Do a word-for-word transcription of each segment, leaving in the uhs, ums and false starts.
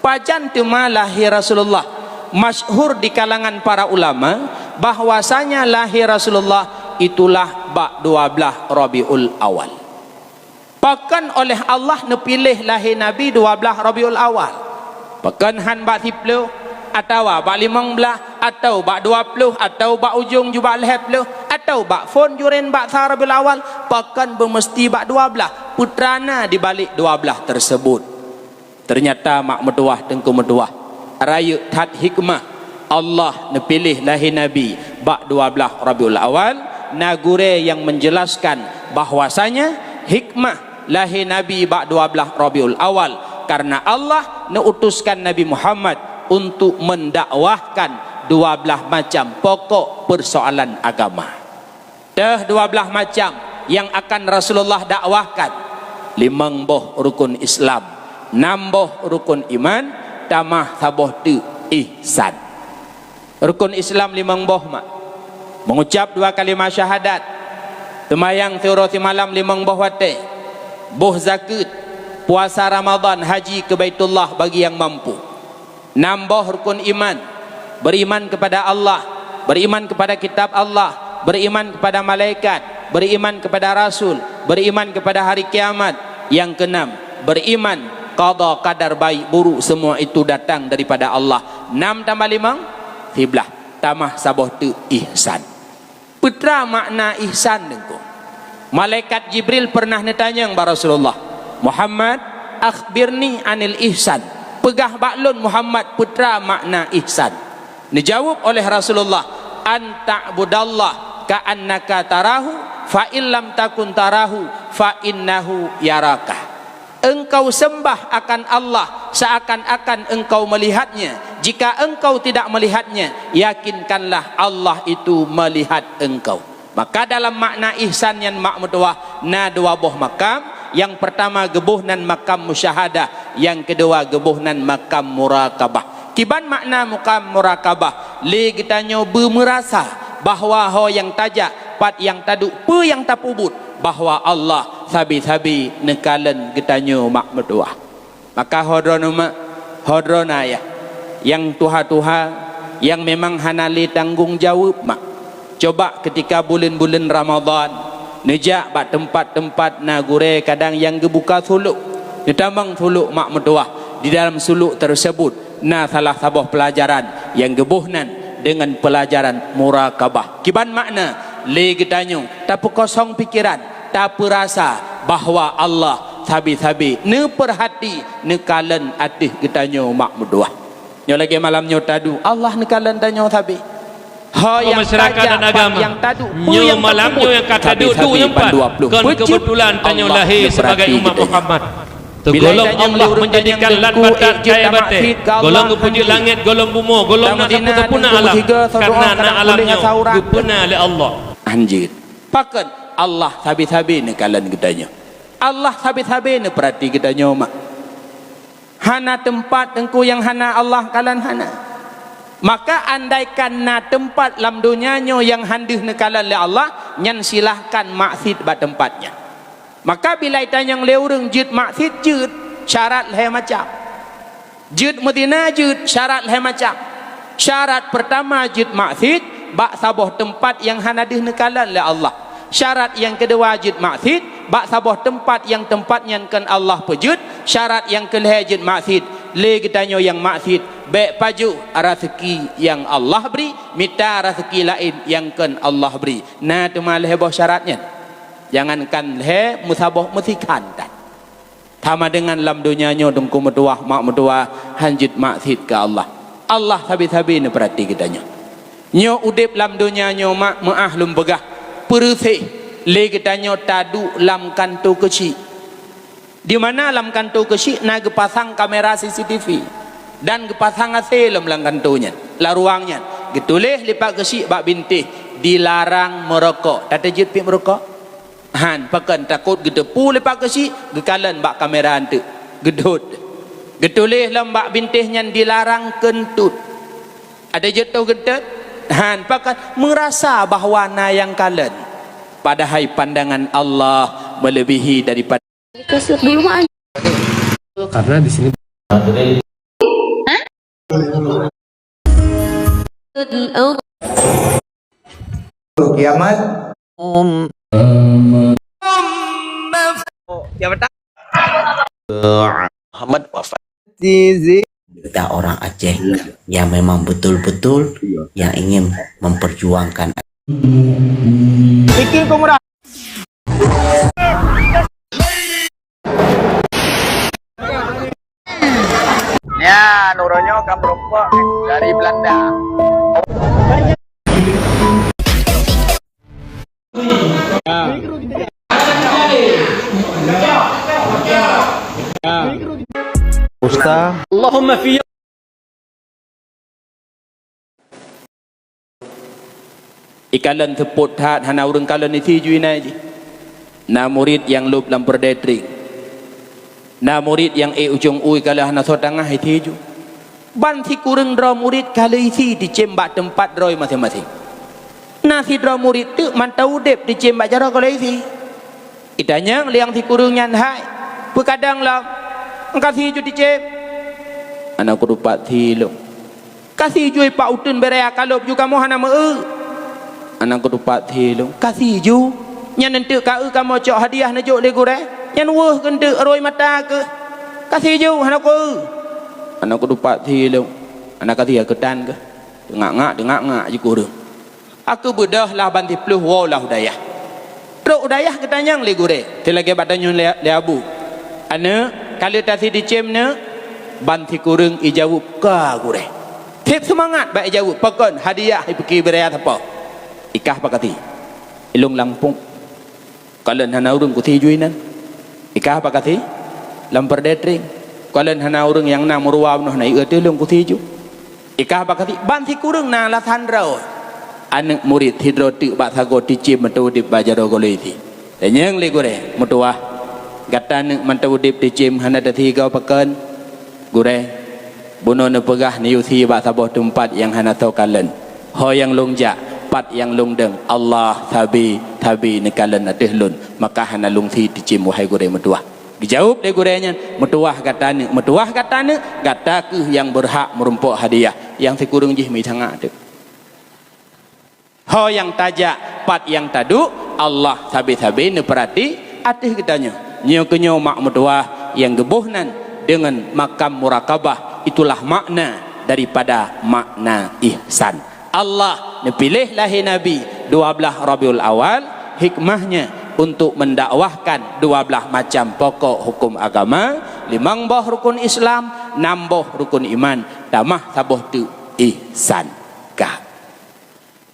Pajan teuma lahé Rasulullah? Masyhur di kalangan para ulama bahwasanya lahé Rasulullah itulah bak dua blaih Rabiul Awal. Pakon oleh Allah neupiléh lahé Nabi dua blaih Rabiul Awal? Pakon han bak siplôh, atawa bak limong blaih, atawa bak dua ploh, atawa bak ujong ju bak lhèe ploh, atawa bak phôn jurén bak sa Rabiul Awal? Pakon beumeusti bak dua blaih? Peue teuma na di balik dua blaih tersebut? Teunyata mak meutuwah, teungku meutuwah, rayeuk that hikmah Allah neupiléh lahé Nabi bak dua blaih Rabiul Awal. Na gurée nyang menjelaskan bahwasanya hikmah lahé Nabi bak dua blaih Rabiul Awal karena Allah neuutuskan Nabi Muhammad untuk mendakwahkan dua blaih macam pokok persoalan agama. Teuh dua blaih macam nyang akan Rasulullah dakwahkan: limong boh rukun Islam, nam boh rukun iman, tamah saboh teuk ihsan. Rukun Islam limong boh, mak. Mengucap dua kalimah syahadat, seumayang siuroe simalam limong boh watée, boh zakeuet, puasa Ramadan, haji ke Baitullah bagi nyang mampu. Nam boh rukun iman: beriman kepada Allah, beriman kepada kitab Allah, beriman kepada malaikat, beriman kepada rasul, beriman kepada hari kiamat. Nyang keenam, beriman qada qadar baik buruk semua itu datang daripada Allah. Nam tambah limong, siblaih, tamah saboh teuk ihsan. Peue teuma makna ihsan, teungku? Malaikat Jibril pernah neutanyong bak Rasulullah, "Muhammad, akhbirni anil ihsan." Peugah bak lôn, Muhammad, peue teuma makna ihsan? Neujaweueb oleh Rasulullah, "An ta'budallaha ka'annaka tarahu, fa in lam takun tarahu, fa innahu yaraka." Engkau sembah akan Allah seakan-akan engkau melihat-Nya. Jika engkau tidak melihat-Nya, yakinkanlah Allah itu melihat engkau. Maka dalam makna ihsan nyan, mak meutuwah, na dua boh makam. Nyang peurtama geuboh nan makam musyahadah, nyang keudua geuboh nan makam murakabah. Kiban makna makam murakabah? Lé geutanyoe beumeurasa bahwa ho nyang tajak, pat nyang taduek, peue nyang tapeubuet, bahwa Allah sabe-sabe neukalon geutanyoe, mak meutuwah. Maka ho droeneuh, mak, ho droeneuh ayah, nyang tuha-tuha, nyang memang hana lé tanggong jaweueb, mak, coba keutika buleuen-buleuen Ramadhan neujak bak teumpat-teumpat na gurée kadang nyang geubuka sulok, neutamong sulok, mak meutuwah. Di dalam sulok teusebut na salah saboh peulajaran nyang geuboh nan deungon peulajaran murakabah. Kiban makna? Lé geutanyoe tapeukosong pikeran, tapeurasa bahwa Allah sabe-sabe neupeuhati, neukalon ateueh geutanyoe, mak meutuwah. Nyoe lagée malam nyoe taduek, Allah neukalon tanyoe sabe. Ho nyang masyarakat tajak, dan pat agama, nyang taduek, peue nyoe nyang malam tapeubuet, nyoe nyang ka taduek sabe-sabe duek nyoe pat, bandua ploh kon peujeuet keubeutulan tanyoe Allah lahé sibagai umat Muhammad. Bila geutanyoe Allah meunjadikan lat batat kayée batée, gohlom geupeujeuet langét, gohlom bumoe, gohlom na sapeue-sapeue na alam, kareuna na alam nyoe geupeuna lé Allah. Anjeut. Pakon? Allah sabe-sabe neukalon geutanyoe. Allah sabe-sabe neupeurati geutanyoe, mak. Hana teumpat, teungku, nyang hana Allah kalon, hana. Maka andaikan na teumpat lam donya nyoe nyang han deuh neukalon lé Allah, nyan silahkan maksiet bak teumpat nyan. Maka bila itanyong lé ureuëng jeuet maksiet, jeuet, syarat lhée macam. Jeuet meuzina, jeuet, syarat lhée macam. Syarat peurtama jeuet maksiet bak saboh teumpat nyang hana deuh neukalon lé Allah. Syarat nyang keudua jeuet maksiet bak saboh teumpat nyang teumpat nyan kon Allah peujeuet. Syarat nyang keulhée jeuet maksiet lé geutanyoe nyang maksiet, bék pajoh raseuki nyang Allah bri, mita raseuki laén nyang kon Allah bri. Na teuma lhée boh syarat nyan. Jangankan lhée, meusaboh, meusikhan that. Sama deungon lam donya nyoe, teungku meutuwah, mak meutuwah, han jeuet maksiet keu Allah. Allah sabe-sabe neupeurati geutanyoe. Nyoe udeb lam donya nyoe, mak, meuáh lôn peugah, peureuséh lé geutanyoe taduek lam kantô keuchik. Di mana lam kantô keuchik na geupasang kamera C C T V dan geupasang A C lom lam kantô nyan, lam ruang nyan. Geutuléh lipat keuchik bak bintéh, "Dilarang merokok." Tateujeuet pih meurokok? Han, pakon? Takot geuteupeue lipat keuchik, geukalon bak kamera eunteuk, geudhôt. Geutuléh lom bak bintéh nyan, "Dilarang keuntut." Adak jeuet tôh geuntot? Han, pakon? Meurasa bahwa na nyang kalon. Padahai pandangan Allah melebihi daripada Dikasih dulu, Mak. Karena di sini Kiamat. Muhammad wafat. Kita orang Aceh yang memang betul-betul yang ingin memperjuangkan. Nyan, uroe nyoe ka meureumpok dari Belanda. Ustaz. Allahumma fi Ikalon seupôt that hana ureuëng kalon isi ju inan jih. Na murit nyang lôb lam peureudèe tring. Na murit nyang ék ujong u ikalon hana soe tangah isi ju. Ban sikureueng droe murit ka lheueh isi teucém bak teumpat droe maséng-maséng. Na sidroe murit teuk mantong udeb teucém bak jaroe goh lheueh isi. Itanyong lé nyang sikureueng nyan, "Hai, peue kadang lom? Ka si ju teucém?" "Hana kutupat si lôn." "Ka si ju ipak uteuen beuraya kalôb ju kamoe hana meu-eu?" "Hana kutupat si lôn." "Ka si ju? Nyan eunteuk ka eu kamoe cok hadiah neujok lé gurèe. Nyan weueh keuh eunteuk rhoi mata keuh. Ka si ju hana ku-eu?" "Hana kutupat si lôn." "Hana ka si keutan keuh." Teungak-ngak, teungak-ngak jikureueng. Aku beudôh lah ban siplôh woe lah u dayah. Trok u dayah geutanyong lé gurèe, teulagèe bak tanyoe lé, lé abu. "Aneuk, ka lheueh tasi teucém neuk?" Ban sikureueng ijaweueb, "Ka, gurèe." Seb seumangat bak ijaweueb, "Pakon hadiah ipiké beuraya sapo?" "Ikah pakati, ilôn lampôk." "Kalon hana ureuëng kusi ju inan." "Ikah pakati, lam peureudèe tring." "Kalon hana ureuëng nyang na meuruwa bunoe na ié teuh lôn kusi ju." "Ikah pakati." Ban sikureueng na alasan droe. Aneuk murit sidroe teuk bak sagoe teucém mantong udeb bak jaroe goh lheueh isi. Tanyong lé gurèe, "Meutuwah, gata neuk mantong udeb teucém hana tasi goe pakon?" "Gurèe, bunoe neupeugah neuyue si bak saboh teumpat nyang hana soe kalon. Ho nyang lôn jak, pat nyang lôn dong, Allah sabe-sabe neukalon ateueh lôn, maka hana lôn si teucém, wahai gurèe meutuwah." Geujaweueb lé gurèe nyan, "Meutuwah gata neuk, meutuwah gata neuk, gata kheueh nyang beurhak meurumpok hadiah." Nyang sikureueng jih meuitangat teuk. Ho nyang tajak, pat nyang taduek, Allah sabe-sabe neupeurati ateueh geutanyoe. Nyoe keunyoe mak meutuwah nyang geuboh nan deungon makam murakabah, itulah makna daripada makna ihsan. Allah neupiléh lahé Nabi dua blaih Rabiul Awal, hikmahnya untuk mendakwahkan dua blaih macam pokok hukum agama, limong boh rukun Islam, nam boh rukun iman, tamah saboh teuk ihsan. Ka.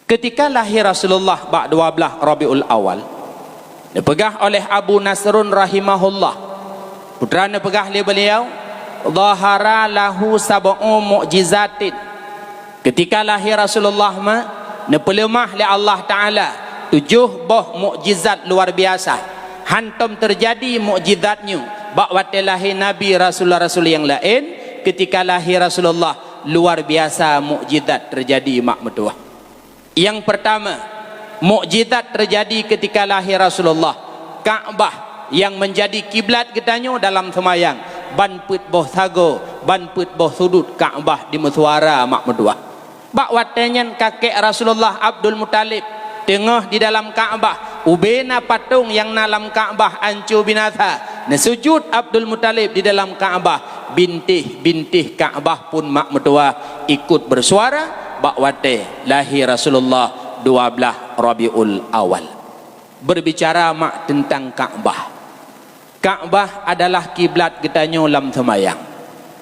Ketika lahé Rasulullah bak dua blaih Rabiul Awal, neupeugah oleh Abu Nasrun rahimahullah, putra neupeugah lé beliau, "Dhahara lahu sab'u mu'jizatin." Ketika lahé Rasulullah ma, neupeuleumah lé Allah Taala tujoh boh mukjizat luar biasa. Hantom teujadi mukjizat nyoe bak watée lahé Nabi, rasul-rasul nyang laén. Ketika lahé Rasulullah, luar biasa mukjizat teujadi mak meutuwah. Nyang peurtama, mukjizat teujadi keutika lahé Rasulullah. Ka'bah nyang meunjadi kiblat geutanyoe dalam seumayang, ban peuet boh sagoe, ban peuet boh sudut Ka'bah jimeuseuara mak meutuwah. Bak watée nyan kakek Rasulullah Abdul Muthalib teungoh di dalam Ka'bah, ubé na patong nyang na lam Ka'bah anco binasa. Neusujut Abdul Muthalib di dalam Ka'bah, bintéh-bintéh Ka'bah pun mak meutuwah ikot beusuara bak watée lahé Rasulullah dua blaih Rabiul Awal. Berbicara mak teuntang Ka'bah. Ka'bah adalah kiblat geutanyoe lam seumayang.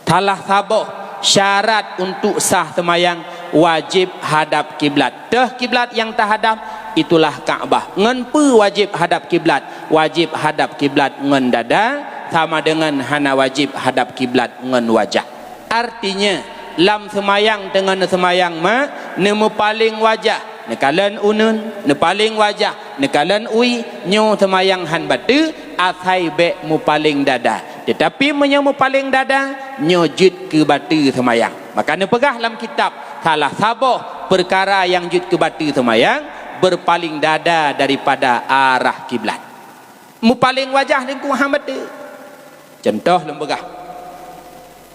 Salah saboh syarat untuk sah seumayang, wajéb hadab kiblat. Teuh kiblat nyang tahadab, itulah Ka'bah. Ngon peue wajéb hadab kiblat? Wajéb hadab kiblat ngon dada, sama deungon hana wajéb hadab kiblat ngon wajah. Artinya, lam seumayang teungoh neuseumayang mak, neumeupaleng wajah, neukalon uneuen, neupaleng wajah, neukalon ui, nyoe seumayang hán bateue, asai bék meupaleng dada. Teutapi meunyoe meupaleng dada, nyoe jeuet keu bateue seumayang. Maka neupeugah lam kitab, salah saboh peukara nyang jeuet keu bateue seumayang, beupaleng dada daripada arah kiblat. Meupaleng wajah teungku hán bateue. Cuntoh lôn peugah,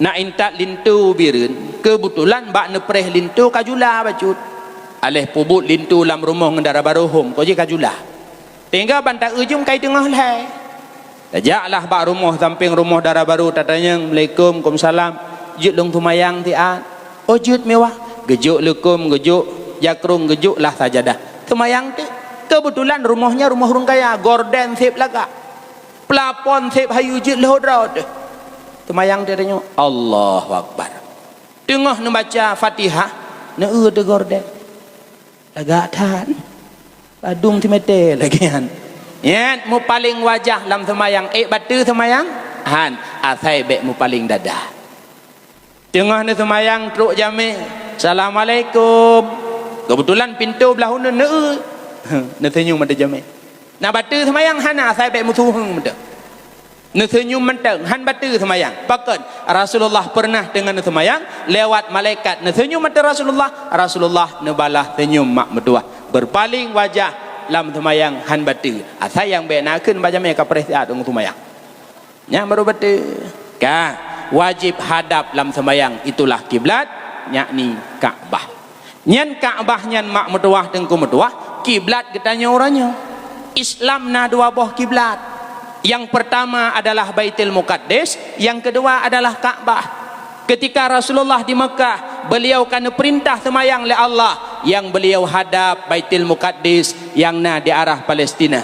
na intat linto Bireuen, Keubeutulan bak neupreh linto ka jula bacut. Aléh peubuet linto lam rumoh ngon dara barô hom, ko jih ka jula. Tinggai ban ta-eu jeuem kai teungoh lhée. Tajaklah bak rumoh, sampéng rumoh dara barô, tatanyong, "Assalamualaikum." "Waalaikumsalam." "Jeuet lôn seumayang siat." "Oh, jeuet meuwah." Geujok leukôm, geujok jakrong, geujok lah sajadah. Seumayang teuk. Keubeutulan rumoh nyan rumoh ureuëng kaya, gorden seb lagak. Plafon seb hayeu, jeuet lheueh droe teuh. Seumayang teuk tanyoe, Allahu Akbar. Teungoh neubaca Fatihah, neueu teuk gorden. Lagak that. Padum simeté lagée nyan. Nyan meupaleng wajah lam seumayang, ék bateue seumayang? Han, asai bék meupaleng dada. Teungoh neuseumayang trok jamé, "Assalamualaikum." Keubeutulan pintoe blah uneuen neueu. Neuseunyum mantong jamé. Na bateue seumayang hana, asai bék meusuheung mantong. Neuseunyum mantong, han bateue seumayang. Pakon? Rasulullah pernah teungoh neuseumayang, lewat malaikat neuseunyum mata Rasulullah, Rasulullah neubalah seunyum mak meutuwah. Beupaleng wajah lam seumayang han bateue. Asai nyang bék nakheun bak jamé ka preh siat deungon seumayang. Nyan baru bateue. Ka, wajéb hadab lam seumayang, itulah kiblat, yakni Ka'bah. Nyan Ka'bah nyan mak meutuwah, teungku meutuwah, kiblat geutanyoe uroe nyoe. Islam na dua boh kiblat. Yang pertama adalah Baitul Muqaddas, yang kedua adalah Ka'bah. Ketika Rasulullah di Mekah, beliau ka neupeurintah seumayang lé Allah, yang beliau hadab Baitul Muqaddas yang na di arah Palestina.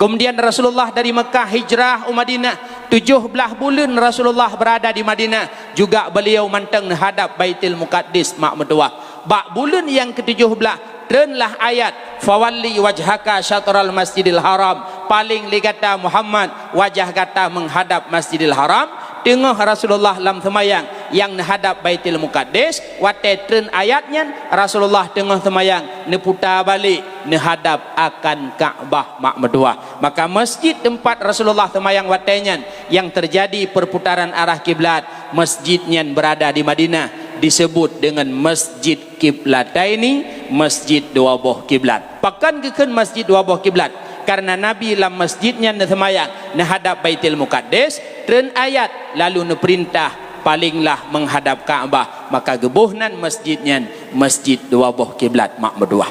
Kemudian Rasulullah dari Mekah hijrah u Madinah. Tujoh blaih buleuen Rasulullah berada di Madinah, juga beliau mantong neuhadab Baitul Muqaddas mak meutuwah. Bak buleuen nyang ketujoh blaih, treunlah ayat, "Fawalli wajhaka syatral Masjidil Haram." Paleng lé gata Muhammad, wajah gata meuhadab Masjidil Haram. Teungoh Rasulullah lam seumayang nyang neuhadab Baitul Muqaddas, watée treun ayat nyan, Rasulullah teungoh seumayang neuputa balek neuhadab akan Ka'bah mak meutuwah. Maka masjid teumpat Rasulullah seumayang watée nyan nyang teujadi peurputaran arah kiblat, masjid nyan beurada di Madinah, disebut deungon Masjid Kiblataini, masjid dua boh kiblat. Pakon geukheun masjid dua boh kiblat? Kareuna Nabi lam masjid nyan neuseumayang neuhadab Baitul Muqaddas, treun ayat lalu neupeurintah palenglah meuhadab Ka'bah, maka geuboh nan masjid nyan masjid dua boh kiblat mak meutuwah.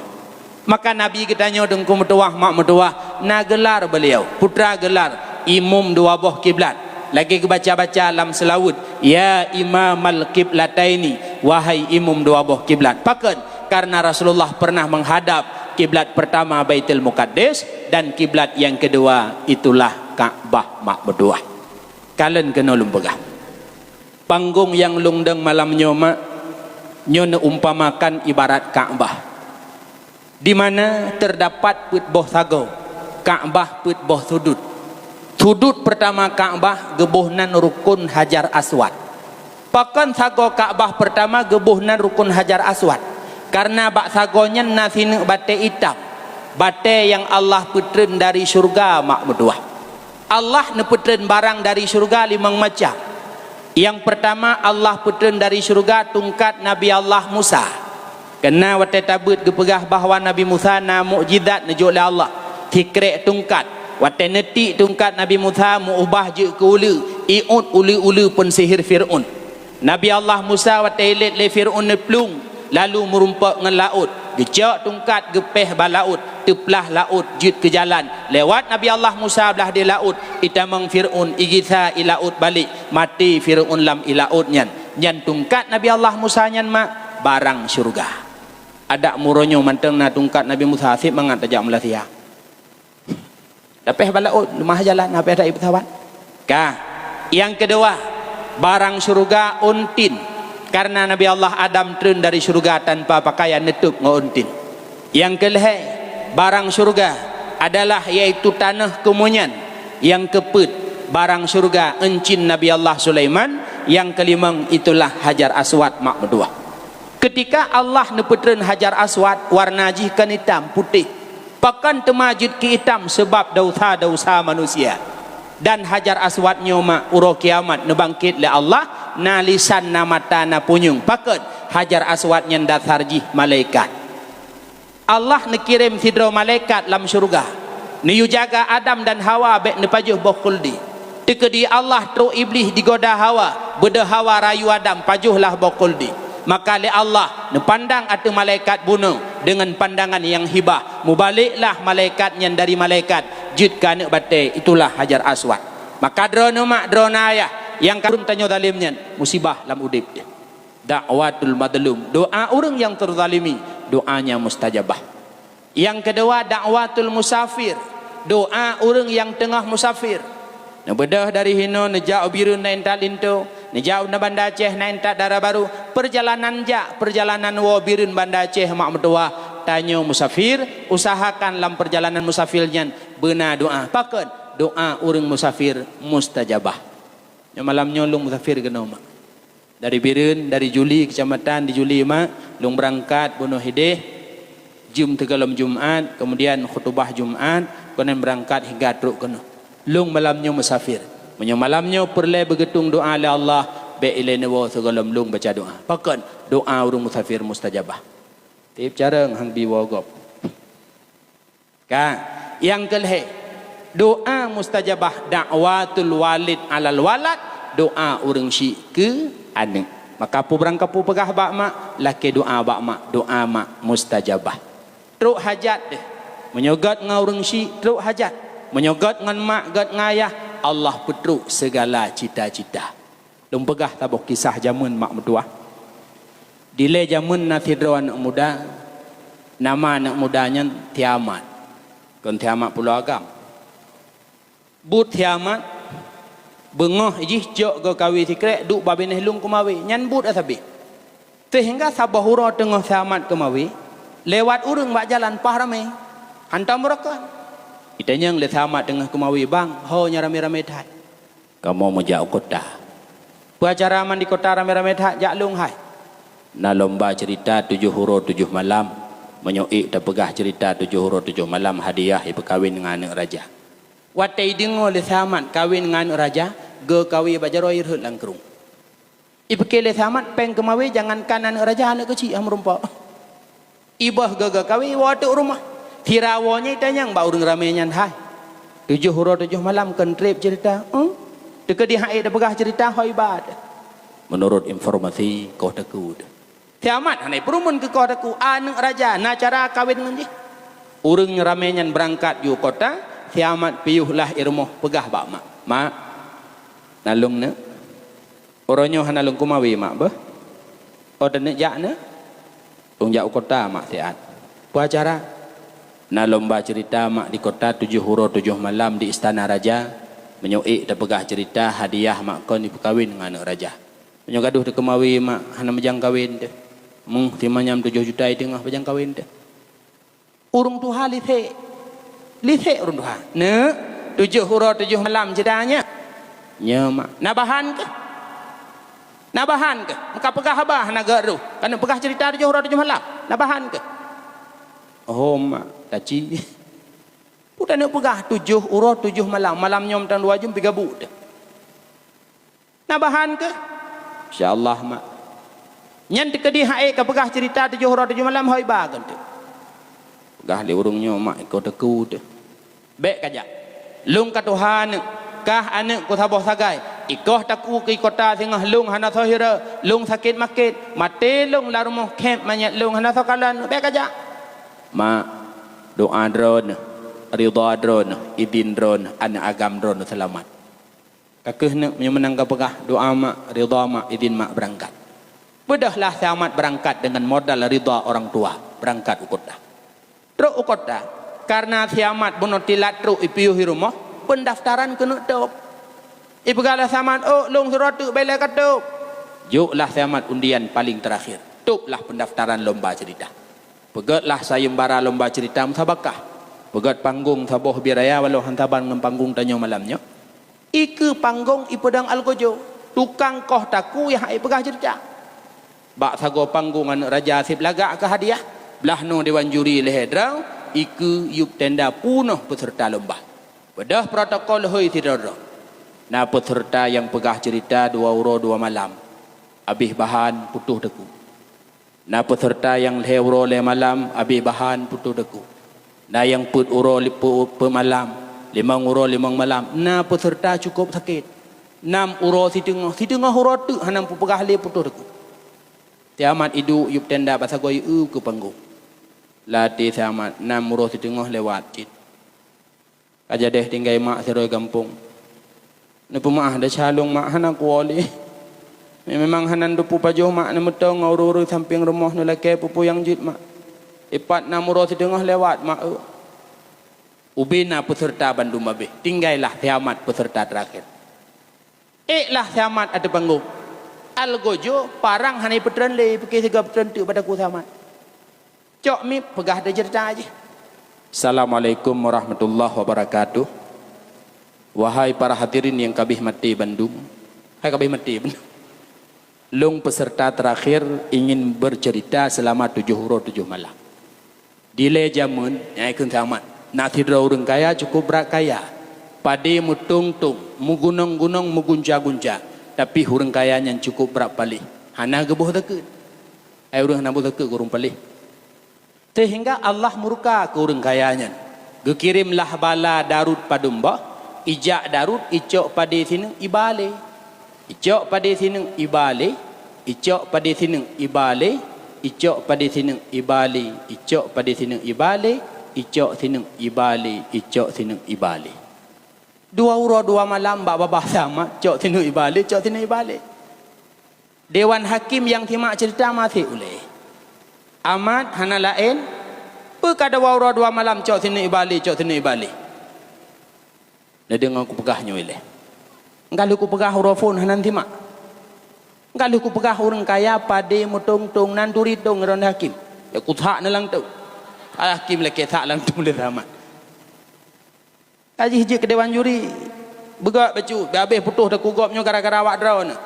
Maka Nabi geutanyoe teungku meutuwah mak meutuwah na geular beliau, peue geular, imum dua boh kiblat. Lagée geubaca-baca lam seulaweuet, "Ya imamal kiblataini," wahai imum dua boh kiblat. Pakon? Kareuna Rasulullah pernah meuhadab kiblat pertama Baitul Muqaddas dan kiblat nyang keudua itulah Ka'bah mak meutuwah. Kalon keunoe lôn peugah. Panggong nyang lôn dong malam nyoe mak, nyoe neuumpamakan ibarat Ka'bah, di mana terdapat peuet boh sagoe, Ka'bah peuet boh sudut. Sudut pertama Ka'bah geuboh nan Rukun Hajar Aswad. Pakon sagoe Ka'bah pertama geuboh nan Rukun Hajar Aswad? Kareuna bak sagoe nyan na sineuk batée itam, batée nyang Allah peutreun dari syeuruga mak meutuwah. Allah neupeutreun barang dari syeuruga limong macam. Nyang pertama, Allah peutreun dari syeuruga tungkat Nabi Allah Musa. Kareuna watée tabeuet geupeugah bahwa Nabi Musa na mukjizat neujok lé Allah, sikrek tungkat. Watée neutiek tungkat Nabi Musa meuubah jeuet keu uleue, iôt uleue-uleue peusihir Fir'aun. Nabi Allah Musa watée ilét lé Fir'aun neuplueng, lalu meurumpok ngon laôt, geucok tungkat geupéh bak laôt, teuplah laôt jeuet keu jalan. Lewat Nabi Allah Musa blah di laôt, itamong Fir'aun, igisa i laôt balek, maté Fir'aun lam i laôt nyan. Nyan tungkat Nabi Allah Musa nyan mak barang syeuruga. Adak meurunoe mantong na tungkat Nabi Musa, seb mangat tajak meulasya. Lapéh bak laôt, leumah jalan, lapéh that i peusawat. Ka. Nyang keudua, barang syeuruga untin. Kareuna Nabi Allah Adam treun dari syeuruga tanpa pakaian, neutôb ngon untin. Nyang keulhée, barang syeuruga adalah yaitu tanoh keumunyan. Nyang keupeuet, barang syeuruga euncin Nabi Allah Sulaiman. Nyang keulimong itulah Hajar Aswad mak meutuwah. Keutika Allah neupeutreun Hajar Aswad, warna jih kon itam, putéh. Pakon teuma jeuet keu itam? Sabab desya-desya manusia. Dan Hajar Aswad nyoe mak uroe kiamat neubangkét lé Allah, na lisan, na mata, na punyueng. Pakon? Hajar Aswad nyan dasar jih malaikat. Allah neukirém sidroe malaikat lam syeuruga, neuyue jaga Adam dan Hawa bék neupajoh boh khuldi. Teukeudi Allah trok Iblih digoda Hawa, beudôh Hawa rayu Adam, pajohlah boh khuldi. Maka lé Allah neupandang ateueh malaikat bunoe deungon pandangan nyang hibah. Mubaleklah malaikat nyan dari malaikat jeuet keu aneuk batée, itulah Hajar Aswad. Maka droeneuh mak, droeneuh ayah, nyang ka ureuëng tanyoe zalim nyan musibah lam udeb. Da'watul mazlum, doa ureuëng nyang teuzalimi, doanya mustajabah. Nyang keudua, da'watul musafir, doa ureuëng nyang teungoh musafir. Neubeudôh dari hinoe neujak u Bireuen na intat linto, neujak u Banda Aceh na intat dara barô, peurjalanan jak, peurjalanan woe Bireuen Banda Aceh mak meutuwah, tanyoe musafir, usahakan lam peurjalanan musafir nyan beuna doa. Pakon? Doa ureuëng musafir mustajabah. Nyoe malam nyoe lôn musafir keunoe mak. Dari Bireuen, dari Juli, keucamatan di Juli mak, lôn beurangkat bunoe hideh, jeuem teugohlom Jumat, keumudian khutubah Jumat, keunan beurangkat hingga trok keunoe. Lôn malam nyoe musafir. Meunyoe malam nyoe peureulée beugeutong doa lé Allah, bék ilée neuwoe sigohlom lôn baca doa. Pakon? Doa ureuëng musafir mustajabah. Tieb carông han bi woe gob. Ka, nyang keulhée, doa mustajabah da'watul walid alal walad, doa ureuëng syik keu aneuk. Maka peue barang kapeue peugah bak mak, lakée doa bak mak, doa mak mustajabah. Trok hajat deh. Meunyoe gét ngon ureuëng syik, trok hajat. Meunyoe gét ngon mak, gét ngon ayah, Allah peutrok sigala cita-cita. Lôn peugah saboh kisah jameun mak meutuwah. Dilée jameun na sidroe aneuk muda, nama aneuk muda nyan Tiamat. Kon Tiamat Pulo Agam. Buet Tiamat, beungoh jih jok geukawi sikrek duek bak binéh lôn keumawe, nyan buet sabe. Seuhingga saboh uroe teungoh Tiamat keumawe, lewat ureuëng bak jalan paih ramé. Hantom beurokon. Itanyong lé Tiamat teungoh keumawe, "Bang, ho nyang ramé-ramé that?" "Kamoe meujak u kota." "Peue acara man di kota ramé-ramé that, jak lôn hai?" "Na lomba ceurita tujoh uroe tujoh malam. Meunyoe ék tapeugah ceurita tujoh uroe tujoh malam, hadiah ipeukawén ngon aneuk raja." Watée ideungoe lé Tiamat kawén ngon aneuk raja, geukawi bak jaroe irhot lam krueng. Ipike lé Tiamat péng keumawe, jangankan aneuk raja, aneuk keuchik hana meurumpok. Iboh geuga kawi woe teuk rumoh. Sira woe nyan itanyong bak ureuëng ramé nyan, "Hai, tujoh uroe tujoh malam kon treb ceurita, eh? Teukeudi han ék tapeugah ceurita ho iba." "Meunurot informasi koh teukue." Tiamat hana peurumun keu koh teukue, aneuk raja na cara kawén ngon jih. Ureuëng ramé nyan beurangkat ju kota, Tiamat piôh lah i rumoh peugah bak mak, "Mak, na lôn neuk." "Uroe nyoe hana lôn keumawe mak beuh." "Oh, taneuk jak neuk?" "Lôn jak u kota mak siat." "Peue acara?" "Na lomba ceurita mak di kota tujoh uroe tujoh malam di istana raja. Meunyoe ék tapeugah ceurita, hadiah mak kon ipeukawén ngon aneuk raja. Meunyoe gadôh takeumawe mak hana meujang kawén teuh. Méuh simanyam tujoh juta i teungoh meujang kawén teuh." Ureuëng tuha lisek. Lisek ureuëng tuha. "Neuk, tujoh uroe tujoh malam ceurita nyan." "Nyo mak." "Na bahan keuh? Na bahan keuh? Meuka peugah haba hana geuh roh. Ka neuk peugah ceurita tujoh uroe tujoh malam. Na bahan keuh?" "Oh mak, taci." "Peue taneuk peugah tujoh uroe tujoh malam? Malam nyoe mantong dua jeuem pih gabuk teuh." "Na bahan keuh?" "Insya Allah mak." "Nyan teukeudi han ék kapeugah ceurita tujoh uroe tujoh malam, ho iba kon teuh." "Peugah lé ureuëng nyoe mak, i koh teukue teuh." "Bék kajak. Lôn ka tuha neuk, kah aneuk kusaboh sagai. I koh teukue keu i kota singoh lôn hana soe hira, lôn sakét makét, maté lôn lam rumoh khép manyét lôn hana soe kalon, bék kajak." "Mak, doa droeneuh, ridha droeneuh, idin droeneuh, aneuk agam droeneuh seulamat." Ka kheueh neuk meunyoe meunan kapeugah, doa mak, ridha mak, idin mak beurangkat. Beudôhlah Tiamat beurangkat deungon modal ridha orang tua, beurangkat u kota. Trok u kota, kareuna Tiamat bunoe tilat trok ipiôh i rumoh, peundaftaran keuneuk tôb. Ipeugah lé Tiamat, "Oh, lôn sidroe teuk bèk lé ka tôb." Jôklah Tiamat undian paleng teurakhir. Tôblah peundaftaran lomba ceurita. Peugètlah sayeumbara lomba ceurita musabakah. Peugèt panggong saboh bit raya walau han saban ngon panggong tanyoe malam nyoe. Ikeue panggong ipeudong algojo, tukang koh takue nyang han ék peugah ceurita. Bak sagoe panggong aneuk raja seb lagak keu hadiah, blaih noe dewan juri lhèe droe, ikeue yueb tenda peunoh peuseureuta lomba. Beudôh protokol hôi sidroe-droe. Na peuseureuta nyang peugah ceurita dua uroe dua malam, abéh bahan putôh teukue. Na peuseureuta nyang lhèe uroe lhèe malam, abéh bahan putôh teukue. Na nyang peuet uroe li-, peuet, peuet malam, limong uroe limong malam. Na peuseureuta cukôp sakét. Nam uroe siteungoh, siteungoh uroe teuk hana peugah lé putôh teukue. Samat iduek yub tenda bak sagoe eu keu panggong. Lam até Samat, na uroe siteungoh lewat cit. Ka jadeh tinggai mak sidroe gampông. Neupeumaáh desya lôn mak, hana kuwoe lé. Memang hana neuteupeue pajoh mak, neumeutong ngon ureuëng-ureuëng sampéng rumoh, neulakée peue-peue nyang jeuet mak. Ipat na uroe siteungoh lewat mak eu. Ubé na peuseurta bandum abéh, tinggailah Samat peuseurta teurakhé. Ék lah Samat ateueh panggong. Algojo parang hana ipeutreun lé, pike sigoe peutreun teuk bak takue Samat. Cok miet peugah deh ceurita jih. Assalamualaikum warahmatullahi wabarakatuh. Wahai para hadirin nyang kabéh maté bandum. Hai kabéh maté bandum. Lôn peuseurta teurakhé ingin bercerita selama tujoh uroe tujoh malam. Dilée jameun, nyang ikheun Samat, na sidroe ureuëng kaya cukup brat kaya. Padé meutong-tong, meugunong-gunong, meugunca-gunca, tapi ureuëng kaya nyan cukup brat paléh. Hana geuboh zakeuet. Hai ureuëng hana boh zakeuet keu ureuëng paléh. Sehingga Allah murka keu ureuëng kaya nyan. Geukirém lah bala Daud padum boh, ijak Daud icok padé sineuk iba lé. Icok padé sineuk iba lé, icok padé sineuk iba lé, icok padé sineuk iba lé, icok padé sineuk iba lé, icok sineuk iba lé, icok sineuk iba lé. Dua uroe dua malam bak babah Samat, cok sineuk iba lé, cok sineuk iba lé. Dewan hakém nyang simak ceurita maté ulée. Amat hana laén, peu ka dua uroe dua malam cok sineuk iba lé, cok sineuk iba lé. Neudeungoe kupeugah nyoe ilée. Enggak lheueh kupeugah uroe phon hana simak. Enggak lheueh kupeugah ureuëng kaya padé meutong-tong nan turi tong droe hakém. Ya kusak neulang tu. Hakém lakée sak lam tu lé Samat. Ka jih jeuet keu dewan juri, beugok bacut, habéh putôh takue gob nyoe gara-gara awak droeneuh.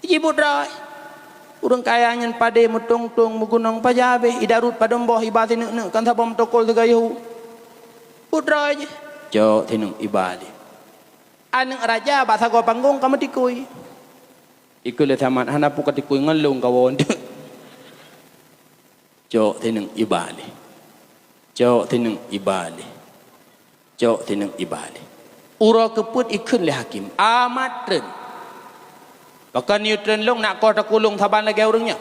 Jibu droe. Ureuëng kaya nyan padé meutong-tong meugunong paja habéh, i Daud padum boh iba sineuk-neuk kan saboh meutokol sigoe yue. Buet droe jih. Cok sineuk iba lé. Aneuëk raja bak sagoe panggong ka meutikui. Ikheun lé Samat, hana peue ka tikui ngon lôn kawoe. Cok sineuk iba lé. Cok sineuk iba lé. Cok sineuk iba lé. Uroe keupeuet ikheun lé hakém, Amat treun. Pakon yue treun lôn nak koh takulông saban lagée ureuëng nyoe?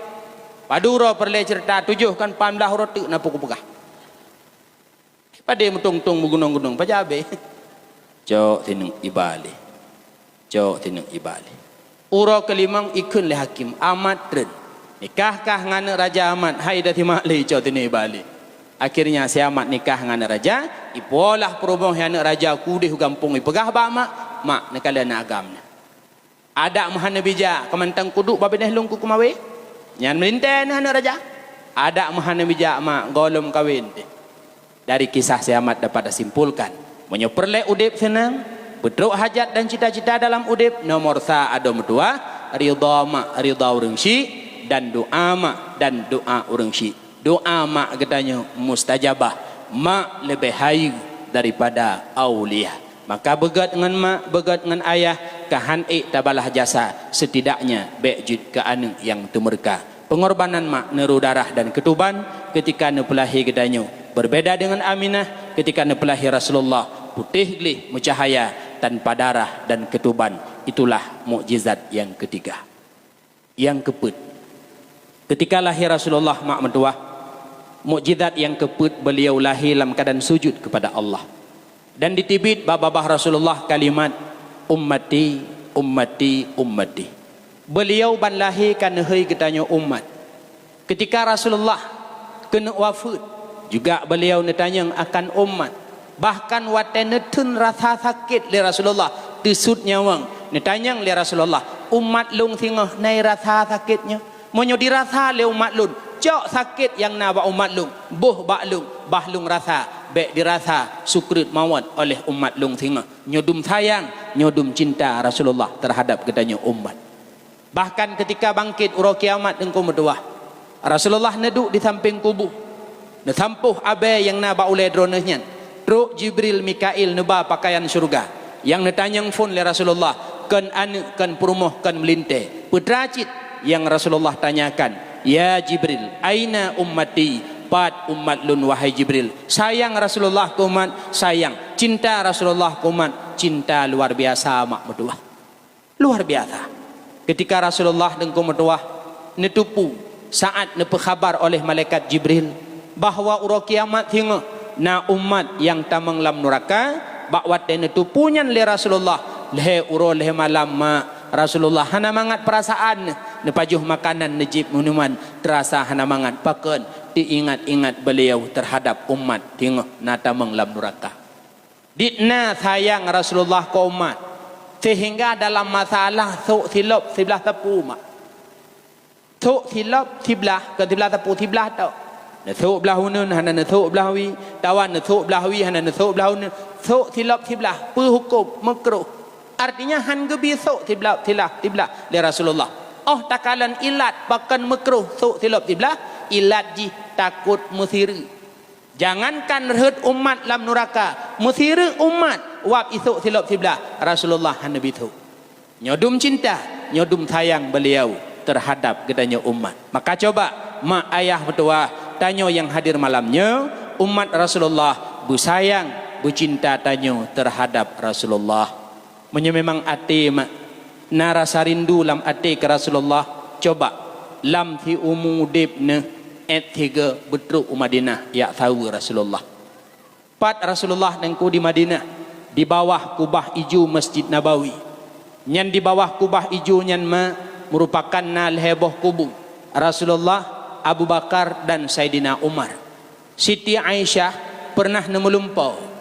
Padub uroe peureulée ceurita tujoh kan, pat blaih uroe teuk na peue kupeugah. Padé meutong-tong meugunong-gunong paja habéh. Cok sineuk iba lé. Cok sineuk iba lé. Uroe keulimong ikheun lé hakém, Amat treun. Nikah kah ngon aneuëk raja Amat, hai dah simak lé cok sineuk iba lé. Akhirnya si Amat nikah ngon aneuëk raja, ipuwoe lah peurumoh aneuëk raja keudeh u gampông ipeugah bak mak, mak neukalon aneuëk agam na. Adak meuhan neubijak, keumantang kuduek babineh lôn keu kumawe. Nyan meulintée neuh aneuëk raja. Adak meuhan neubijak mak, gohlom kawen teuh. Dari kisah si Amat dapat tasimpulkan, meunyoe peureulée udeb seunang, beutrok hajat dan cita-cita dalam udeb, nomor sa adoe meutuwah, ridha mak, ridha ureuëng syik, dan doa mak dan doa ureuëng syik. Doa mak geutanyoe mustajabah, mak leubeh hayeue daripada aulia. Maka beugét ngon mak, beugét ngon ayah, ka han ék tabalah jasa, setidaknya bék jeuet keu aneuëk nyang teumeureuka. Peungorbanan mak neurô darah dan keutuban keutika neupeulahé geutanyoe. Berbeda dengan Aminah, keutika neupeulahé Rasulullah, putéh gleh meucahaya tanpa darah dan keutuban. Itulah mukjizat nyang ketiga. Nyang keupeuet, keutika lahé Rasulullah mak meutuwah, mukjizat nyang keupeuet beliau lahé lam keuadaan sujud keupada Allah. Dan diteubiet bak babah Rasulullah kalimat, "Ummati, ummati, ummati." Beliau ban lahé ka neuhôi geutanyoe umat. Keutika Rasulullah keuneuk wafeuet, juga beliau neutanyong akan umat. Bahkan watée neutheun rasa sakét lé Rasulullah, teusut nyawöng, neutanyong lé Rasulullah, "Umat lôn singoh na rasa sakét nyoe? Meunyoe dirasa lé umat lôn, cok sakét nyang na bak umat lôn, boh bak lôn, bah lôn rasa, bék dirasa sukreut mawöt oleh umat lôn singoh." Nyoe dum sayang, nyoe dum cinta Rasulullah teuhadab geutanyoe umat. Bahkan keutika bangkét uroe kiamat Teungku meutuwah, Rasulullah neuduek di sampéng kubu, neusampôh abée nyang na bak ulée droeneuh nyan. Trok Jibril Mikail neuba peukayan syeuruga, nyang neutanyong phon lé Rasulullah, kon aneuëk, kon peurumoh, kon meulintée. Peue teuma cit nyang Rasulullah tanyakan, "Ya Jibril, aina ummati? Pat umat lôn, wahai Jibril?" Sayang Rasulullah keu umat, sayang. Cinta Rasulullah keu umat, cinta luar biasa mak meutuwah. Luar biasa. Keutika Rasulullah Teungku meutuwah, Neutupeue saat neupeukabar oleh malaikat Jibril bahwa uroe kiamat singoh na umat nyang tamong lam nuraka. Bak watée neutupeue nyan lé Rasulullah, lhée uroe lhée malam mak, Rasulullah hana mangat peurasaan, neupajoh makanan, neujieb minuman, teurasa hana mangat. Pakon? Teuingat-ingat beliau terhadap umat singoh na tamong lam nuraka. Dikna sayang Rasulullah keu umat, sehingga dalam masalah sôk silop siblah sapeue mak. Sôk silop siblah, kon siblah sapeue, siblah tok. Neusôk blah uneuen, hana neusôk blah wie, atawa neusôk blah wie, hana neusôk blah uneuen. Sôk silop siblah, peue hukôm? Meukruh. Artinya, han geubi sôk siblah, siblah, siblah lé Rasulullah. Óh takalon ilat pakon meukruh sôk silop siblah, ilat jih takot meusireuk. Jangankan rhot umat lam nuraka, meusireuk umat wab isôk silop siblah, Rasulullah hana bi sôk. Nyoe dum cinta, nyoe dum sayang beliau terhadap geutanyoe umat. Maka coba, mak ayah meutuwah, tanyoe nyang hadir malam nyoe, umat Rasulullah, beusayang, beucinta tanyoe terhadap Rasulullah. Meunyoe memang até mak na rasa rindu lam até keu Rasulullah, coba lam siumu udeb neuh, ék sigoe beutrok u Madinah jak saweue Rasulullah. Pat Rasulullah Teungku di Madinah, di bawah kubah ijo Masjid Nabawi. Nyan di bawah kubah ijo nyan ma meurupakan na lhée boh kubu, Rasulullah, Abu Bakar, dan Saidina Umar. Siti Aisyah peureunah neumeulumpoe.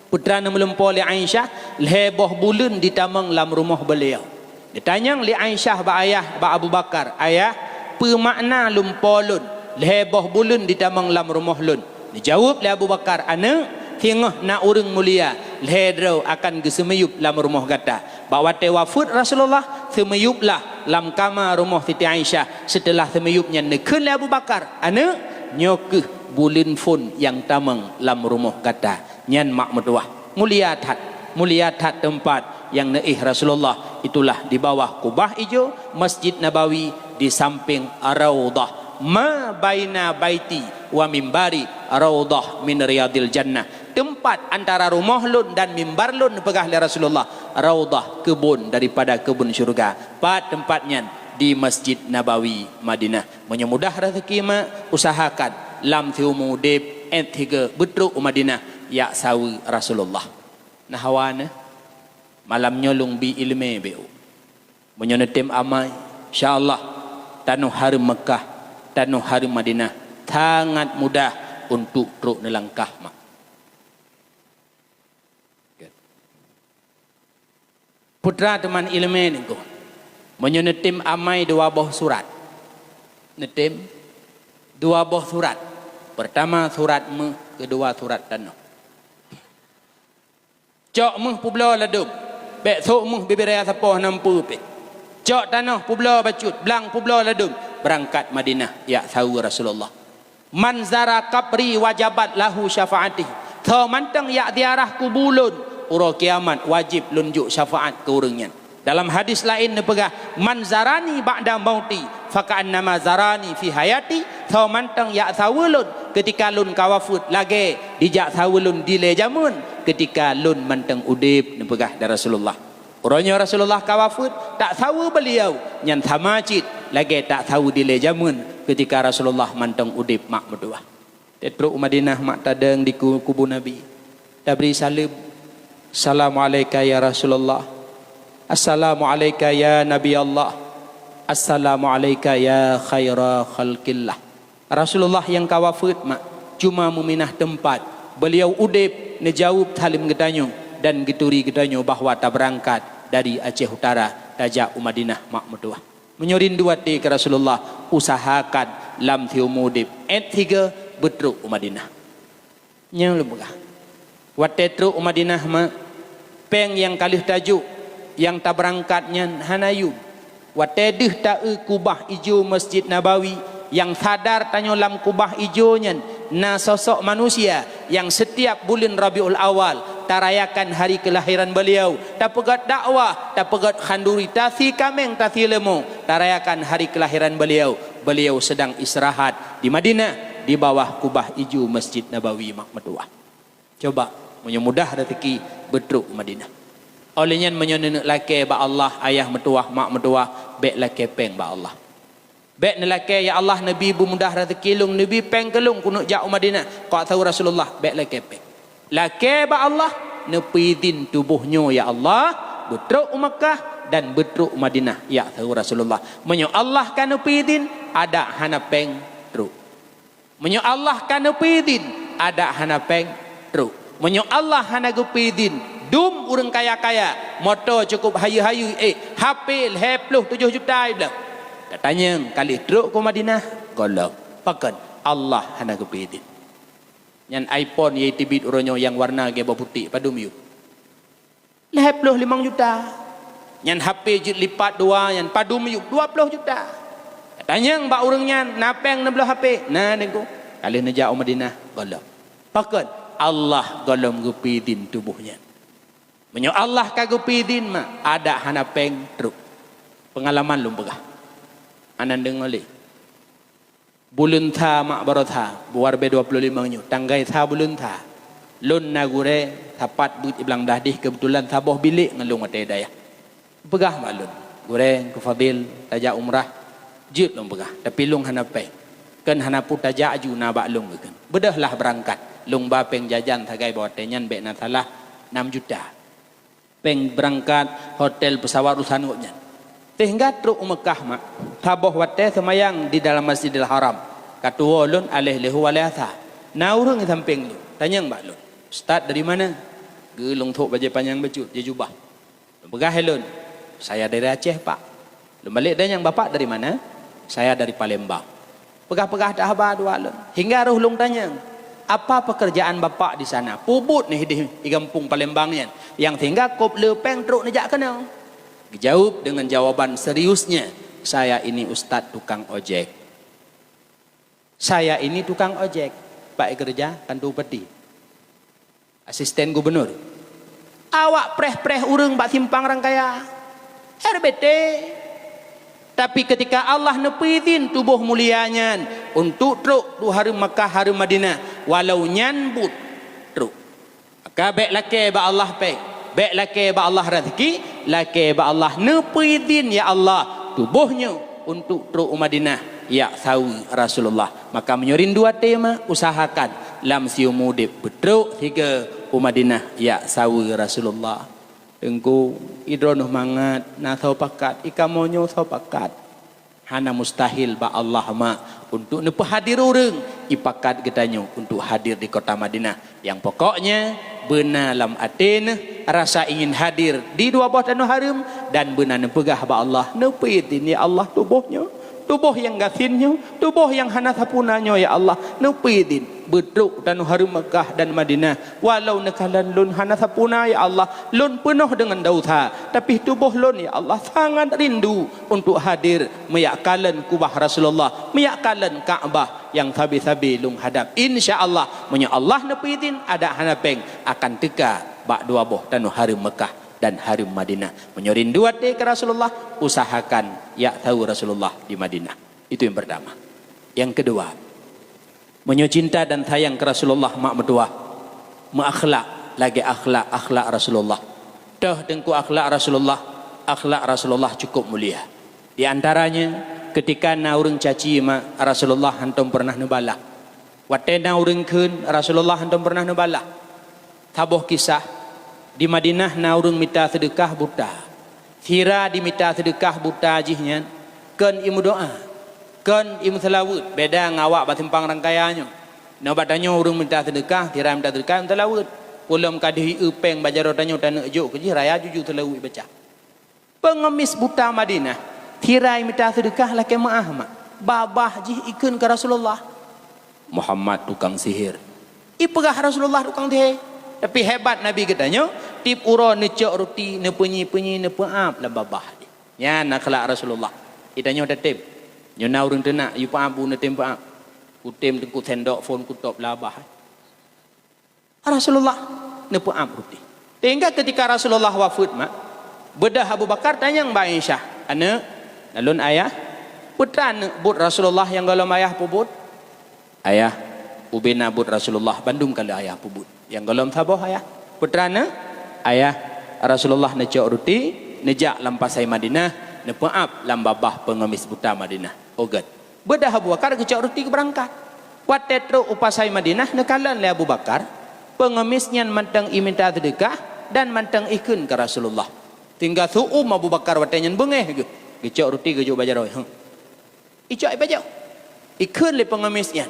Putra neumeulumpoe lé Aisyah, lhée boh buleuen jitamong lam rumoh beuliau. Geutanyong lé Aisyah bak ayah, bak Abu Bakar, "Ayah, peue makna lumpoe lôn lhée boh buleuen jitamong lam rumoh lôn?" Neujaweueb lé Abu Bakar, "Aneuëk, singoh na ureuëng mulia lhée droe akan geuseumiyueb lam rumoh gata." Bak watée wafeuet Rasulullah, seumiyueblah lam kama rumoh Siti Aisyah. Seuteulah seumiyueb nyan neukheun lé Abu Bakar, "Aneuëk, nyoe kheueh buleuen phon nyang tamong lam rumoh gata." Nyan mak meutuwah. Mulia that, mulia that teumpat nyang neuéh Rasulullah, itulah di bawah kubah ijo Masjid Nabawi di samping Raudhah. Ma baina baiti wa mimbari raudhah min riyadil jannah. Teumpat antara rumoh lôn dan mimbar lôn, peugah lé Rasulullah, raudhah, keubon daripada keubon syeuruga. Pat teumpat nyan? Di Masjid Nabawi, Madinah. Meunyoe mudah raseuki mak, usahakan lam siumu udeb, ék sigoe beutrok u Madinah jak saweue Rasulullah. Nah, hawa neuh, malam nyoe lôn bi iéleumé bék. Meunyoe neutem amai, insya Allah, tanoh hareuem Meukah, tanoh hareuem Madinah, sangat mudah untuk trok neulangkah mak. Putra teuma iéleumé nyoe, meunyoe neutem amai dua boh surat. Neutem dua boh surat. Peurtama surat méuh, keudua surat tanoh. Cok méuh peubloe ladôm, bék sôk méuh bibiraya sapoh nam peue pih. Cok tanoh peubloe bacut, blang peubloe ladôm, beurangkat Madinah jak saweue Rasulullah. "Man zara qabri wajabat lahu syafaati." Soe mantong jak ziarah kubu lôn, uroe kiamat wajéb lôn jok syafaat keu ureuëng nyan. Dalam hadis laén neupeugah, "Man zarani ba'da mauti, faka'annama zarani fi hayati." Soe mantong jak saweue lôn keutika lôn ka wafeuet, lagée jijak saweue lôn dilée jameun keutika lôn mantong udeb, neupeugah lé Rasulullah. Uroe nyoe Rasulullah ka wafeuet, tasaweue beuliau nyan sama cit lagée tasaweue dilée jameun keutika Rasulullah mantong udeb mak meutuwah. Tatrok u Madinah mak tadong di ku-, kubu Nabi. Tabri saleuem. "Assalamu'alaika ya Rasulullah. Assalamu'alaika ya Nabi Allah. Assalamu'alaika ya khaira khalqillah." Rasulullah nyang ka wafeuet mak cuma meuminah teumpat. Beuliau udeb neujaweueb saleuem geutanyoe dan geuturi geutanyoe bahwa tabeurangkat dari Aceh Utara tajak u Madinah mak meutuwah. Meunyoe rindu até keu Rasulullah, usahakan lam siumu udeb ék sigoe beutrok u Madinah. Nyoe lôn peugah. Watée trok u Madinah mak, péng nyang ka lheueh tajok, nyang tabeurangkat nyan hana yum. Watée deuh taeu kubah ijo Masjid Nabawi, nyang sadar tanyoe lam kubah ijo nyan na sosok manusia nyang setiap buleuen Rabiul Awal tarayakan hari keulahiran beuliau, tapeugét dakwah, tapeugét khanduri, tasi kaméng, tasi leumô, tarayakan hari keulahiran beuliau. Beuliau seudang istirahat di Madinah, di bawah kubah ijo Masjid Nabawi mak meutuwah. Coba, meunyoe mudah raseuki, beutrok u Madinah. Óh lheueh nyan, meunyoe neuneuk lakée bak Allah, ayah meutuwah, mak meutuwah, bék lakée péng bak Allah. Bèk neulakèe, "Ya Allah, neubi beumudah raseuki lôn, neubi pèng keu lôn keuneuk jak u Madinah keu saweue Rasulullah." Bèk lakèe pèng. Lakèe bak Allah, "Neupeuidhin tuboh nyoe, ya Allah, beutrok u Makkah dan beutrok u Madinah jak saweue Rasulullah." Meunyoe Allah ka neupeuidhin, adak hana pèng trok. Meunyoe Allah ka neupeuidhin, adak hana pèng trok. Meunyoe Allah hana geupeuidhin, dum ureueng kaya-kaya, moto cukup hayeue-hayeue, eh, H P lhèe ploh tujoh juta ibleuh. Tatanyong, ka lheueh trok keu Madinah, gohlom. Pakon? Allah hana geupeuidhin. Nyan iPhone nyang teubiet uroe nyoe nyang warna geuboh putéh, padum yub? Lhèe ploh limong juta. Nyan H P jeuet lipat dua, nyan padum yub, dua ploh juta. Tatanyong bak ureueng nyan, "Na pèng neubloe H P?" "Na, Teungku." "Ka lheueh neujak u Madinah?" "Gohlom." Pakon? Allah gohlom geupeuidhin tuboh nyan. Meunyoe Allah ka geupeuidhin, mak, adak hana pèng trok. Peungalaman lôn peugah. Hana deungoe lé. Buleuen sa mak baroe sa, buleuen dua ploh limong nyoe, tanggai sa buleuen sa. Lôn na gurèe, sapat beuet i Blang Dahdeh, keubeutulan saboh bilék ngon lôn watèe dayah. Peugah bak lôn, "Gurèe, Teungku Fadil, tajak umrah." Jeuet lôn peugah, tapi lôn hana pèng. Kheun hana peue, tajak aju na bak lôn geukheun. Beudôhlah beurangkat, lôn ba pèng jajan sagai bak watèe nyan bèk na salah, nam juta. Pèng beurangkat, hotel, peusawat urusan gobnyan. Sehingga trok u Meukah, mak, saboh watèe seumayang di dalam Masjidil Haram. Ka tuwoe lôn aléh leuhô aléh asa. Na ureueng di sampéng lôn, tanyong bak lôn, "Ustaz dari mana?" Geuleueng thok bajèe panyang bacut, jijubah. Lôn peugah lé lôn, "Saya dari Aceh, Pak." Lôn balek tanyong, "Bapak dari mana?" "Saya dari Palembang." Peugah-peugah that haba dua lôn. Hingga roh lôn tanyong, "Apa pekerjaan Bapak di sana?" Peue buet neuh idéh i gampông Palembang nyan, nyang sehingga kôb le pèng trok neujak keunoe? Geujaweueb deungon jawaban seriusnya, "Saya ini ustaz tukang ojek." "Saya ini tukang ojek, Pak, keureuja kantor bupati, asisten gubernur." Awak preh-preh ureueng bak simpang rangkaya, R B T. Tapi keutika Allah neupeuidhin tuboh mulia nyan untuk trok u hareuem Makkah, hareuem Madinah, walau nyan buet trok. Maka bèk lakèe bak Allah pèng, bèk lakèe bak Allah raseuki, lakèe bak Allah neupeuidhin, "Ya Allah, tuboh nyoe untuk trok u Madinah jak saweue Rasulullah." Maka meunyoe rindu até, mak, usahakan lam siumu udép beutrok sigoe u Madinah jak saweue Rasulullah. Teungku, i droeneuh mangat na soe pakat, i kamoe nyoe soe pakat. Hana mustahil bak Allah, mak, untuk neupeuhadir ureueng, i pakat geutanyoe untuk hadir di kota Madinah. Nyang pokoknya, beuna lam até neuh rasa ingin hadir di dua boh tanoh hareuem dan beuna neupeugah bak Allah, "Neupeuidhin, ya Allah, tuboh nyoe, tuboh nyang gasien nyoe, tuboh nyang hana sapeuna nyoe, ya Allah, neupeuidhin beutrok tanoh hareuem Makkah dan Madinah, walau neukalon lôn hana sapeuna, ya Allah, lôn peunoh deungon desya, tapi tuboh lôn, ya Allah, sangat rindu untuk hadir meujak kalon kubah Rasulullah, meujak kalon Ka'bah nyang sabe-sabe lôn hadab. Insya Allah, meunyoe Allah neupeuidhin, adak hana pèng akan teuka bak dua boh tanoh hareuem Makkah dan hareuem Madinah." Meunyoe rindu até keu Rasulullah, usahakan jak saweue Rasulullah di Madinah. Itu yang pertama. Yang kedua, meunyoe cinta dan sayang keu Rasulullah, mak meutuwah, meuakhlak lagèe akhlak-akhlak Rasulullah. Toh Teungku, akhlak Rasulullah, akhlak Rasulullah cukup mulia. Di antaranya, keutika na ureueng caci, mak, Rasulullah hantom peureunah neubalah. Watèe na ureueng kheun, Rasulullah hantom peureunah neubalah. Saboh kisah, di Madinah na ureueng mita seudeukah buta. Sira jimita seudeukah buta jih nyan, kheun jimeudoa. Kheun jimeuseulaweuet, beda ngon awak bak simpang rangkaya nyoe. Nyoe bak tanyoe ureueng mita seudeukah, sira mita seudeukah, meuseulaweuet. Peue lom ka deuh jieu pèng bak jaroe tanyoe taneuk jok keu jih, raya juju seulaweuet baca. Peungemis buta Madinah, sira jimita seudeukah lakèe meu'ah, mak. Babah jih jikheun keu Rasulullah, "Muhammad tukang sihir." Jipeugah Rasulullah tukang sihir. Tapi hebat Nabi geutanyoe, tiep uroe neucok ruti, neupeunyi-peunyi, neupeu'ab lam babah jih. Nyan akhlak Rasulullah. Geutanyoe tatem. Nyoe na ureueng teunak, yue peu'ab, bu neutem peu'ab. Kutem teungku sendok phon kutôb lam babah. Rasulullah neupeu'ab ruti. Sehingga keutika Rasulullah wafeuet, mak, beudôh Abu Bakar tanyong bak Aisyah, "Aneuk, na lôn ayah, peue treuk aneuk buet Rasulullah nyang gohlom ayah peubuet?" "Ayah, ubena buet Rasulullah bandum ka lheueh ayah peubuet. Nyang gohlom saboh ayah. Peue treuk aneuk?" "Ayah, Rasulullah neucok ruti, neujak lam pasai Madinah, neupeu'ab lam babah peungemis buta Madinah." "Oh gèt." Beudôh Abu Bakar geucok ruti geubeurangkat. Watée trok u pasai Madinah, neukalon lé Abu Bakar, peungemis nyan mantong imita seudeukah dan mantong ikheun keu Rasulullah. Sehingga seuuem Abu Bakar watée nyan beungéh geuh, geucok ruti geujok bak jaroe. Heuh. Icok ipajoh. Ikheun lé peungemis nyan.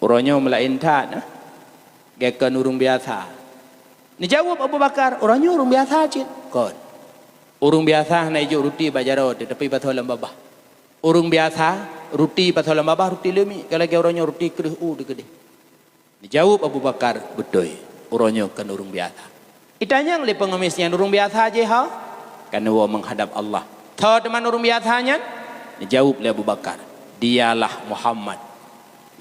Uroe nyoe meulaén that, nah. Geukeun ureuëng biasa. Neujaweueb Abu Bakar, "Uroe nyoe ureuëng biasa cit." "Kon. Ureuëng biasa hana ijok ruti bak jaroe teuh, tapi ipasoe lam babah. Ureuëng biasa, ruti ipasoe lam babah, ruti leumiek, ka lagée uroe nyoe ruti kreueh u teuh keudeh." Neujaweueb Abu Bakar, "Beutôi, uroe nyoe kon ureuëng biasa." Itanyong lé peungemis nyan, "Ureuëng biasa jih ho?" "Kan neuwoe meuhadab Allah." "Soe teuma ureuëng biasa nyan?" Neujaweueb lé Abu Bakar, "Dialah Muhammad.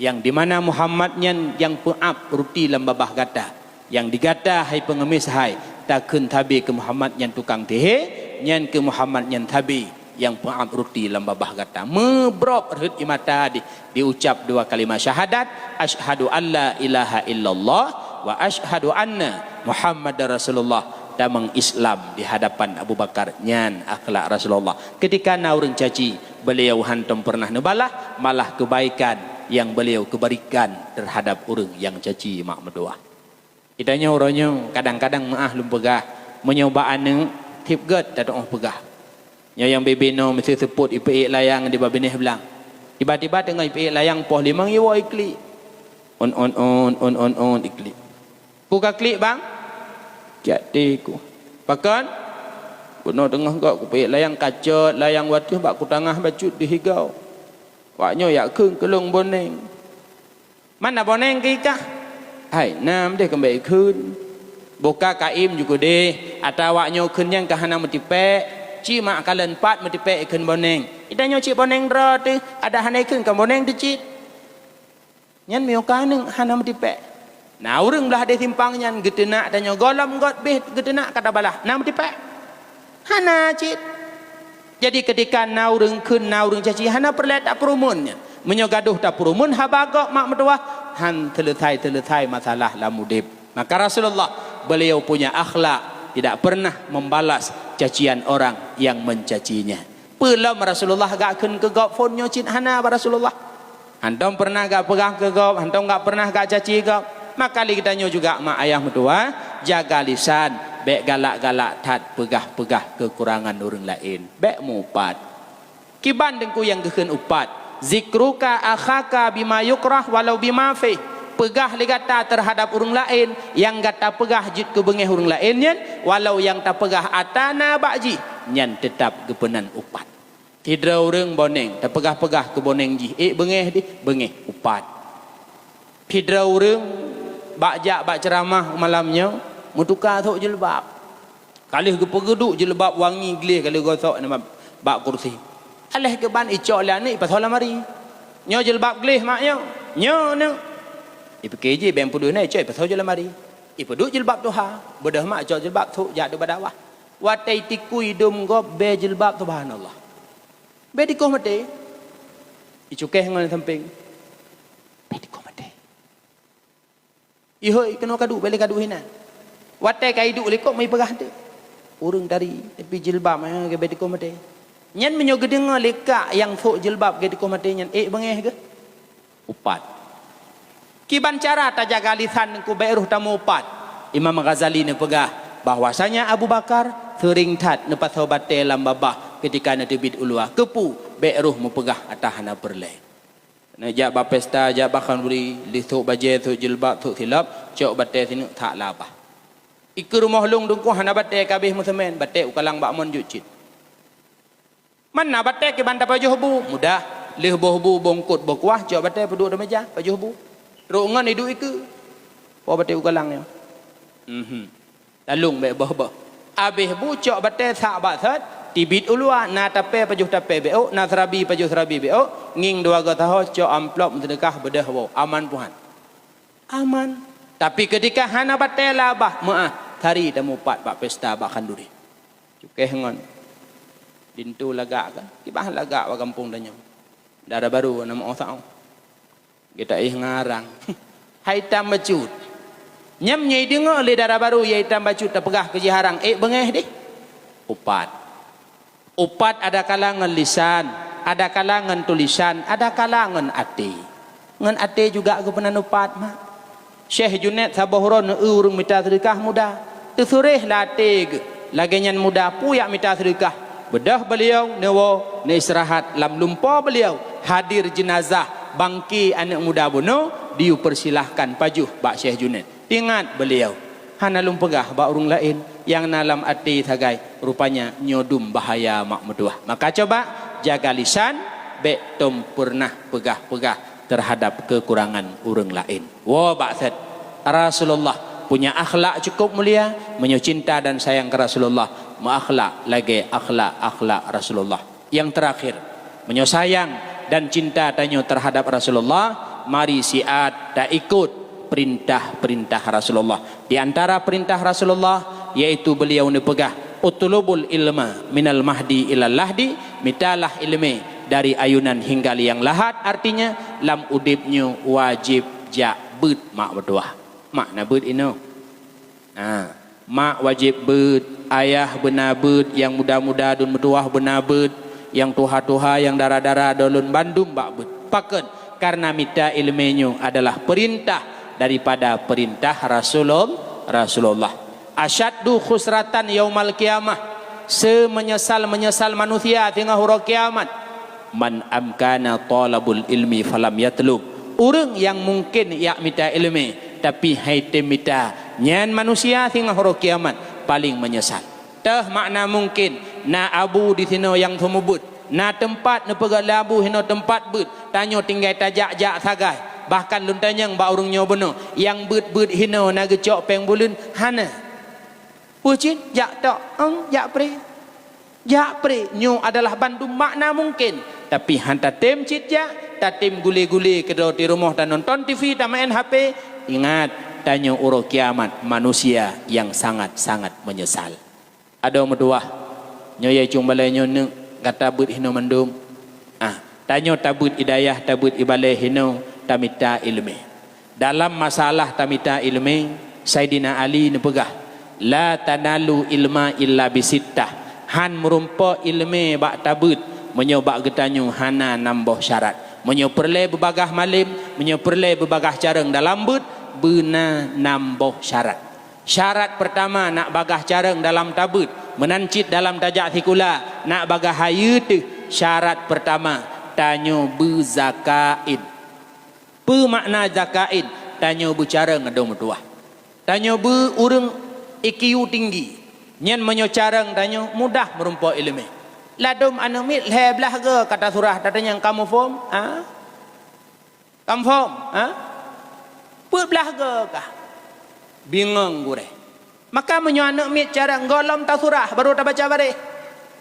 Nyang di mana Muhammad nyan nyang peuab ruti lam babah gata. Nyang di gata hai peungemis hai, takheun sabe keu Muhammad nyan tukang sihé, nyan keu Muhammad nyan sabe nyang peuab ruti lam babah gata." Meubrok rhët ie mata di, diucap dua kalimat syahadat, "Asyhadu an la ilaha illallah wa asyhadu anna Muhammadar Rasulullah." Tamong Islam di hadapan Abu Bakar. Nyan akhlak Rasulullah. Ketika na ureuëng caci, beliau hantom pernah neubalah, malah kebaikan yang beliau keberikan terhadap ureuëng nyang caci mak meutuwah. Geutanyoe uroe nyoe kadang-kadang meuáh lôn peugah, meunyoe bak aneuëk, tieb gét tatuoh peugah. Nyoe nyang bebe noe miseue seupôt ipeuék layang di bak binéh blang. Tiba-tiba teungoh ipeuék layang poh limong iwoe iklik. On, on, on, on, on, on, iklik. "Ku ka klik, Bang?" "Kiat teuku." "Pakon?" "Bunoe teungoh gob kupeuék layang, kacot layang wateueh bak kutangah bacut deuh igoe. Wak nyoe yak kheun keu lôn boneng." "Man na boneng keu ikah?" "Hai, na meudeh keumbée ikheun." "Boh ka kaém ju keudeh, ata wak nyoe kheun nyang ka hana meutipék. Cit mak kalon pat meutipék ikheun boneng. Geutanyoe cit boneng droe teuh, adak hana ikheun kon boneng teuh cit." Nyan meunyoe ka aneuëk hana meutipék. Na ureuëng blah deh simpang nyan geuteunak tanyoe gohlom göt beh geuteunak ka tabalah. Na meutipék? Hana cit. Jadi ketika na ureuëng kheun, na ureuëng caci, hana peureulée tapeurumeun nyan. Meunyoe gadoh tapeurumeun haba gob mak meutuwah, han seuleusai-seuleusai masalah lam udeb. Maka Rasulullah, beliau punya akhlak tidak pernah membalas cacian orang yang mencacinya. Peulom Rasulullah gak kheun keu gob phon nyoe cit hana bak Rasulullah. Hantom pernah gak peugah keu gob, hantom gak pernah gak caci gob. Maka lé geutanyoe juga mak ayah meutuwah, jaga lisan, bék galak-galak that peugah-peugah keukurangan ureuëng laén. Bék mupat. Kiban teungku nyang geukheun upat, "Zikruka akhaka bima yukrah walau bima fih." Peugah lé gata terhadap ureuëng laén, nyang gata peugah jeuet keu beungéh ureuëng laén nyan, walau nyang tapeugah ata na bak jih, nyan teutab geupeunan upat. Sidroe ureuëng boneng, tapeugah-peugah keu boneng jih, ék beungéh deh, beungéh, upat. Sidroe ureuëng bak jak bak ceuramah malam nyoe, meutuka sôk jilbab. Ka lheueh geupeugeuduek jilbab wangi gleh ka lheueh gosok na bak kursi. Aléh keuban icok lé aneuëk ipasoe lamari. "Nyoe jilbab gleh mak nyoe." "Nyoe, neuk." Ipike jih bèk peudeuh na icok ipasoe lamari. Ipeuduek jilbab tuha. Beudôh mak icok jilbab sôk jak deuh bak dakwah. Watée itikui dum gob bée jilbab, subhanallah. Bée tikoh maté. Icukéh ngon sampéng. Bée tikoh maté. Ihôi keunoe kaduek, bée lé kaduek hinan. Watée ka iduek likot meuipeugah teuh. Ureuëng tari, tapi jilbab, eh, geubée tikoh maté. Nyan meunyoe geudeungoe lé kak nyang sôk jilbab geutikoh maté nyan, ék beungéh geuh? Upat. Kiban cara tajaga lisan teungku bék roh tameuupat? Imam Ghazali neupeugah bahwasanya Abu Bakar seuring that neupasoe batée lam babah keutika neuteubiet u luwa. Keupeue? Bék roh meupeugah ata hana peureulée. Neujak bak pesta, jak bak khanduri, lheueh sôk bajée, sôk jilbab, sôk silop, cok batée sineuk that lam babah. Ikeue rumoh lôn teungku hana batée ka abéh meuseumén, batée u kalang bak mon jeuet cit. Man na batée kiban tapajoh bu, mudah. Lheueh boh bu, bungkot, boh kuah, cok batée peuduek di meja, pajoh bu. Trok ngon iduek ikeue. Po batée u kalang nyoe. Mhm. Lalong bék boh-boh. Abéh bu cok batée sak bak sot, teubiet u luwa, na tapée pajoh tapée bék ôk, na seurabi pajoh seurabi bék ôk, ngieng dua goe saho, cok amplop meuseudeukah beudôh woe. Aman puhan. Aman. Tapi keutika hana batée lam babah, meuáh, tari tameuupat bak pesta, bak khanduri. Cukéh ngon linto lagak kan? Kiban lagak bak gampông tanyoe. Dara barô na meu'oh saôh. Geuta éh ngarang. Hai tam bacut. Nyan meunyoe ideungoe lé dara barô, hai tam bacut, tapeugah keu jih harang, ék beungéh deh. Upat. Upat ada kala ngon lisan. Ada kala ngon tulisan, ada kala ngon até. Ngon até juga geupeunan upat, mak. Syekh Junaid saboh uroe neu-eu ureuëng mita seudeukah muda. Teusureh lam até geuh, lagée nyan muda peue jak mita seudeukah. Beudôh beuliau neuwoe, neuistirahat lam lumpo beuliau. Hadir jeunazah bangke aneuëk muda bunoe, dipersilahkan pajoh bak Syekh Junaid. Ingat beuliau, hana lôn peugah bak ureuëng laén, nyang na lam até sagai, rupanya nyoe dum bahaya mak meutuwah. Maka coba jaga lisan, bék tom peureunah peugah-peugah terhadap kekurangan ureuëng laén. Woe bak that, Rasulullah punya akhlak cukup mulia, meunyoe cinta dan sayang ke Rasulullah, meuakhlak lagée akhlak-akhlak Rasulullah. Yang terakhir, meunyoe sayang dan cinta tanyoe terhadap Rasulullah, mari siat taikot perintah-perintah Rasulullah. Di antara perintah Rasulullah, yaitu beliau neupeugah, "Utlubul ilma minal mahdi ilal lahdi," mitalah ilmu dari ayunan hingga liang lahat, artinya lam udeb nyoe wajib jak beuet mak meutuwah. Mak na beuet inoe. Ha, mak wajéb beuet, ayah beuna beuet, nyang muda-muda dum meutuwah beuna beuet, nyang tuha-tuha, nyang dara-dara dum lôn bandum bak beuet. Pakon? Karena mita iéleumé nyoe adalah peurintah daripada peurintah Rasulul-, Rasulullah. Asyaddu khusratan yaumal qiyamah, seumeunyeusal-meunyeusal manusia singoh uroe kiamat. Man amkana thalabul ilmi falam yatlub. Ureuëng nyang mungken jak mita iéleumé, tapi hai tem mita, nyan manusia singoh uroe kiamat paleng meunyeusal. Teuh makna mungken, na abu disinoe nyang seumeubeuet, na teumpat neupeugah lé abu hinoe teumpat beuet, tanyoe tinggai tajak-jak sagai. Bahkan lôn tanyong bak ureuëng nyoe bunoe, nyang beuet-beuet hinoe na geucok péng buleuen? Hana. Peue cit? Jak tok, eng, jak pré. Jak pré, nyoe adalah bandum makna mungken. Tapi han tatem cit jak, tatem gule-gule keudroe di rumoh tanonton T V, tameu'en H P. Ingat, tanyoe uroe kiamat manusia nyang sangat-sangat meunyeusal. Adoe meutuwah, nyoe yai cung balée nyoe neuk gata beuet hinoe mandum. Ah, tanyoe tabeuet i dayah, tabeuet i balée hinoe, tamita iéleumé. Dalam masalah tamita iéleumé, Saidina Ali neupeugah, "La tanalu ilma illa bisittah." Han meurumpok iéleumé bak tabeuet meunyoe bak geutanyoe hana nam boh syarat. Meunyoe peureulée beubagaih malem, meunyoe peureulée beubagaih carông dalam beuet, beuna nam boh syarat. Syarat peurtama nak bagaih carông dalam tabeuet, meunan cit dalam tajak sikula, nak bagaih hayeue teuh. Syarat peurtama, tanyoe beuzakain. Peue makna zakain? Tanyoe beucarông adoe meutuwah. Tanyoe beu ureuëng I Q tinggi. Nyan meunyoe carông tanyoe mudah meurumpok iéleumé. Ladôm aneuëk miet lhée blaih goe ka tasurah, tatanyong, "Kamoe phom?" Ha? "Kamoe phom?" Ha? Peuet blaih goe kah? Bingong gurée. Maka meunyoe aneuëk miet carông gohlom tasurah, barô tabaca baréh.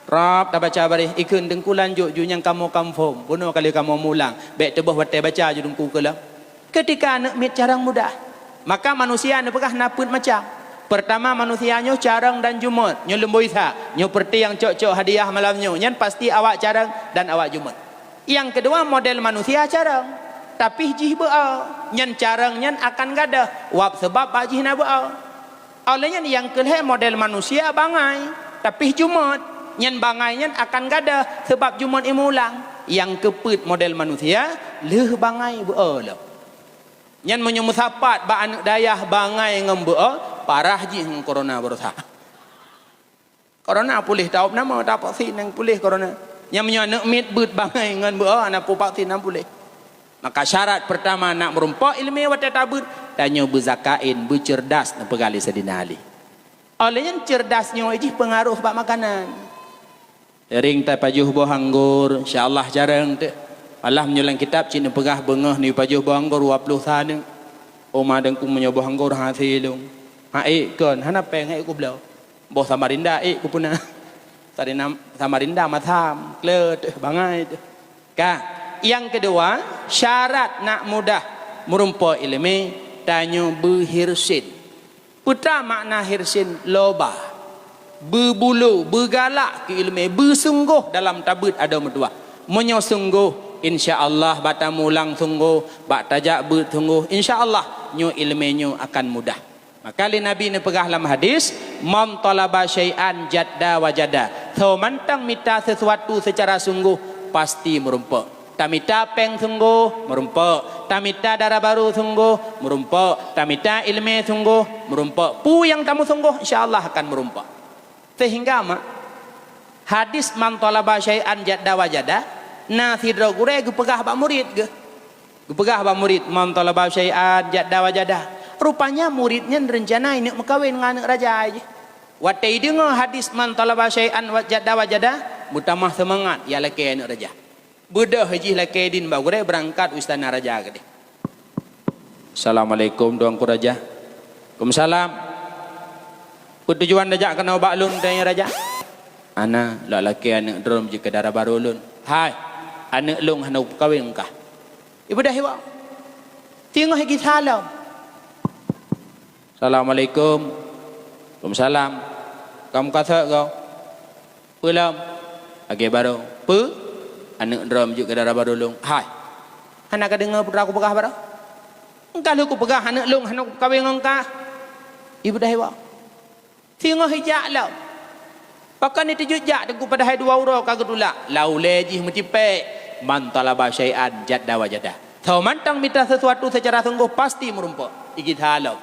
Rab tabaca baréh, ikheun teungku lanjut ju nyang kamoe confirm, bunoe kali kamoe mulang, bék teuboh watée baca ju teungku keulam. Keutika aneuëk miet carông mudah, maka manusia neupeugah na peuet macam. Peurtama manusia nyoe carông dan jumôt, nyoe leumboi sa, nyoe peureuti nyang cok-cok hadiah malam nyoe, nyan pasti awak carông dan awak jumôt. Nyang keudua model manusia carông, tapi jih beu-o, nyan carông nyan akan gadôh, wab seubab bak jih na beu-o. Óh lheueh nyan nyang keu lhée model manusia bangai, tapi jumôt, nyan bangai nyan akan gadôh seubab jumôt imulang. Nyang keu peuet model manusia lheueh bangai beu-o lom. Nyan meunyoe meusapat bak aneuëk dayah bangai ngon beu-o, parah jih ngon korona baroesa. Korona puléh, tawöb nama, tapaksin nyang puléh korona. Nyang meunyoe aneuëk miet beuet bangai ngon beu-o, hana peue vaksin, hana puléh. Maka syarat peurtama nak meurumpok iéleumé watée tabeuet, tanyoe beuzakain, beuceurdas, neupeugah lé Saidina Ali. Óh lheueh nyan ceurdas nyoe jih peungaroh bak makanan. Seuring tapajoh boh anggor, insya Allah carông teuh. Malah meunyoe lam kitab cit neupeugah beungoh neupajoh boh anggor dua ploh sa aneuëk. Oma dengku meunyoe boh anggor hase lôn. Ha ék kon, hana péng, ha ék kubloe. Boh Samarinda ék kupeuna. Sarina-, Samarinda masam, kle teuh, bangai teuh. Ka, nyang keudua, syarat nak mudah meurumpok iéleumé, tanyoe beuhirsin. Peue makna hirsin? Loba. Beubulo, beugalak keu iéleumé, beusunggoh dalam tabeuet adoe meutuwah. Meunyoe sunggoh, insya Allah bak tamulang sunggoh, bak tajak beuet sunggoh, insya Allah nyoe iéleumé nyoe akan mudah. Maka lé Nabi neupeugah lam hadis, "Man talaba syai'an jadda wajada." Soe mantong mita sesuatu seucara sunggoh, pasti meurumpok. Tamita péng sunggoh, meurumpok. Tamita dara barô sunggoh, meurumpok. Tamita iéleumé sunggoh, meurumpok. Peue nyang tameusunggoh, insya Allah akan meurumpok. Sehingga mak, hadis "Man thalaba syai'an jadda wajada", na sidroe gurée geupeugah bak murit geuh. Geupeugah bak murit, "Man thalaba syai'an jadda wajada." Rupanya murit nyan reuncana ineuk meukawen ngon aneuk raja jih. Watée ideungoe hadis "Man thalaba syai'an wa jadda wajada", meutamah seumangat jak lakée aneuk raja. Beudôh jih lakée idin bak gurée beurangkat u istana raja keudeh. "Assalamualaikum, Tuanku Raja." "Waalaikumsalam. Peue tujuan tajak keunoe bak lôn, Tuan Raja?" "Hana, lôn lakée aneuk droeneuh jeuet keu dara barô lôn." "Hai, aneuk lôn hana kupeukawen ngon kah." Ibeudôh iwoe. Singoh gisa lom. "Assalamualaikum." "Waalaikumsalam. Ka meukasoe goe?" "Peue lom?" "Lagée barô." "Peue?" "Aneuk droeneuh jeuet keu dara barô lôn." "Hai, hana kadeungoe peue teuma kupeugah barô? Engkah lheueh kupeugah aneuk lôn hana kupeukawen ngon kah." Ibeudôh iwoe. Singoh ijak lom. Pakon jiteujeuet jak teungku padahai dua uroe ka geutulak? Lam ulée jih meucipék, "Man thalaba syai'an jadda wajada." Soe mantong mita sesuatu seucara sunggoh pasti meurumpok. Igisa lom.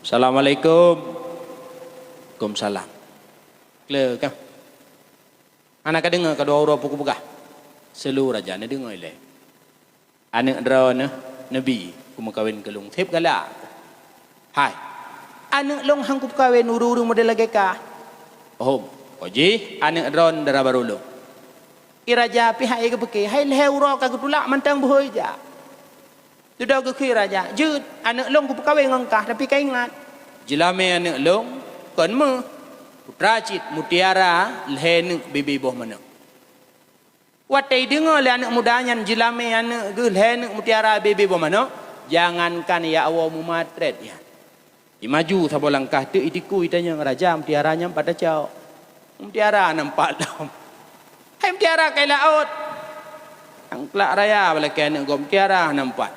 "Assalamualaikum." "Waalaikumsalam." "Kle kah? Hana kadeungoe ka dua uroe peue kupeugah?" "Seuleu Raja neudeungoe ilée." "Aneuk droeneuh neubi kumeukawen keu lôn, seb galak." "Hai, aneuk lôn han kupeukawen ureuëng-ureuëng model lagée kah." "Hom, oh jih aneuk droeneuh dara barô lôn." I raja pih han ék geupike, hai lhée uroe ka geutulak mantong beuhôi jak. Dudoe geukheun raja, "Jeuet, aneuk lôn kupeukawen ngon kah, tapi ka ingat, jeulamé aneuk lôn kon méuh, putra cit mutiara lhée neuk bibi boh manok." Watée ideungoe lé aneuk muda nyan jeulamé aneuk geuh lhée neuk mutiara bibi boh manok, jangankan ya Allah mumatrét nyan. Imaju saboh langkah teuk itikui tanyong raja mutiara nyan pat tacok. Mutiara nampak lom. "Hai mutiara kai laôt." Nyang keulak raya bak lakée aneuk gob mutiara nampak.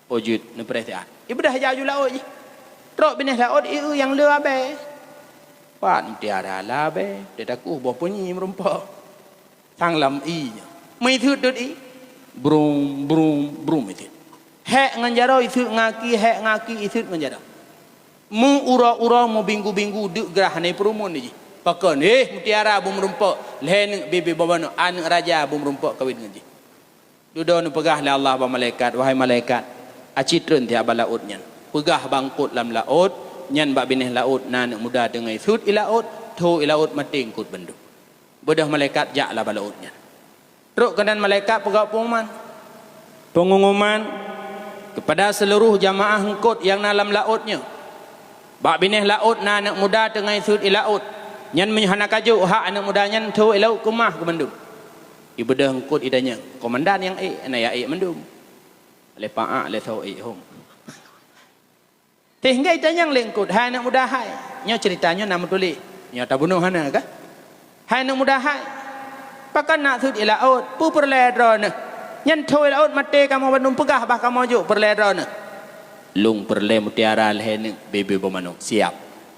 "Oh jeuet neupreh siat." Ibeudôh ijak u laôt jih. Trok binéh laôt ieu nyang le abée. Pat mutiara le abée, teutakeuh boh punyi meurumpok. Sang lam ié nyoe. Meuiseut dot ié. Brum, brum, brum iseut. Hék ngon jaroe iseut ngaki, hék ngaki iseut ngon jaroe. Meu uroe-uroe, meubinggu-binggu deuk grah hana peurumun jih. Pakon, "Eh, mutiara beu meurumpok, lhée neuk bibi boh manok, aneuk raja beu meurumpok kawén ngon jih." Dudoe neupeugah lé Allah bak malaikat, "Wahai malaikat, aci treun tiak bak laôt nyan. Peugah bak eungkot lam laôt nyan bak binéh laôt na aneuk muda teungoh iseut i laôt, tho i laôt maté eungkot bandum." Beudôh malaikat jak lam laôt nyan. Trok keunan malaikat peugah peungumuman. Peungumuman keupada seuluroh jamaah eungkot nyang na lam laôt nyoe. Bak binéh laôt na aneuk muda teungoh iseut i laôt. Nyan meunyoe hana kajok hak aneuk muda nyan tho i laôt keumah keu mandum. Ibeudôh eungkot itanyong, komandan nyang ék, na nyang ék mandum. Lé paak, lé soe ék hom. Teuh hingga itanyong lé eungkot, "Hai aneuk muda hai." Nyoe ceurita nyoe na meutuléh. Nyoe tabunoe hana kah? "Hai aneuk muda hai, pakon na seut i laôt, peue peureulée droeneuh? Nyan tho i laôt maté kamoe bandum, peugah bah kamoe jok peureulée droeneuh." "Lôn peureulée mutiara lhée neuk bibi boh manok." "Siap."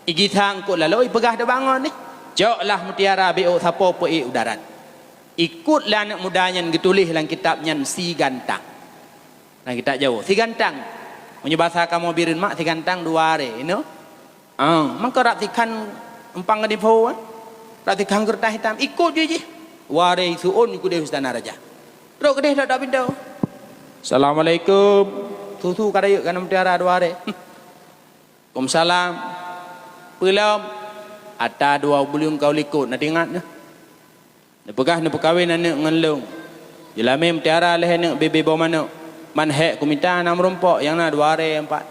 Igisa eungkot lalu ipeugah teuh bangon nyoe, "Coklah mutiara biôk sapo peu ék u darat." Ikot lé aneuk muda nyan geutuléh lam kitab nyan si gantang. Lam kitab Jawoe, si gantang. Meunyoe basa kamoe Bireuen mak, si gantang dua aré, inoe. Ah, maka rab sikhan empang geudipo, eh. Rab sikhan keureutah itam, ikot jih jih. Dua aré iseuôn ikot deh istana raja. Trok keudeh dok-dok pintoe. "Assalamualaikum." Su-su ka rayeuk keunan mutiara dua aré. "Waalaikumsalam." "Peue lom?" "Ata dua buleuen ka u likot, na teuingat neuh?" Neupeugah neupeukawen aneuk ngon lôn. Jeulamé mutiara lhée neuk bibi boh manok. Man hék kumita na meurumpok nyang na dua aré empat.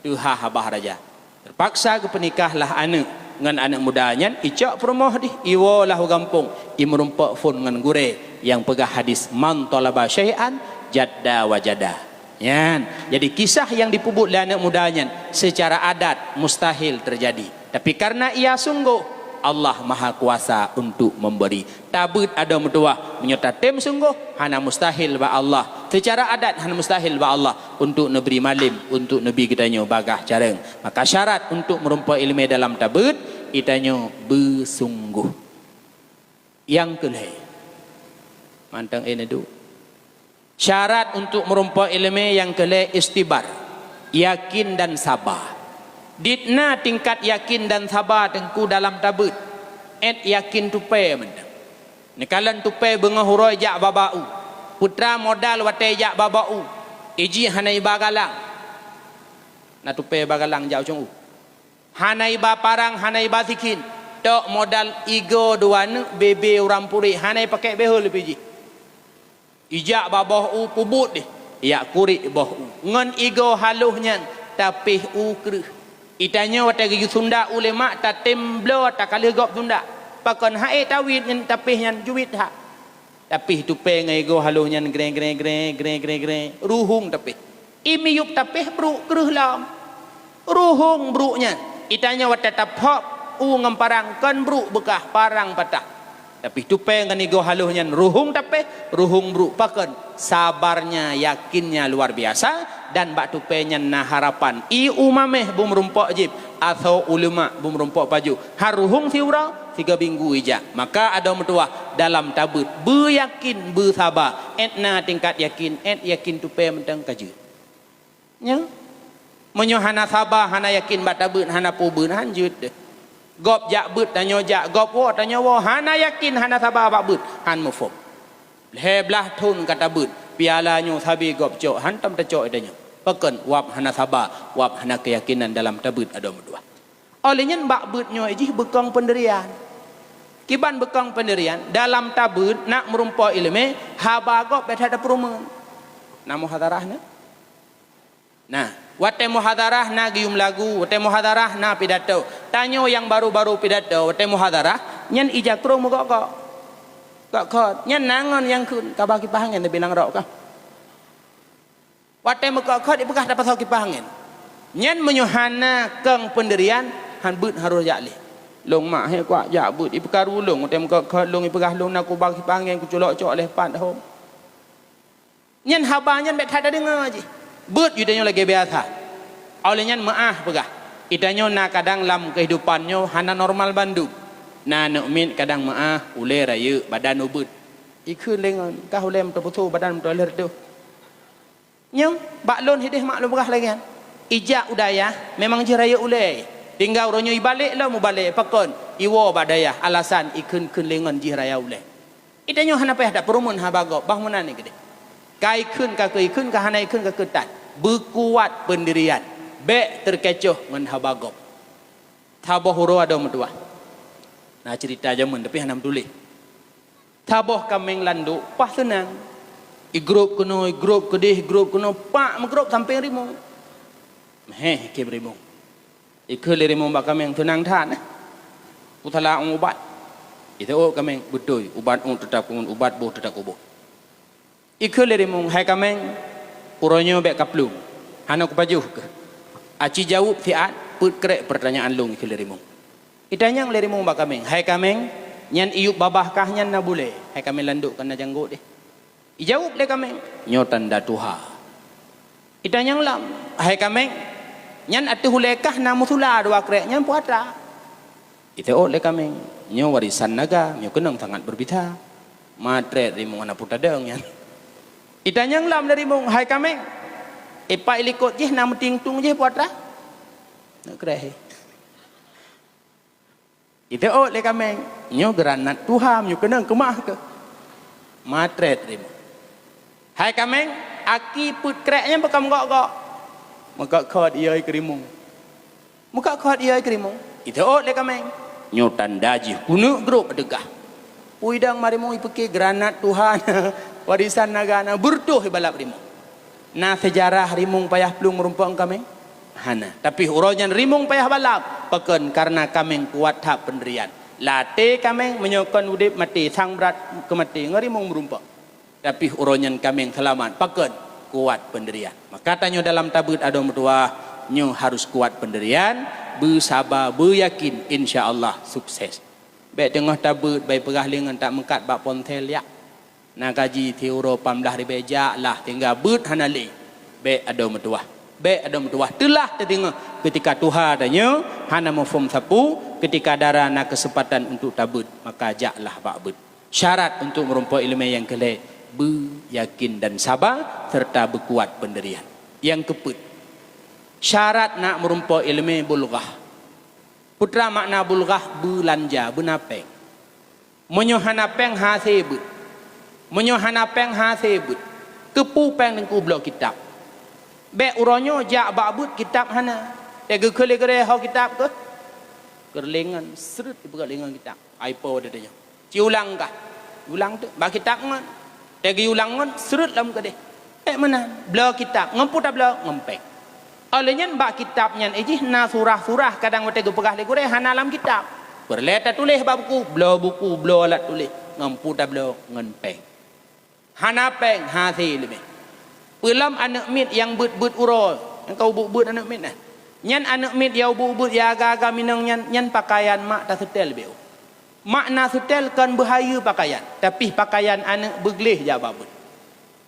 Teuhah babah raja. Teupaksa geupeunikahlah aneuk ngon aneuk muda nyan icok peurumoh dih, iwoe lah u gampông, imeurumpok phon ngon gurée nyang peugah hadis, "Man thalaba syai'an jadda wajada." Nyan, jadi kisah nyang dipeubuet lé aneuk muda nyan seucara adat mustahil teujadi. Tapi kareuna ia sunggoh, Allah Mahakuasa untuk memberi. Tabeuet adoe meutuwah, meunyoe tatem sunggoh, hana mustahil bak Allah. Seucara adat hana mustahil bak Allah untuk neubri malem, untuk neubi geutanyoe bagaih carông. Maka syarat untuk meurumpok iéleumé dalam tabeuet, geutanyoe beusunggoh. Nyang keu lhèe, mantong inoe duek. Syarat untuk meurumpok iéleumé nyang keu lhèe istibar, yakin dan saba. Dit na tingkat yakin dan saba teungku dalam tabeuet, 'et yakin tupèe mantong. Neukalon tupèe beungoh uroe jak babah u. Peue teuma modal watèe jak babah u? Ijih hana iba galang. Na tupèe ba galang jak u cong u. Hana iba parang, hana iba sikin. Tok modal igoe dua neuk, bèe-bèe ureueng puréh, hana ipakèk bèe hôi leubèh jih. Ijak babah u peubuet deh, jak kuriek boh u. Ngon igoe haloh nyan tapéh u kreueh. Itanyoe watèe geuyue sundak u lé mak, tatém bloe takaleuh gob sundak. Pakon han ék tawét nyan tapéh nyan, juwét that. Tapéh tupèe ngon igoe haloh nyan greng, greng, greng, greng, greng, greng. Ruhueng tapéh. I miyueb tapéh brôk kreueh lom. Ruhueng brôk nyan. Itanyoe watèe taphok u ngon parang, kon brôk beukah, parang patah. Tapéh tupèe ngon igoe haloh nyan ruhueng tapéh, ruhueng brôk. Pakon? Sabarnya, yakinnya luar biasa, dan bak tupèe nyan na harapan. I u maméh beumeurumpok jieb, asoe u leumak beumeurumpok pajoh. Har ruhueng siuroe, sigoe minggu ijak. Maka adoe meutuwah dalam tabeuet, beuyakin, beusaba. 'Et na tingkat yakin, 'et yakin tupèe mantong ka jeuet. Nyoe, meunyoe hana saba, hana yakin bak tabeuet, hana peue beuet, han jeuet deh. Gob jak beuet, tanyoe jak, gob woe, tanyoe woe, hana yakin, hana saba bak beuet, han muphom. Lhèe blaih thon ka tabeuet, piala nyoe sabe gob cok, hantom tacok tanyoe. Pakon? Wab hana saba, wab hana keuyakinan dalam tabeuet adoe meutuwah. Óh lheueh nyan bak beuet nyoe jih beukong peundirian. Kiban beukong peundirian, dalam tabeuet nak meurumpok iéleumé, haba gob bèk that tapeurumeun. Na muhadharah na? Nah, watèe muhadharah na geuyue meulagu, watèe muhadharah na pidato. Tanyoe nyang baru-baru pidato, watèe muhadharah, nyan ija krông meugok-gok. Gok-gok, nyan na ngon nyang kheun, ka ba kipah angén neubilang rok kah. Watèe meugok-gok ipeugah tapasoe kipah angén. Nyan meunyoe hana kong peundirian, han beuet harôh jak lé. Lôn mak he kuat jak beuet, ipeukaru lôn, watèe meugok-gok lôn ipeugah lôn na kuba kipah angén, kuculok cok lé pat hom. Nyan haba nyan bèk that tadeungoe jih. Beuet ju tanyoe lagèe biasa. Óh lheueh nyan meu'ah peugah. Itanyoe na kadang lam keuhidupan nyoe hana normal bandum. Na aneuk miet kadang meu'ah, ulèe rayeuk, badan ubeut. Ikheun lé ngon, kah ulèe meuteupeusoe, badan meuteulheueh teuh. Nyoe, bak lôn hideh mak lôn peugah lagèe nyan. Ijak u dayah, memang jih rayeuk ulèe. Tinggai uroe nyoe ibalek lom mubalek, pakon? Iwoe bak dayah, alasan ikheun-kheun lé ngon jih rayeuk ulèe. Itanyoe hana payah tapeurumeun haba gob, bah meunan keudeh. Ka ikheun ka keu ikheun, ka hana ikheun ka keu tan. Beukuat peundirian. Bèk teukecoh ngon haba gob. Saboh uroe adoe meutuwah. Na ceurita jameun, tapi hana meutuléh. Saboh kaméng landok, paih seunang. Igrôp keunoe, igrôp keudeh, igrôp keunoe, pak meugrôp sampéng rimueng. Meuhèh ikheun rimueng. Ikheun lé rimueng bak kaméng, "Seunang that, eh? Peusala ubat." Iseuôt kaméng, "Beutôi, ubat ôk teutab kumun, ubat boh teutab kuboh." Ikheun lé rimueng, "Hai kaméng, uroe nyoe bèk kaplueng, hana kupajoh keuh. Aci jaweueb siat, peuet krek peurtanyaan lôn," ikheun lé rimueng. Itanyong lé rimueng bak kaméng, "Hai kaméng, nyan iyueb babah kah nyan na bulèe?" Hai kaméng landok kan na janggôt deh. Ijaweueb lé kaméng, "Nyoe tanda tuha." Itanyong lom, "Hai kaméng, nyan ateueh ulèe kah na meusula dua krek nyan peue atra?" Iteuôt lé kaméng, "Nyoe warésan naga, nyoe keunong sangat beubisa." Matrét rimueng hana peue tadong nyan. Itanyong lom lé rimueng, "Hai kaméng, ipak ilikot jih na meuting-tung jih peue atra?" Neuk kreh. Iteuôt lé kaméng, "Nyoe granat tuha, nyoe keunong keumah keuh." Matrét rimueng. "Hai kaméng, aki peuet krek nyan peue ka meugok-gok?" Meugok-gok ie keu rimueng. Meugok-gok ie keu rimueng. Iteuôt lé kaméng. "Nyoe tanda jih keuneuk grôp teuga." Peue idong ma rimueng ipike granat tuha na, warésan naga na, beureutoh ibalap rimueng. Na seujarah rimueng payah plueng meurumpok ngon kaméng? Hana. Tapi uroe nyan rimueng payah balap. Pakon? Kareuna kaméng kuat that peundirian. Lam até kaméng, meunyoe kon udeb maté, sang brat keu maté, ngon rimueng meurumpok. Tapi uroe nyan kaméng seulamat. Pakon? Kuat peundirian. Maka tanyoe dalam tabeuet adoe meutuwah, nyoe harus kuat peundirian, beusaba, beuyakin, insya Allah sukses. Bèk teungoh tabeuet, bah ipeugah lé ngon tak meukat bak ponsel, yak. Na gaji siuroe lapan blah ribèe, jak lah, tinggai beuet hana lé. Bèk adoe meutuwah. Bèk adoe meutuwah. Teulah teudeungoe, keutika tuha tanyoe hana muphom sapeue, keutika dara na keuseumpatan untuk tabeuet, maka jak lah bak beuet. Syarat untuk meurumpok ileumèe nyang keu lhèe, beuyakin dan saba serta beukuat peundirian. Nyang keupeuet, syarat nak meurumpok ileumèe bulghah. Peue treuk makna bulghah? Beulanja, beuna péng. Meunyoe hana péng, hase beuet. Meunyoe hana péng, hase beuet. Keupeue péng Teungku? Bloe kitab. Bèk uroe nyoe jak bak beuet kitab hana. Teugeukheun lé gurèe ho kitab keuh. Keureulèngan, sreuet ipeugah lé ngon kitab. Ai po dada nyoe. Ciulang kah? Ulang teuk. Bak kitab ngon. Teugeuyue ulang ngon, sreuet lom keudeh. Bèk meunan. Bloe kitab. Ngon peue tabloe? Ngon péng. Óh lheueh nyan bak kitab nyan ijih na surah-surah kadang watèe geupeugah lé gurèe hana lam kitab. Peureulèe tatuléh bak buku, bloe buku, bloe alat tuléh. Ngon peue tabloe? Ngon péng. Hana péng, hase leubeh. Peulom aneuk miet nyang beuet-beuet uroe, nyang ka ubeuet-beuet aneuk miet nyan. Nyan aneuk miet nyang ubeuet-ubeuet, nyang agak-agak inong nyan, nyan pakaian mak taseutèl beu. Mak na seutèl kon beuhayeue pakaian, tapi pakaian aneuk beugleh jak bak beuet.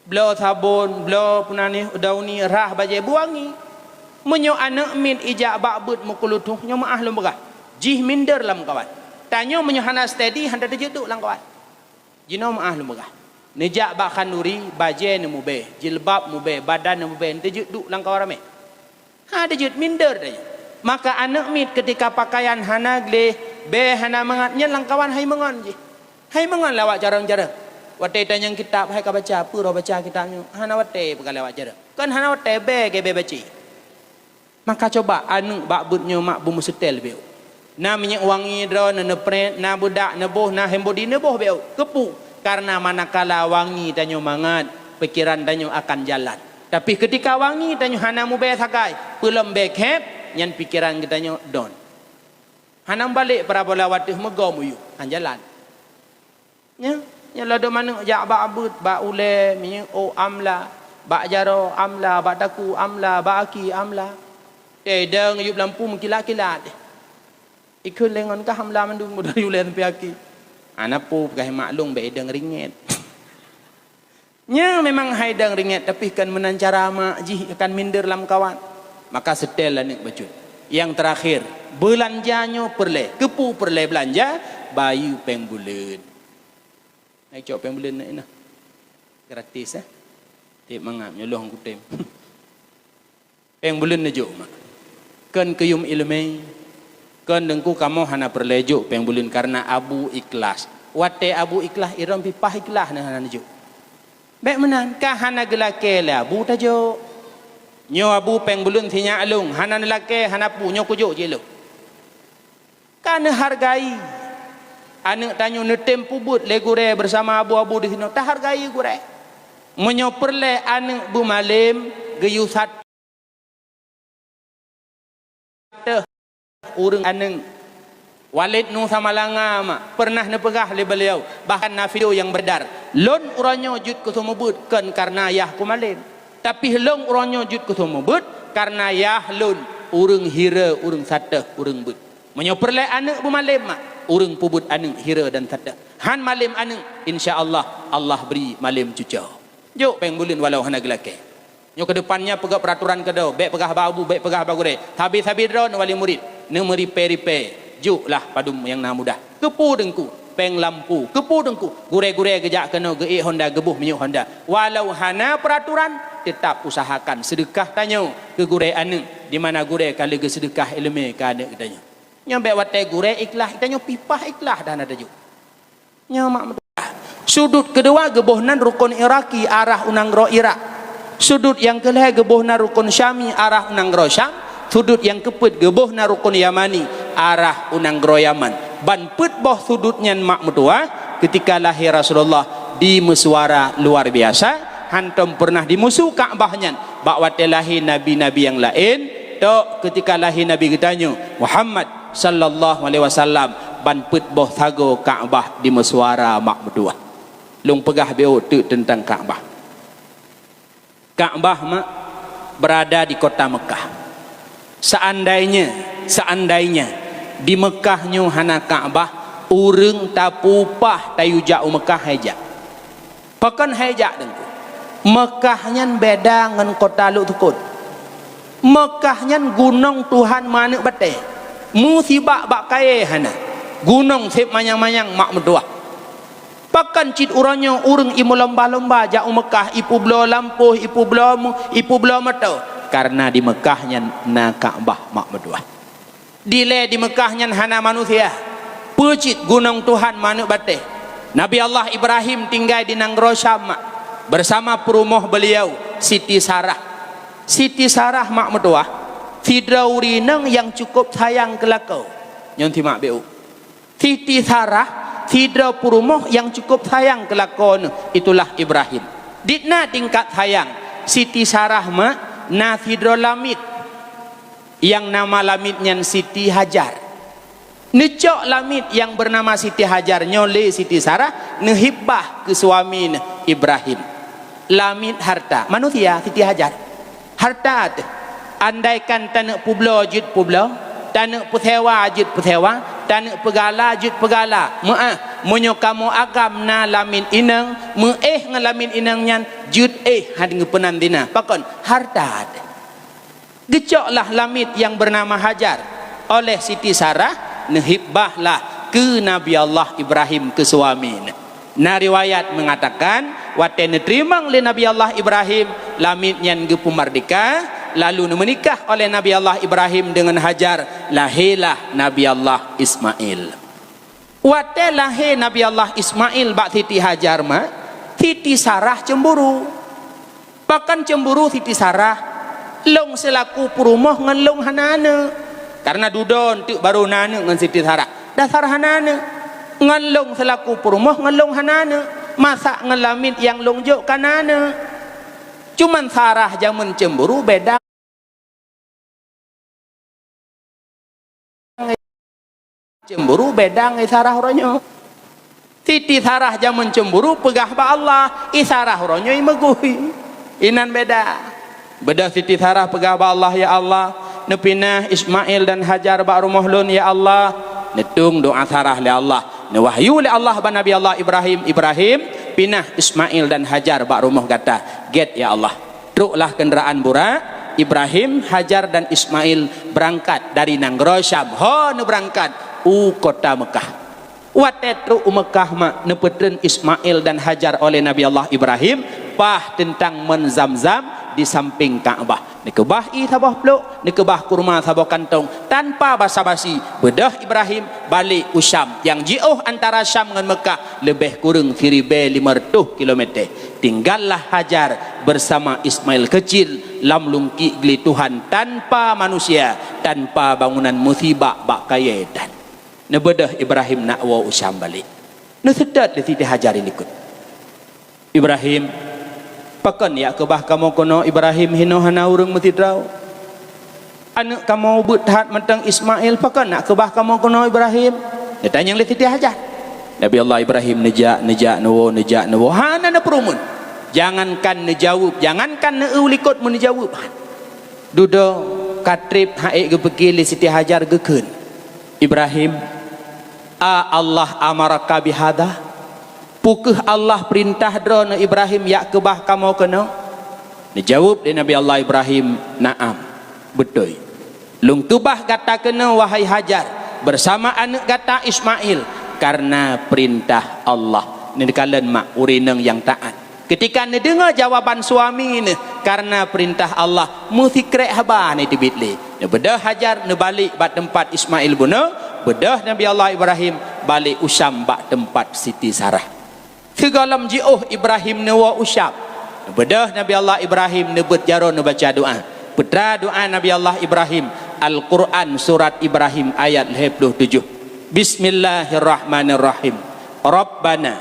Bloe sabon, bloe peunanéh daun nirah bajèe beuwangi. Meunyoe aneuk miet ijak bak beuet meukeulutôh, nyoe meu'ah lôn peugah, jih minder lam kawan. Tanyoe meunyoe hana steady, hana teujeuet duek lam kawan. Jinoe meu'ah lôn peugah. Neujak bak khanduri, bajèe neumubèe, jilbab mubèe, badan neumubèe, neuteujeut duek lam kawan ramè. Ha, teujeuet minder tanyoe. Maka aneuk miet keutika pakaian hana gleh, bèe hana mangat, nyan lam kawan hai meungon jih. Hai meungon lé awak carông-carông. Watèe tanyong kitab, hai ka baca, peue roh baca kitab nyoe? Hana watèe peugah lé awak carông. Kon hana watèe, bèe gèt bèe baca. Maka cuba aneuk bak beuet nyoe mak beumeuseutèl beu. Na minyeuk wangi droe neuprèt, na beudak neuboh, na hand body neuboh beu. Keupeue? Kareuna manakala wangi tanyoe mangat, pikeran tanyoe akan jalan. Tapi keutika wangi tanyoe hana mubèe sagai, peulom bèe khèp, nyan pikeran geutanyoe don. Hana meubalek parabola watèe meugom u yup, han jalan. Nyan, nyan ladôm aneuk jak bak beuet, bak ulèe, minyeuk ôk amla, bak jaroe amla, bak takue amla, bak aki amla. Teudeung yup lampu meukilat-kilat. Ikheun lé ngon kah amla mandum, mulai ulèe sampai aki. Hana peue, peugah maklum bèk ideung ringèt. Nyan memang hai ideung ringèt, tapi kon meunan cara mak jih akan minder lam kawan. Maka seutèl aneuk bacut. Nyang teurakhir, beulanja nyoe peureulèe. Keupeue peureulèe beulanja? Bayeue péng buleuen. Hai cok péng buleuen na inah. Gratis, eh. Tiep mangat nyoe lôn kutem. Péng buleuen neujok mak. Kon keu yum ileumèe. Kon Teungku kamoe hana peureulèe jok péng buleuen kareuna abu ikhlas. Watèe abu ikhlas, irong pih paih ikhlas na hana neujok. Bèk meunan, ka hana geulakèe lé abu tajok. Nyoe abu péng buleuen sinyak lôn, hana neulakèe, hana peue, nyoe kujok jih lôn. Ka neuhargai. Aneuk tanyoe neutem peubuet lé gurèe beusama abu-abu disinoe, tahargai gurèe. Meunyoe peureulèe aneuk beumalém, geuyue satéh ureueng aneuk. Walid Nu Samalanga mak peureunah neupeugah lé beliau, bahkan na video nyang beredar, "Lôn uroe nyoe jeuet keu seumeubeuet kon kareuna yah kumalém." Tapi lôn uroe nyoe jeuet keu seumeubeuet kareuna yah lôn ureueng hira, ureueng satéh, ureueng beuet. Meunyoe peureulèe aneuk beumalém mak, ureueng peubuet aneuk hira dan satéh. Han malém aneuk, insya Allah, Allah bri malém cucoe. Jok péng buleuen walau hana geulakèe. Nyoe keudepannya peugah peuraturan keudroe, bèk peugah bak abu, bèk peugah bak gurèe. Sabe-sabe droe neuwali murit, neumeuripèe-ripèe. Joklah padum nyang na mudah. Keupeue Teungku? Péng lampu. Keupeue Teungku? Gurèe-gurèe geujak keunoe geuék Honda, geuboh minyeuk Honda. Walau hana peuraturan, teutap usahakan seudeukah tanyoe keu gurèe aneuk, di mana gurèe ka lheueh geuseudeukah ileumèe keu aneuk geutanyoe. Nyoe bèk watèe gurèe ikhlas, geutanyoe pih paih ikhlas dan na tajok. Nyoe mak meutuah. Sudut keudua geuboh nan rukon Iraki arah u nanggroe Irak. Sudut nyang keulhèe geuboh nan rukon Syami arah u nanggroe Syam. Sudut nyang keupeuet geuboh nan rukon Yamani arah u nanggroe Yaman. Ban peuet boh sudut nyan mak meutuah, keutika lahé Rasulullah dimeusuara luar biasa, hántom peureunah dimusu Ka'bah nyan. Bak watèe lahé nabi-nabi nyang laén, tok keutika lahé Nabi geutanyoe Muhammad sallallahu alaihi wasallam, ban peuet boh sagoe Ka'bah dimeusuara mak meutuah. Lôn peugah beu teuk teuntang Ka'bah. Ka'bah mak beurada di kota Meukah. Seandainya, seandainya di Meukah nyoe hana Ka'bah, ureueng tapupah tayue jak u Meukah hai jak. Pakon hai jak Teungku? Meukah nyan beda ngon kota Lhoksukon. Meukah nyan gunong Tuhan meuaneuk batèe. Musibak bak kayèe hana. Gunong sép manyang-manyang mak meutuah. Pakon cit uroe nyoe ureuëng imeulomba-lomba jak u Meukah, ipeubloe lampôh, ipeubloe mu-, ipeubloe moto? Kareuna di Meukah nyan na Ka'bah mak meutuwah. Dilée di Meukah nyan hana manusia. Peue cit gunong Tuhan meuaneuk batée. Nabi Allah Ibrahim tinggai di nanggroe Syam mak, beusama peurumoh beuliau, Siti Sarah. Siti Sarah mak meutuwah, sidroe ureuëng inong nyang cukup sayang keu lakoe. Nyoe simak beu. Siti Sarah, sidroe peurumoh nyang cukup sayang keu lakoe neuh, itulah Ibrahim. Di na tingkat sayang, Siti Sarah mak na sidroe lamiet, nyang nama lamiet nyan Siti Hajar. Neucok lamiet nyang beunama Siti Hajar nyoe lé Siti Sarah, neuhibah keu suami neuh Ibrahim. Lamiet harta, manusia Siti Hajar. Harta teuh. Andaikan taneuk peubloe jeuet peubloe, taneuk peusewa jeuet peusewa, taneuk peugala jeuet peugala. Meuáh, meunyoe kamoe agam na lamiet inong, meuéh ngon lamiet inong nyan, jeuet éh han geupeunan dina. Pakon? Harta teuh. Geucoklah lamiet nyang beunama Hajar oleh Siti Sarah, neuhibahlah keu Nabi Allah Ibrahim keu suami neuh. Na riwayat meungatakan, watée neuteurimong lé Nabi Allah Ibrahim, lamiet nyan geupeumeurdeka, lalu neumeunikah oleh Nabi Allah Ibrahim deungon Hajar, lahélah Nabi Allah Ismail. Watée lahé Nabi Allah Ismail bak Siti Hajar mak, Siti Sarah cemburu. Pakon cemburu Siti Sarah? Lôn seulaku peurumoh ngon lôn hana aneuk. Kareuna dudoe eunteuk barô na aneuk ngon Siti Sarah. Dasar hana aneuk. Ngon lôn seulaku peurumoh ngon lôn hana aneuk. Masak ngon lamiet nyang lôn jok ka na aneuk. Cuman Sarah jameun cemburu beda. Cemburu beda ngon Sarah uroe nyoe. Siti Sarah jameun cemburu peugah bak Allah, i Sarah uroe nyoe i meugui. Inan beda. Beudôh Siti Sarah peugah bak Allah, "Ya Allah, neupinah Ismail dan Hajar bak rumoh lôn, ya Allah." Neutueng doá Sarah lé Allah. Neuwahyu lé Allah bak Nabi Allah Ibrahim, "Ibrahim, pinah Ismail dan Hajar bak rumoh gata." "Gét, ya Allah." Troklah keundaraan Burak, Ibrahim, Hajar dan Ismail beurangkat dari nanggroe Syam, ho neubeurangkat u kota Meukah. Watée trok u Meukah mak neupeutreun Ismail dan Hajar oleh Nabi Allah Ibrahim, paih teuntang mon Zamzam di sampéng Ka'bah. Neukeubah ié saboh plôk, neukeubah kurma saboh kantong, tanpa basa-basi, beudôh Ibrahim balek u Syam nyang jiôh antara Syam ngon Meukah leubeh kureueng siribée limong reutôh kilometer. Tinggallah Hajar bersama Ismail kecil lam lungkiek glé Tuhan tanpa manusia, tanpa bangunan meusibak bak kayée dan. Neubeudôh Ibrahim nak woe u Syam balek. Neuseutôt lé Siti Hajar i likot. "Ibrahim, pakon jak keubah kamoe keunoe Ibrahim, hinoe hana ureuëng meusidroe? Aneuk kamoe beuet that mantong Ismail, pakon jak keubah kamoe keunoe Ibrahim?" Neutanyong lé Siti Hajar. Nabi Allah Ibrahim neujak, neujak neuwoe, neujak neuwoe, hana neupeureumeun. Jangankan neujaweueb, jangankan neueu likot meuneujaweueb. Dudoe ka treb han ék geupeuké lé Siti Hajar geukheun, "Ibrahim, a Allah amaraka bihadza?" Peu kheueh Allah peurintah droeneuh Ibrahim jak keubah kamoe keunoe? Neujaweueb lé Nabi Allah Ibrahim, "Na'am, beutôi. Lôn keubah gata keunoe, wahai Hajar, bersama aneuk gata Ismail, kareuna peurintah Allah." Neukalon mak ureuëng inong nyang taát. Keutika neudeungoe jawaban suami neuh, kareuna peurintah Allah, meusikrek haba hana teubiet lé. Neubeudôh Hajar neubalek bak teumpat Ismail bunoe, beudôh Nabi Allah Ibrahim balek u Syam bak teumpat Siti Sarah. Sigohlom jiôh Ibrahim neuwoe u Syam, neubeudôh Nabi Allah Ibrahim neubeuet jaroe neubaca doá. Peue teuma doá Nabi Allah Ibrahim, Al-Quran surat Ibrahim ayat lhée ploh tujoh. Bismillahirrahmanirrahim. Rabbana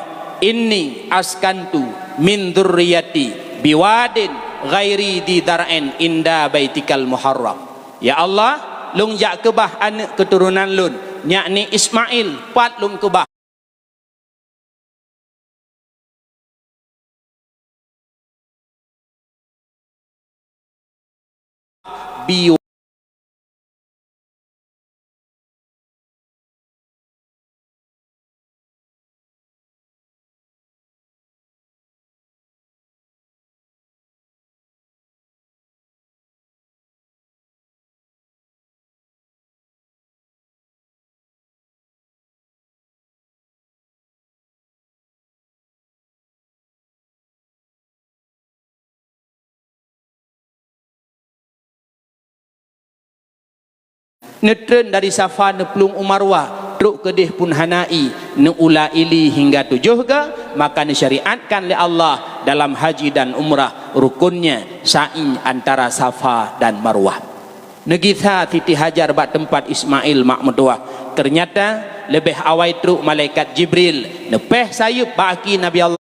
inni askantu min dzurriyyati biwadin ghairi dzi dzar'in inda baitikal muharram. Ya Allah, lôn jak keubah aneuk keuturonan lôn, yakni Ismail, pat lôn keubah. Bi Neutreun dari Safa neuplueng u Marwah, trok keudeh pun hana ié, neuula ié hingga tujoh ga, maka neusyariatkan lé Allah dalam haji dan umrah rukunnya sa'i antara Safa dan Marwah. Neugisa Siti Hajar bak teumpat Ismail mak meutuwah. Teunyata leubeh awai trok malaikat Jibril neupéh sayeuep bak aki Nabi Allah.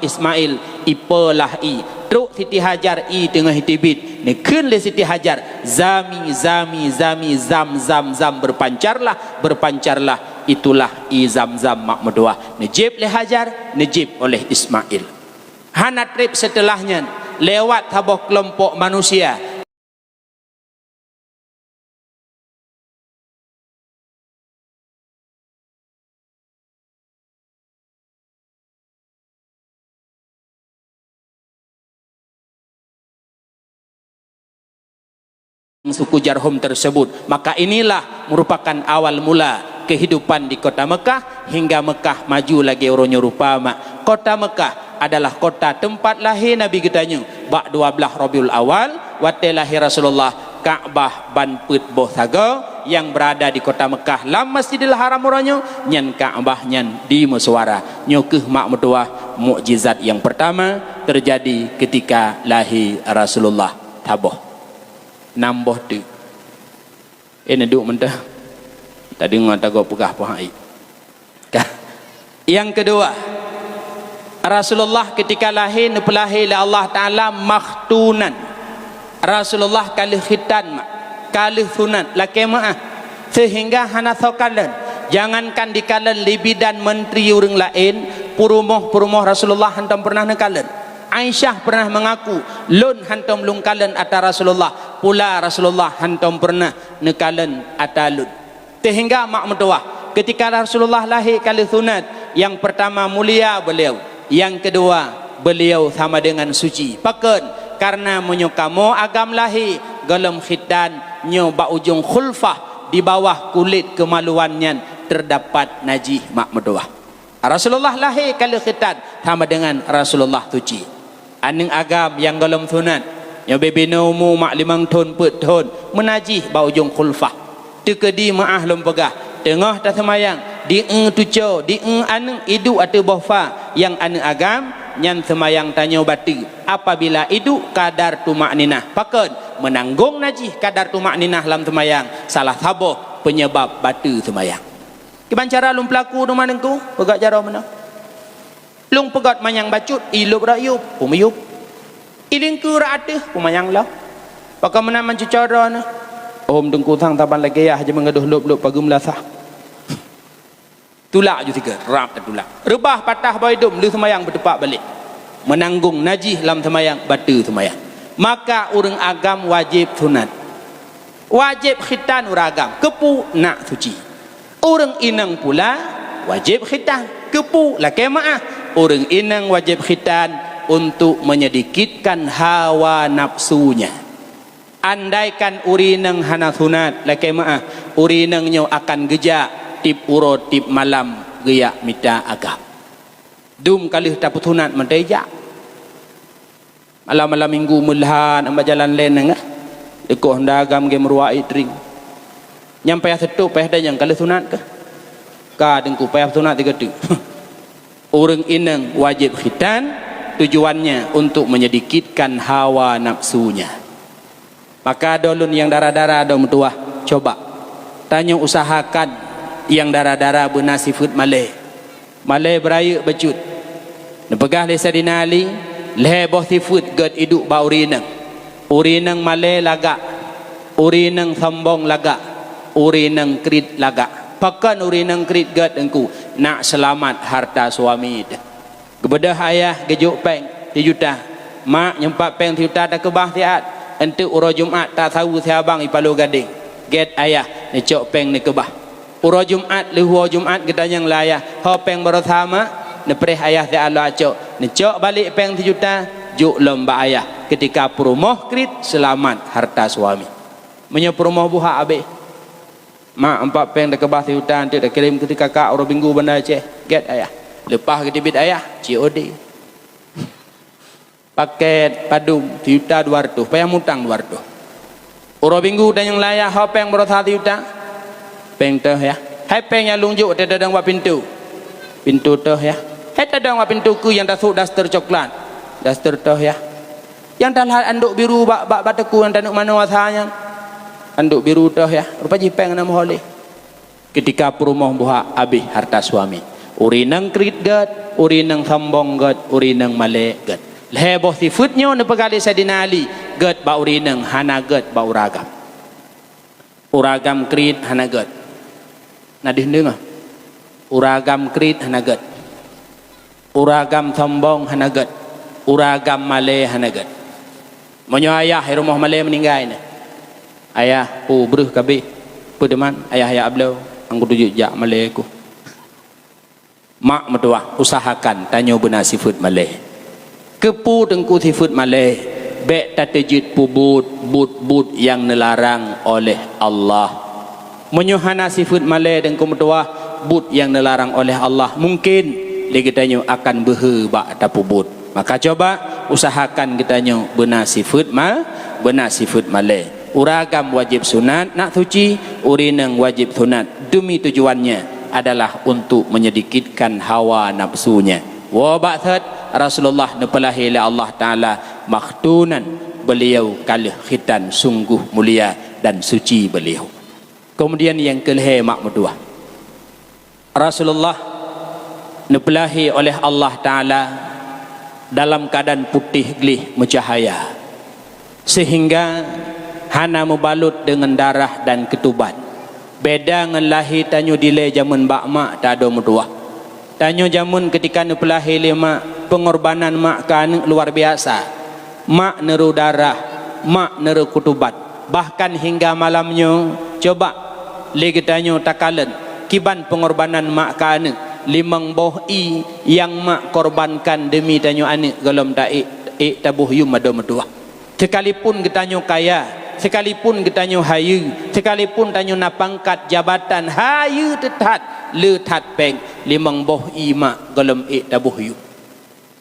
Ismail, ipeue lah ié. Trok Siti Hajar ié teungoh teubiet. Neukheun lé Siti Hajar, "Zami, zami, zami, zam, zam, zam, berpancarlah, berpancarlah." Itulah ié Zam-Zam mak meutuwah. Neujieb lé Hajar, neujieb oleh Ismail. Hana treb seuteulah nyan, lewat saboh keulompok manusia. Suku Jarhum tersebut. Maka inilah merupakan awal mula kehidupan di kota Mekah hingga Mekah maju lagée uroe nyoe rupa mak. Kota Mekah adalah kota teumpat lahé Nabi geutanyoe. Bak dua blaih Rabiul Awal, watée lahé Rasulullah, Ka'bah ban peuet boh sagoe nyang beurada di kota Mekah lam Masjidil Haram uroe nyoe, nyan Ka'bah nyan dimeuseuara. Nyoe kheueh mak meutuwah mukjizat nyang peurtama teujadi keutika lahé Rasulullah. Saboh. Nam boh teuk. Eh, neuduek mantong. Tadeungoe tagoe peugah poh hai. Ka. Nyang keudua, Rasulullah keutika lahé neupeulahé lé Allah Taala makhtunan. Rasulullah ka lheueh khitan mak, ka lheueh sunat, lakée meuáh, seuhingga hana soe kalon. Jangankan dikalon lé bidan, menteri, ureuëng laén, peurumoh-peurumoh Rasulullah hantom peureunah neukalon. Aisyah peureunah meungaku, "Lôn hantom lôn kalon ata Rasulullah, pula Rasulullah hantom peureunah neukalon ata lôn." Seuhingga mak meutuwah, keutika Rasulullah lahé ka lheueh sunat, nyang peurtama mulia beuliau, nyang keudua beuliau sama deungon suci. Pakon? Kareuna meunyoe kamoe agam lahé gohlom khitan, nyoe bak ujong khulfah, di bawah kulét keumaluan nyan teudapat najih mak meutuwah. Rasulullah lahé ka lheueh khitan sama deungon Rasulullah suci. Aneuëk agam nyang gohlom sunat, nyoe bubena umu mak limong thon peuet thon, meunajih bak ujong khulfah. Teukeudi meuáh lôn peugah, teungoh taseumayang, di-eu tuco, di-eu aneuëk iduek ateueh boh fa nyang aneuëk agam, nyan seumayang tanyoe bateue apabila iduek kadar tumakninah. Pakon? Meunanggong najih kadar tumakninah lam seumayang salah saboh peunyebab bateue seumayang. Kiban cara lôn peulaku teuma Teungku, peugah jaroe meunan. Lôn peugöt manyang bacut, ilôb rot yôb, peumiyôb. Ilingkeue rot ateueh, peumanyang lom. Pakon meunan meucuco droeneuh? Hom Teungku sang saban lagée yah jimeungadôh lôb-lôb pageue meulasah. Tulak ju sigoe, rab tatulak. Reubah patah boh idôm, lheueh seumayang beuteupak balek. Meunanggong najih lam seumayang, bateue seumayang. Maka ureuëng agam wajéb sunat. Wajéb khitan ureuëng agam, keupeue? Nak suci. Ureuëng inong pula wajéb khitan, keupeue? Lakée meuáh, ureuëng inong wajéb khitan untuk menyedikitkan hawa nafsunya. Andaikan ureuëng inong hana sunat, lakée meuáh, ureuëng inong nyoe akan geujak tieb uroe tieb malam geujak mita agam. Dum ka lheueh tapeusunat mantong jak. Malam-malam minggu meulhan bak jalan lé nengah. Deukoh honda agam geumeurua ié tring. Nyang payah seutôb, payah danyang ka lheueh sunat keuh. Ka Teungku payah sunat sigoe teuk. Ureuëng inong wajéb khitan, tujuannya untuk menyedikitkan hawa nafsunya. Maka droe lôn nyang dara-dara droe meutuwah, coba tanyoe usahakan nyang dara-dara beuna sifeuet malée. Malée beurayeuk bacut. Neupeugah lé Saidina Ali, lhée boh sifeuet gét iduek bak ureuëng inong. Ureuëng inong malée lagak, ureuëng inong sombong lagak, ureuëng inong kriet lagak. Pakon ureuëng inong kriet gét Teungku? Nak seulamat harta suami teuh. Geubeudôh ayah geujok péng sijuta. "Mak, nyoe pat péng sijuta takeubah siat. Eunteuk uroe Jumat tasaweue si abang i Paloh Gadeng." Gét ayah, neucok péng neukeubah. Uroe Jumat, lheueh woe Jumat geutanyong lé ayah, "Ho péng baroesa, Mak?" Neupreh ayah siat lom cok. Neucok balek péng sijuta, jok lom bak ayah. Keutika peurumoh kriet, seulamat harta suami. Meunyoe peurumoh buhak abéh, "Mak, nyoe pat péng takeubah sijuta, eunteuk takirém keu si kakak uroe Minggu Banda Aceh." Gét ayah. Leupah geuteubiet ayah, C O D. Paket padum, sijuta dua ratus, payah mutang dua ratus. Uroe Minggu tanyong layah, ho péng baroesa sijuta. Péng teuh yah. Hai péng nyang lôn jok teuh tadong bak pintoe. Pintoe teuh yah. Hai tadong bak pintoe keu nyang tasôk daster coklat. Daster teuh yah. Nyang talhat andok biru bak, bak, bak teukue nyang taneuk manoe asa nyan. Andok biru teuh yah. Rupa jih péng na meuho lé. Keutika peurumoh buhak habéh hareuta suami. Ureueng inong kriet gét, ureueng inong sombong gét, ureueng inong malée gét. Lhée boh sifeuet nyoe neupeugah lé Saidina Ali, gét bak ureueng inong, hana gét bak ureueng agam. Ureueng agam kriet hana gét. Na deuh deungoe? Ureueng agam kriet hana gét. Ureueng agam sombong hana gét, ureueng agam malée hana gét. Meunyoe ayah di rumoh malée meuninggai nyan, "Ayah, peue breuh ka abéh, peue teuma ayah jak bloe, han kuteujeuet jak malée keuh." Mak meutuwah, usahakan tanyoe beuna sifeuet malée. Keupeue teungku sifeuet malée? Bék tateujeuet peubuet buet-buet nyang neularang oleh Allah. Meunyoe hana sifeuet malée teungku meutuwah, buet nyang neularang oleh Allah, mungken lé geutanyoe akan beuhe bak tapeubuet. Maka cuba usahakan geutanyoe beuna sifeuet ma-, beuna sifeuet malée. Ureueng agam wajéb sunat nak suci, ureueng inong wajéb sunat, deumi tujuannya adalah untuk menyedikitkan hawa nafsunya. Woe bak thot, Rasulullah neupeulahé lé Allah Taala makhtunan, beliau ka lheueh khitan, sungguh mulia dan suci beliau. Kemudian nyang keulhée mak meutuwah, Rasulullah neupeulahé oleh Allah Taala dalam keuadaan putéh gleh meucahaya, sehingga hana meubalot deungon darah dan keutuban. Beda ngon lahé tanyoe dilée jameun bak mak ta adoe meutuwah. Tanyoe jameun keutika neupeulahé lé mak, peungorbanan mak keu aneuëk luar biasa. Mak neurô darah, mak neurô keutuban. Bahkan hingga malam nyoe, coba lé geutanyoe takalon kiban peungorbanan mak keu aneuëk, limong boh ié nyang mak korbankan deumi tanyoe aneuëk gohlom ta ék, ék taboh yum adoe meutuwah. Sekalipun geutanyoe kaya, sekalipun geutanyoe hayeue, sekalipun tanyoe na pangkat jabatan hayeue teuthat, le that péng, limong boh ié mak gohlom ék taboh yum.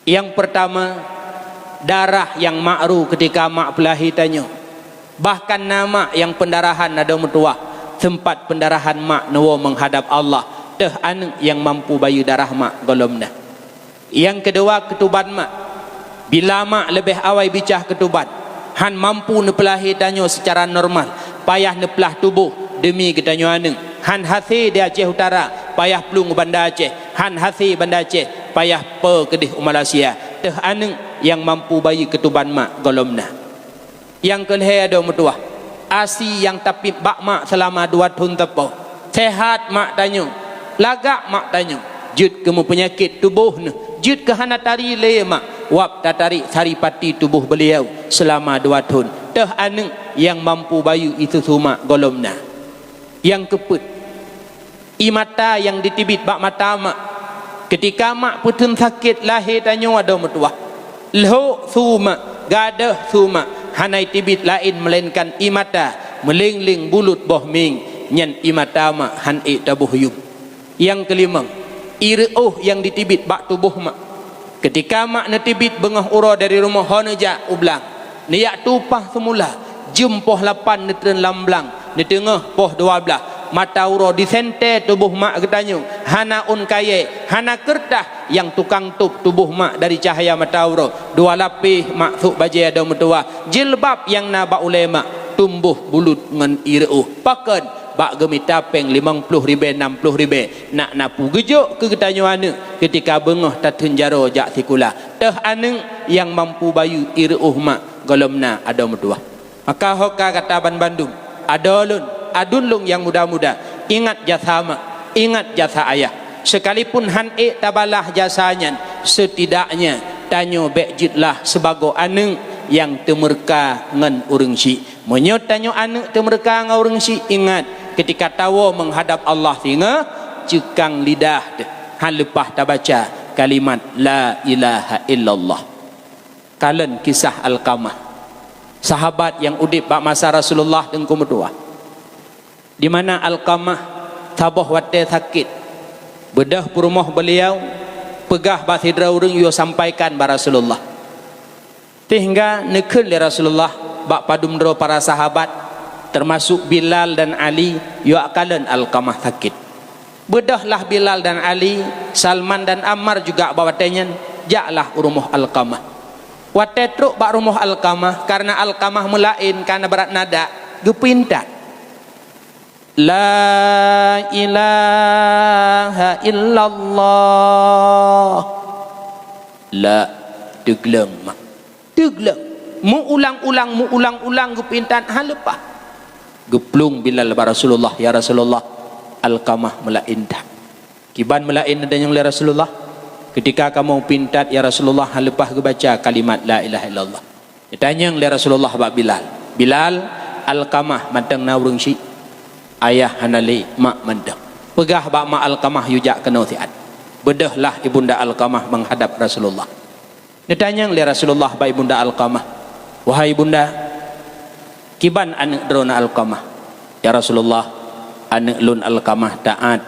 Nyang peurtama, darah nyang mak rô keutika mak peulahé tanyoe. Bahkan na mak nyang peundarahan adoe meutuwah, seumpat peundarahan mak neuwoe meuhadab Allah, teuh aneuëk nyang mampu bayeue darah mak gohlom na. Nyang keudua, keutuban mak. Bila mak leubeh awai bicah keutuban, han mampu neupeulahé tanyoe seucara normal, payah neuplah tuboh deumi geutanyoe aneuëk. Han hasé di Aceh Utara, payah plueng u Banda Aceh. Han hasé Banda Aceh, payah po keudeh u Malaysia. Teuh aneuëk nyang mampu bayeue keutuban mak gohlom na. Nyang keulhée adoe meutuwah, asi nyang tapiep bak mak seulama dua thon teupô. Seuhat mak tanyoe, lagak mak tanyoe, jeuet keu meupeunyakét tuboh neuh, jeuet keu hana tari lé mak, wab tatarék saripati tuboh beuliau seulama dua thon. Teuh aneuëk nyang mampu bayeue ié susu mak gohlom na. Nyang keupeuet, ié mata nyang jiteubiet bak mata mak. Keutika mak peutheun sakét lahé tanyoe adoe meutuwah, lhok su mak, gadôh su mak, hana jiteubiet laén meulaénkan ié mata, meuléng-léng buleut boh mieng, nyan ié mata mak han ék taboh yum. Nyang keulimong, ié reuôh nyang jiteubiet bak tuboh mak. Keutika mak neuteubiet beungoh uroe dari rumoh ho neujak u blang, neujak tueng upah seumula, jeuem poh lapan neutreun lam blang, neuteungoh poh dua blaih, mata uroe disentée tuboh mak geutanyoe, hana ôn kayée, hana keureutah nyang tukang tôb tuboh mak dari cahya mata uroe. Dua lapéh mak sôk bajée adoe meutuwah, jilbab nyang na bak ulée mak tumboh buleut ngon ié reuôh. Pakon? Bak geumita péng limong ploh ribée, nam ploh ribée. Nak na peue geujok keu geutanyoe aneuëk keutika beungoh tatheun jaroe jak sikula. Teuh aneuëk nyang mampu bayeue ié reuôh mak gohlom na adoe meutuwah. Maka ho ka gata banmandum, adoe lôn, aduen lôn nyang muda-muda, ingat jasa mak, ingat jasa ayah. Sekalipun han ék tabalah jasa nyan, setidaknya tanyoe bék jeuet lah sibagoe aneuëk nyang teumeureuka ngon ureuëng syik. Meunyoe tanyoe aneuëk teumeureuka ngon ureuëng syik, ingat, keutika tawoe meuhadab Allah singoh, ceukang lidah teuh, han leupah tabaca kalimat la ilaha illallah. Kalon kisah Alqamah, sahabat nyang udeb bak masa Rasulullah teungku meutuwah, di mana Alqamah saboh watée sakét, beudôh peurumoh beuliau peugah bak sidroe ureuëng yue sampaikan bak Rasulullah. Sehingga neukheun lé Rasulullah bak padum droe para sahabat, teumasuk Bilal dan Ali, yue kalon Alqamah sakét. Beudôhlah Bilal dan Ali, Salman dan Ammar juga bak watée nyan, jaklah u rumoh Alqamah. Watée trok bak rumoh Alqamah, kareuna Alqamah meulaén ka na brat nada, geupeuintat, "La ilaha illallah." La, teugleng mak. Teugleng. Meuulang-ulang, meuulang-ulang geupeuintat hana leupah. Geuplueng Bilal bak Rasulullah, "Ya Rasulullah, Alqamah meulaén that." "Kiban meulaén?" neutanyong lé Rasulullah. "Keutika kamoe peuintat, ya Rasulullah, hana leupah geubaca kalimat la ilaha illallah." Neutanyong lé Rasulullah bak Bilal, "Bilal, Alqamah mantong na ureuëng syiek? Ayah hana lé, mak mantong. Peugah bak mak Alqamah yue jak keunoe siat." Beudôhlah ibunda Alqamah meuhadab Rasulullah. Neutanyong lé Rasulullah bak ibunda Alqamah, "Wahai ibunda, kiban aneuëk droeneuh Alqamah?" "Ya Rasulullah, aneuëk lôn Alqamah taát,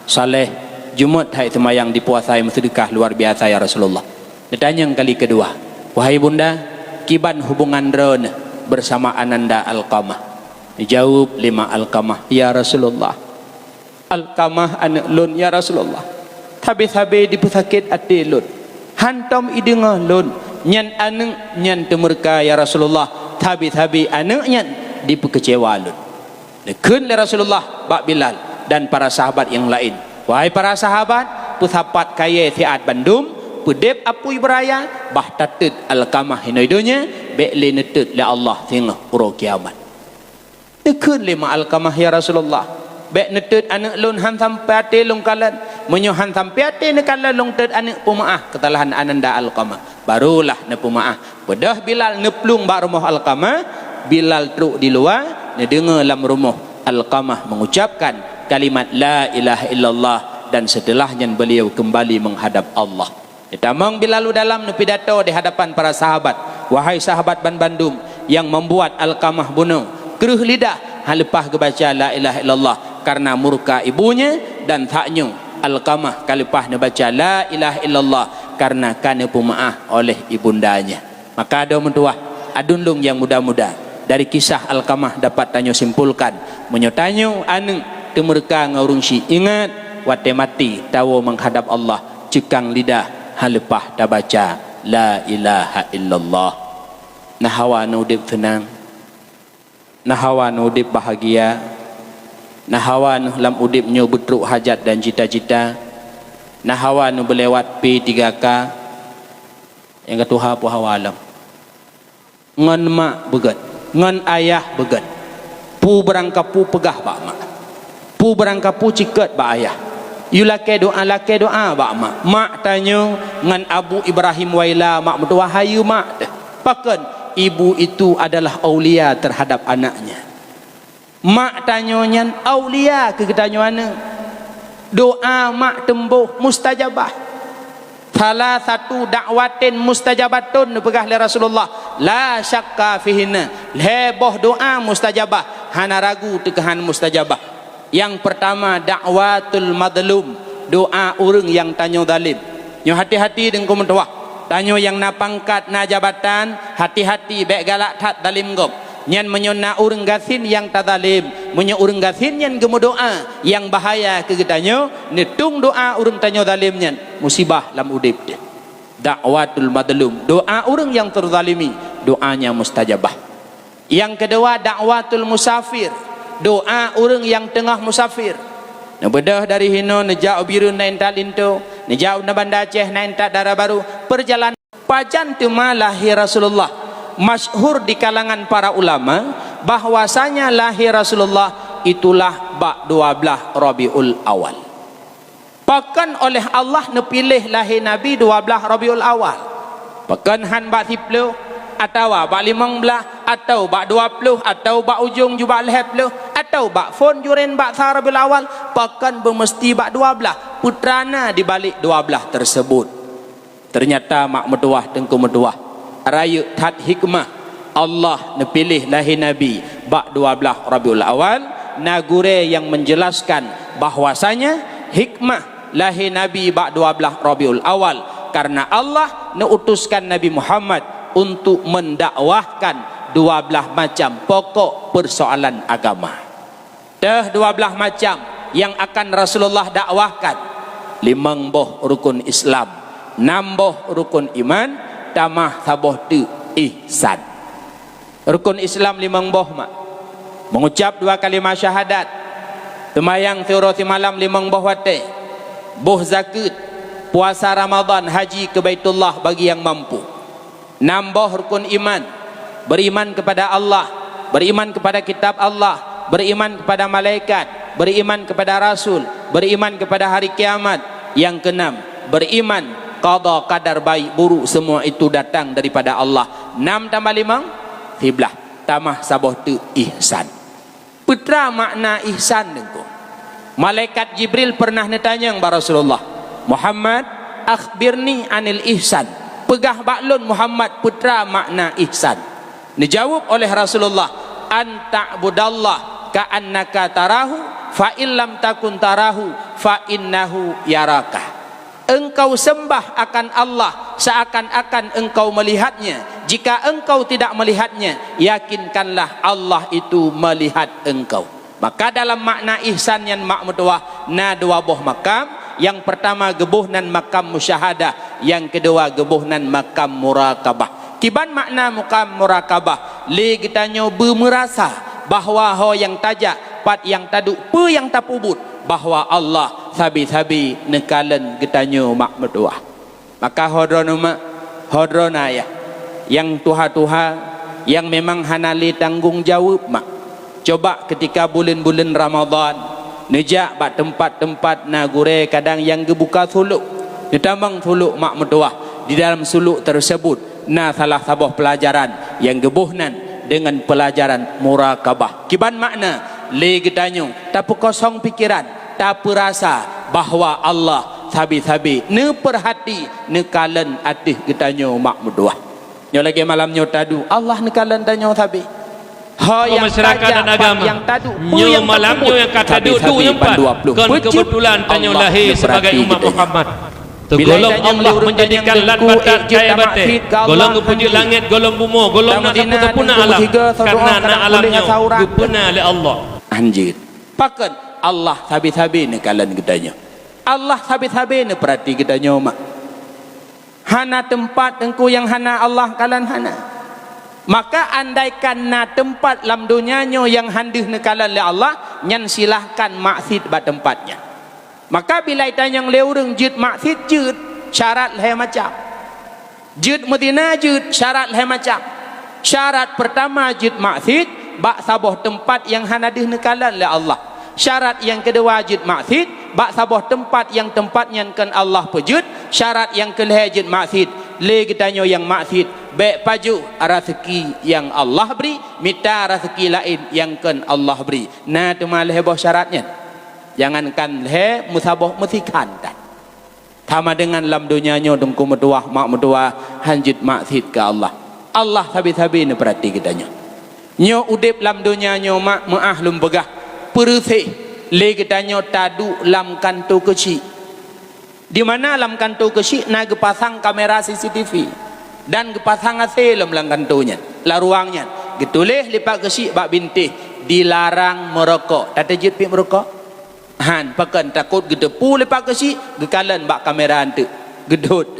saleh, jeuet that seumayang, dipuasai, meuseudeukah luar biasa, ya Rasulullah." Neutanyong kali keudua, "Wahai ibunda, kiban hubongan droeneuh bersama ananda Alqamah?" Neujaweueb lé mak Alqamah, "Ya Rasulullah, Alqamah aneuëk lôn, ya Rasulullah, sabe-sabe dipeusakét até lôn. Hántom ideungoe lôn, nyan aneuëk nyan teumeureuka, ya Rasulullah, sabe-sabe aneuëk nyan dipeukeucewa lôn." Neukheun lé Rasulullah bak Bilal dan para sahabat nyang laén, "Wahai para sahabat, peusapat kayée siat bandum, peudeb apui beuraya, bah tatot Alqamah inoe donya, bék lé neutot lé Allah singoh uroe kiamat." Neukheun lé mak Alqamah, "Ya Rasulullah, bék neutot aneuëk lôn, hán sampai até lôn kalon. Meunyoe hán sampai até neukalon lôn tot aneuëk, peumeuáh keusalahan ananda Alqamah." Barulah neupeumeuáh. Beudôh Bilal neuplueng bak rumoh Alqamah, Bilal trok di luwa, neudeungoe lam rumoh Alqamah mengucapkan kalimat la ilaha illallah, dan setelah nyan beliau kembali menghadap Allah. Neutamong Bilal u dalam, neupidato di hadapan para sahabat, "Wahai sahabat banbandum, nyang membuat Alqamah bunoe kreueh lidah hana leupah geubaca la ilaha illallah kareuna murka ibunya, dan saat nyoe Alqamah ka leupah neubaca la ilaha illallah kareuna ka neupeumeuáh oleh ibundanya." Maka adoe meutuwah, aduen lôn nyang muda-muda, dari kisah Alqamah dapat tanyoe simpulkan, meunyoe tanyoe aneuëk teumeureuka ngon ureuëng syiek, ingat, watée maté tawoe meuhadab Allah, ceukang lidah hana leupah tabaca la ilaha illallah. Na hawa neuudeb seunang, na hawa neuudeb bahagia, na hawa neuh lam udeb nyoe beutrok hajat dan cita-cita, na hawa neuh beulewat P tiga K, nyang ka tuha peue hawa lom. Ngon mak beugét, ngon ayah beugét. Peue barangkapeue peugah bak mak. Peue barangkapeue ceukeut bak ayah. Yue lakée doá, lakée doá bak mak. Mak tanyoe ngon Abu Ibrahim Waila, mak meutuwah, hayeue mak teuh. Pakon? Ibu itu adalah aulia terhadap anaknya. Mak tanyoe nyan aulia keu geutanyoe aneuëk. Doá mak teumbôh mustajabah. Salah satu dakwatin mustajabatun neupeugah lé Rasulullah, la syakka fihinna, lhée boh doá mustajabah, hana ragu teuh keuhan mustajabah. Nyang peurtama, dakwatul mazlum, doá ureuëng nyang tanyoe zalém. Nyoe hati-hati deungku meutuwah. Tanyoe nyang na pangkat, na jabatan, hati-hati bék galak that zalém gob. Nyan meunyoe na ureuëng gasien nyang tazalém, meunyoe ureuëng gasien nyan geumeudoá, nyang bahaya keu geutanyoe, neutueng doá ureuëng tanyoe zalém nyan, musibah lam udeb teuh. Dakwatul mazlum, doá ureuëng nyang teuzalimi, doanya mustajabah. Nyang keudua, dakwatul musafir, doá ureuëng nyang teungoh musafir. Neubeudôh dari hinoe neujak u Bireuen na intat linto, neujak u Banda Aceh na intat dara barô, peurjalanan. Pajan teuma lahé Rasulullah? Masyhur di kalangan para ulama bahwasanya lahé Rasulullah itulah bak dua blaih Rabiul Awal. Pakon oleh Allah neupiléh lahé Nabi dua blaih Rabiul Awal? Pakon hán bak siplôh, atawa bak limong blaih, atawa bak dua plôh, atawa bak ujong ju bak lhée plôh, atawa bak phon jurén bak sa Rabiul Awal? Pakon beumeusti bak dua blaih? Peue teurana di balik dua blaih tersebut? Teunyata mak meutuwah, teungku meutuwah, rayeuk that hikmah Allah neupiléh lahé Nabi bak dua blaih Rabiul Awal. Na gurée nyang menjelaskan bahwasanya hikmah lahé Nabi bak dua blaih Rabiul Awal, kareuna Allah neuutuskan Nabi Muhammad untuk mendakwahkan dua belah macam pokok persoalan agama. Teuh dua belah macam nyang akan Rasulullah dakwahkan, limong boh rukun Islam, nam boh rukun iman, tamah saboh teuk ihsan. Rukun Islam limong boh mak. Mengucap dua kalimah syahadat, seumayang siuroe simalam limong boh watée, boh zakeuet, puasa Ramadan, haji ke Baitullah bagi nyang mampu. Nam boh rukun iman, beriman kepada Allah, beriman kepada kitab Allah, beriman kepada malaikat, beriman kepada rasul, beriman kepada hari kiamat. Nyang keenam, beriman qada qadar baik buruk semua itu datang daripada Allah. Nam tambah limong, siblah, tamah saboh teuk ihsan. Peutra makna ihsan Teungku? Malaikat Jibril pernah neutanyong bak Rasulullah, "Muhammad, akhbirni anil ihsan." Peugah bak lôn Muhammad peutra makna ihsan. Neujaweueb oleh Rasulullah, "An ta'budallah ka'annaka tarahu, fa in lam takun tarahu, fa innahu yaraka." Engkau sembah akan Allah seakan-akan engkau melihat-Nya. Jika engkau tidak melihat-Nya, yakinkanlah Allah itu melihat engkau. Maka dalam makna ihsan nyan mak meutuwah na dua boh makam. Nyang peurtama geuboh nan makam musyahadah, nyang keudua geuboh nan makam murakabah. Kiban makna makam murakabah? Lé geutanyoe beumeurasa bahwa ho nyang tajak, pat nyang taduek, peue nyang tapeubuet, bahwa Allah sabe-sabe neukalon geutanyoe mak meutuwah. Maka ho droeneuh mak, ho droeneuh ayah, nyang tuha-tuha, nyang memang hana lé tanggong jaweueb mak, coba keutika buleuen-buleuen Ramadhan, neujak bak teumpat-teumpat na gurée kadang nyang geubuka sulok, neutamong sulok mak meutuwah. Di dalam sulok teuseubut na salah saboh peulajaran nyang geuboh nan deungon peulajaran murakabah. Kiban makna? Lé geutanyoe tapeukosong pikeran, tapeurasa bahwa Allah sabe-sabe neupeurhati, neukalon ateueh geutanyoe mak meutuwah. Nyoe lagée malam nyoe taduek, Allah neukalon tanyoe sabe. Ho nyang masyarakat tajak, dan agama, nyang taduek, peue nyoe nyang malam tapeubuet, nyoe nyang ka taduek sabe-sabe nyoe pat bandua ploh kon peucit keubeutulan tanyoe Allah lahé sibagai umat neupeurhati geutanyoe. Muhammad. Teugolom Allah menjadikan lat batat kayée batée. Golom geupeujeuet langét, golom bumoe, golom na sapeue-sapeue alam. Karena na alam nyoe geupeuna lé Allah. Anjeut. Pakon? Allah sabe-sabe neukalon geutanyoe. Allah sabe-sabe neupeurhati geutanyoe mak. Hana teumpat Teungku nyang hana Allah kalon, hana. Maka andaikan na teumpat lam donya nyoe nyang han deuh neukalon lé Allah, nyan silahkan maksiet bak teumpat nyan. Maka bila itanyong lé ureuëng jeuet maksiet, jeuet, syarat lhée macam. Jeuet meuzina, jeuet, syarat lhée macam. Syarat peurtama jeuet maksiet bak saboh teumpat nyang hana deuh neukalon lé Allah. Syarat nyang keudua jeuet maksiet bak saboh teumpat nyang teumpat nyan kon Allah peujeuet. Syarat nyang keulhée jeuet maksiet, lé geutanyoe nyang maksiet, bék pajoh raseuki nyang Allah bri, mita raseuki laén nyang kon Allah bri. Na teuma lhée boh syarat nyan. Jangankan lhée, meusaboh, meusikhan that. Sama deungon lam donya nyoe Teungku meutuwah, mak meutuwah, han jeuet maksiet keu Allah. Allah sabe-sabe neupeurhati geutanyoe. Nyoe udeb lam donya nyoe mak, meuáh lôn peugah, peureuséh lé geutanyoe taduek lam kantô keuchik. Di mana lam kantô keuchik na geupasang kamera C C T V dan geupasang A C lom lam kantô nyan, lam ruang nyan. Geutuléh lé Pak Keuchik bak bintéh, "Dilarang merokok." Tateujeuet pih meurokok? Han, pakon? Takot geuteupeue lé Pak Keuchik, geukalon bak kamera eunteuk, geudhôt.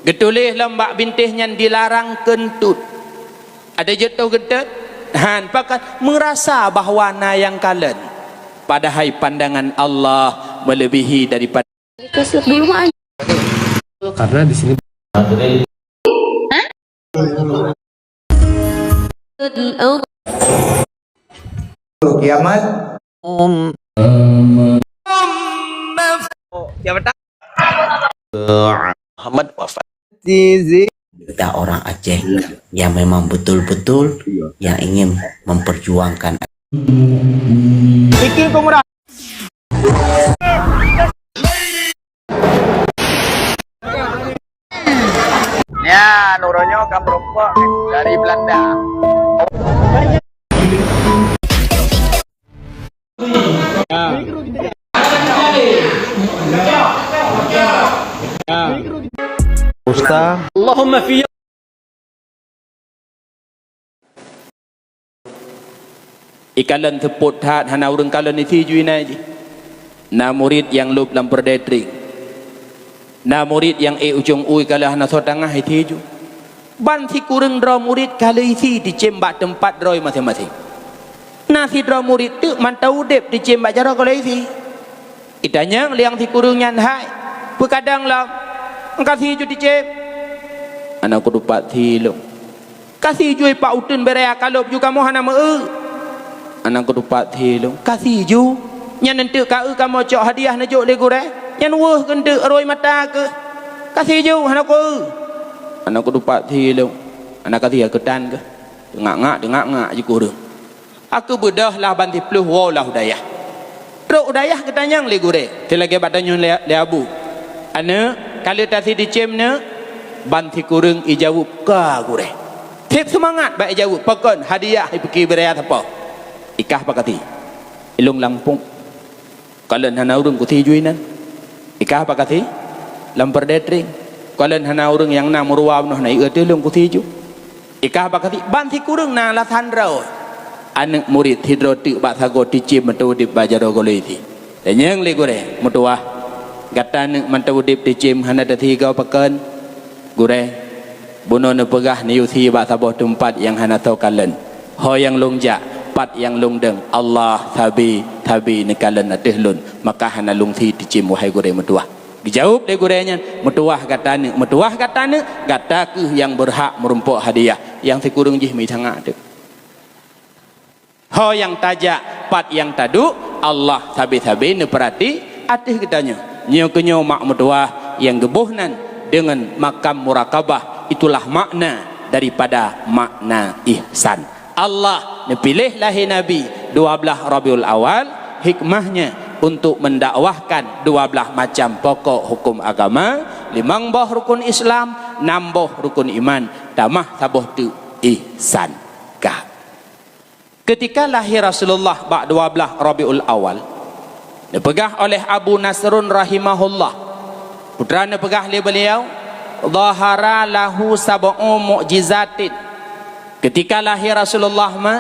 Geutuléh lom bak bintéh nyan, "Dilarang keuntut." Adak jeuet teuh geutôt? Han, pakon? Meurasa bahwa na nyang kalon. Padahai pandangan Allah meulebihi daripada. Karena di sini. Hah? Kiamat. Om. Siapa tak? Muhammad wafat. Kita orang Aceh yang memang betul-betul yang ingin memperjuangkan. Bikin pemuda. Ya, nurunyo ka meurokok dari Belanda. Ustaz. Allahumma fi Ikalon seupôt that, hana ureuëng kalon isi ju inan jih. Na murit nyang lôb lam peureudèe trieng. Na murit nyang ék ujong u ikalon hana soe tangah isi ju. Ban sikureueng droe murit ka lheueh isi teucém bak teumpat droe maséng-maséng. Na sidroe murit teuk mantong udeb teucém bak jaroe ka lheueh isi. Itanyong lé nyang sikureueng nyan, "Hai, peue kadang lom? Ka si ju teucém?" "Hana kutupat si lôn." "Ka si ju ipak uteuen beuraya kalôb ju kamoe hana meu-eu?" "Hana kutupat si lôn." "Ka si ju? Nyan eunteuk ka eu kamoe cok hadiah neujok lé gurèe? Nyan weueh keuh eunteuk rhoi mata keuh. Ka si ju hana ku-eu?" "Hana kutupat si lôn." "Hana ka si, keutan keuh." Teungak-ngak, teungak-ngak jikureueng. Aku beudôh lah ban siplôh woe lah u dayah. Trok u dayah geutanyong lé gurèe, teulagèe bak tanyong lé, lé abu. "Aneuk, ka lheueh tasi teucém neuk?" Ban sikureueng ijaweueb, "Ka, gurèe." Seb seumangat bak ijaweueb, "Pakon hadiah ipiké beuraya sapo?" "Ikah pakasi, ilôn lampôk." "Kalon hana ureuëng kusi ju inan." "Ikah pakasi?" "Lam peureudèe trieng." "Kalon hana ureuëng nyang na meuruwa bunoe na ié teulôn kusi ju." "Ikah pakasi?" Ban sikureueng na alasan droe. Aneuk murit sidroe teuk bak sagoe teucém mantong udeb bak jaroe ka lheueh isi. Tanyong lé gurèe, "Meutuwah, gata neuk mantong udeb teucém hana tasi goe pakon?" "Gurèe, bunoe neupeugah neuyue si bak saboh teumpat nyang hana soe kalon. Ho nyang lôn jak, pat nyang lôn dong, Allah sabe-sabe neukalon ateueh lôn, maka hana lôn si teucém, wahai gurèe meutuwah." Geujaweueb lé gurèe nyan, "Meutuwah gata neuk, meutuwah gata neuk, gata kheueh nyang beurhak meurumpok hadiah." Nyang sikureueng jih meuitangat teuk. Ho nyang tajak, pat nyang taduek, Allah sabe-sabe neupeurati ateueh geutanyoe. Nyoe keunyoe mak meutuwah nyang geuboh nan deungon makam murakabah, itulah makna daripada makna ihsan. Allah neupiléh lahé Nabi dua blaih Rabiul Awal, hikmahnya untuk mendakwahkan dua blaih macam pokok hukum agama, limong boh rukun Islam, nam boh rukun iman, tamah saboh teuk ihsan. Ka. Ketika lahé Rasulullah bak dua blaih Rabiul Awal, neupeugah oleh Abu Nasrun rahimahullah, putra neupeugah lé beliau, "Dhahara lahu sab'u mu'jizatin." Ketika lahé Rasulullah ma,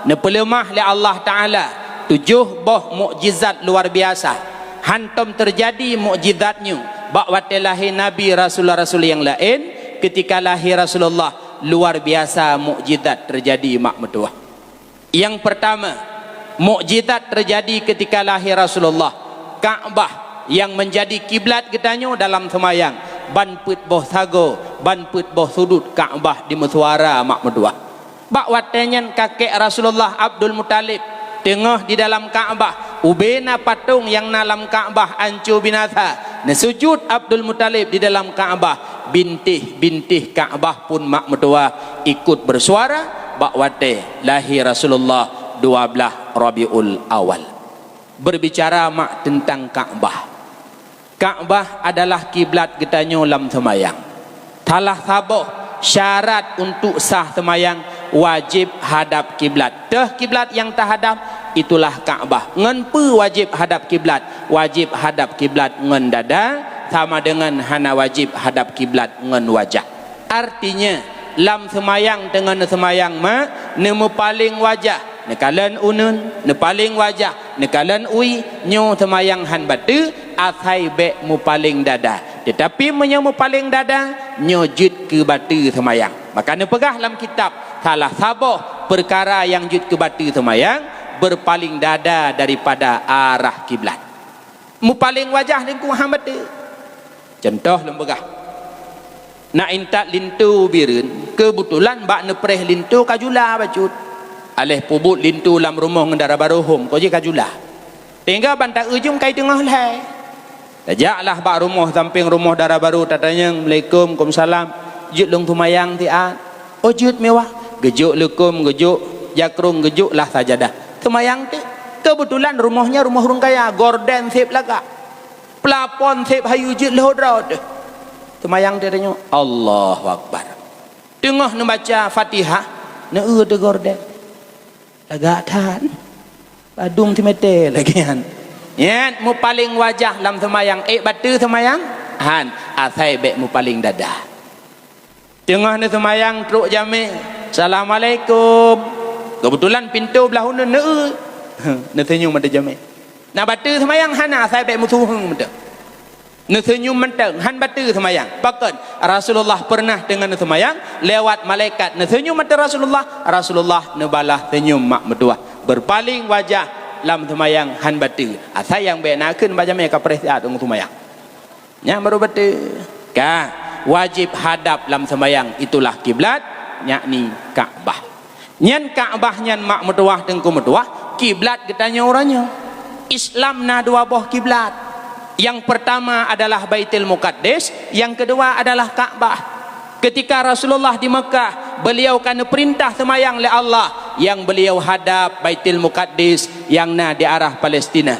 neupeuleumah lé Allah Taala tujoh boh mukjizat luar biasa. Hantom teujadi mukjizat nyoe bak watée lahé Nabi, rasul-rasul nyang laén. Ketika lahé Rasulullah, luar biasa mukjizat teujadi mak meutuwah. Nyang peurtama, mukjizat teujadi ketika lahé Rasulullah. Ka'bah nyang meunjadi kiblat geutanyoe dalam seumayang, ban peuet boh sagoe, ban peuet boh sudut Ka'bah jimeuseuara mak meutuwah. Bak watée nyan kakek Rasulullah Abdul Muthalib teungoh di dalam Ka'bah, ubé na patong nyang na lam Ka'bah anco binasa. Neusujut Abdul Muthalib di dalam Ka'bah, bintéh-bintéh Ka'bah pun mak meutuwah ikot beusuara bak watée lahé Rasulullah dua blaih Rabiul Awal. Berbicara mak teuntang Ka'bah. Ka'bah adalah kiblat geutanyoe lam seumayang. Salah saboh syarat untuk sah seumayang, wajéb hadab kiblat. Teuh kiblat nyang tahadab, itulah Ka'bah. Ngon peue wajéb hadab kiblat? Wajéb hadab kiblat ngon dada, sama deungon hana wajéb hadab kiblat ngon wajah. Artinya, lam seumayang teungoh neuseumayang ma, neumeupaleng wajah, neukalon uneuen, neupaleng wajah, neukalon ui, nyoe seumayang han bateue, asai bék meupaleng dada. Teutapi meunyoe meupaleng dada, nyoe jeuet keu bateue seumayang. Maka neupeugah lam kitab, salah saboh peukara nyang jeuet keu bateue seumayang, beupaleng dada daripada arah kiblat. Meupaleng wajah teungku han bateue. Cuntoh lôn peugah. Na intat linto u Bireuen, keubeutôlan bak neupreh linto ka jula bacut. Aléh peubuet linto lam rumoh ngon dara barô hom, ko jih ka jula. Tinggai ban ta-eu jeuem kai teungoh lhée. Tajaklah bak rumoh, sampéng rumoh dara barô, tatanyong, "Assalamualaikum." "Waalaikumsalam." "Jeuet lôn seumayang siat." "Oh, jeuet meuwah." Geujok leukom, geujok jakrong, geujok lah sajadah. Seumayang teuk. Keubeutôlan rumoh nyan rumoh ureuëng kaya, gorden seb lagak. Plafon seb hayeu, jeuet lheueh droe teuh. Seumayang teuk tanyoe, Allahu Akbar. Teungoh neubaca Fatihah, neueu teuk gorden. Lagak that. Padum simeté lagée nyan. Nyan meupaleng wajah lam seumayang, ék bateue seumayang? Han, asai bék meupaleng dada. Teungoh neuseumayang trok jamé, "Assalamualaikum." Keubeutulan pintoe blah uneuen neueu, neuseunyum mantong jamé. Na bateue seumayang hana, asai bék meusuheung mantong. Neuseunyum mantong, han bateue seumayang. Pakon? Rasulullah peureunah teungoh neuseumayang, lewat malaikat neuseunyum mantong Rasulullah, Rasulullah neubalah seunyum mak meutuwah. Beupaleng wajah lam seumayang han bateue. Asai nyang bék nakheun bak jamé ka preh siat teungoh seumayang. Nyan baru bateue. Ka, wajéb hadab lam seumayang, itulah kiblat, yakni Ka'bah. Nyan Ka'bah nyan mak meutuwah teungku meutuwah, kiblat geutanyoe uroe nyoe. Islam na dua boh kiblat. Yang pertama adalah Baitul Muqaddas, yang kedua adalah Ka'bah. Ketika Rasulullah di Mekah, beliau ka neupeurintah seumayang lé Allah, yang beliau hadab Baitul Muqaddas yang na di arah Palestina.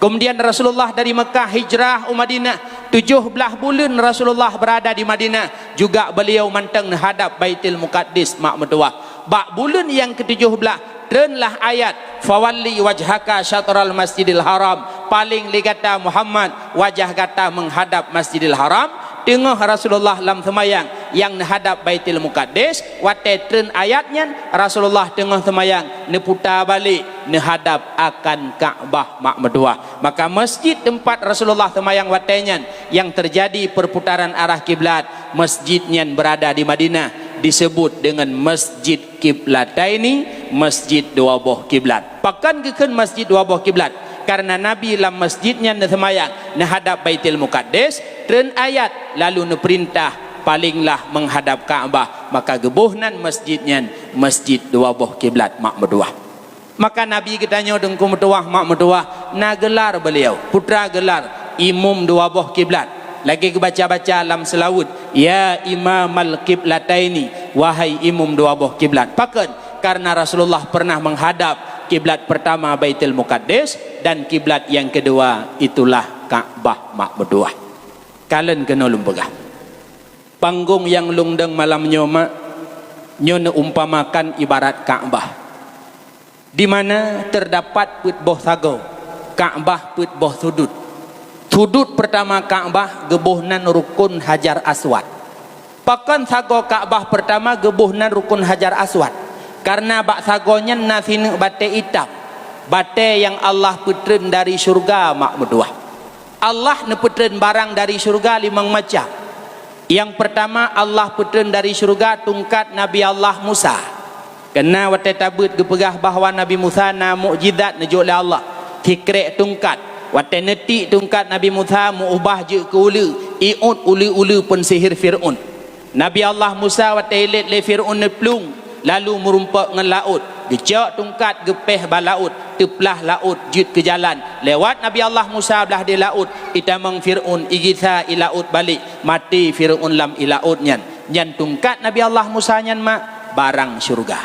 Kemudian Rasulullah dari Mekah hijrah u Madinah. Tujoh blaih buleuen Rasulullah berada di Madinah, juga beliau mantong neuhadab Baitul Muqaddas mak meutuwah. Bak buleuen nyang keu tujoh blaih, treunlah ayat, "Fawalli wajhaka syatral Masjidil Haram." Paleng lé gata Muhammad, wajah gata meuhadab Masjidil Haram. Teungoh Rasulullah lam seumayang nyang neuhadab Baitul Muqaddas, watée treun ayat nyan, Rasulullah teungoh seumayang neuputa balek neuhadab akan Ka'bah mak meutuwah. Maka masjid teumpat Rasulullah seumayang watée nyan nyang teujadi peurputaran arah kiblat, masjid nyan beurada di Madinah, disebut deungon Masjid Kiblataini, masjid dua boh kiblat. Pakon geukheun masjid dua boh kiblat? Karena Nabi lam masjid nyan neuseumayang neuhadab Baitul Muqaddas, treun ayat lalu neupeurintah palenglah meuhadab Ka'bah, maka geuboh nan masjid nyan masjid dua boh kiblat mak meutuwah. Maka Nabi geutanyoe teungku meutuwah mak meutuwah na geular beliau, putra geular imum dua boh kiblat. Lagée geubaca-baca lam seulaweuet, "Ya imamal kiblataini," wahai imum dua boh kiblat. Pakon? Karena Rasulullah pernah menghadap kiblat pertama Baitul Muqaddas dan kiblat yang kedua itulah Ka'bah mak meutuwah. Kalon keunoe lôn peugah. Panggong nyang lôn dong malam nyoe mak, nyoe neuumpamakan ibarat Ka'bah. Di mana terdapat peuet boh sagoe, Ka'bah peuet boh sudut. Sudut pertama Ka'bah geuboh nan Rukun Hajar Aswad. Pakon sagoe Ka'bah pertama geuboh nan Rukun Hajar Aswad? Karena bak sagoe nyan na sineuk batée itam, batée nyang Allah peutreun dari syeuruga mak meutuwah. Allah neupeutreun barang dari syeuruga limong macam. Nyang pertama, Allah peutreun dari syeuruga tungkat Nabi Allah Musa. Keuna watée tabeuet geupeugah bahwa Nabi Musa na mukjizat neujok lé Allah, sikrek tungkat. Watée neutiek tungkat Nabi Musa meuubah jeuet keu uleue, iôt uleue-uleue peusihir Fir'aun. Nabi Allah Musa watée ilét lé Fir'aun neuplueng, lalu meurumpok ngon laôt, geucok tungkat geupéh bak laôt, teuplah laôt jeuet keu jalan. Lewat Nabi Allah Musa blah di laôt, itamong Fir'aun, igisa i laôt balek, maté Fir'aun lam i laôt nyan. Nyan tungkat Nabi Allah Musa nyan mak barang syeuruga.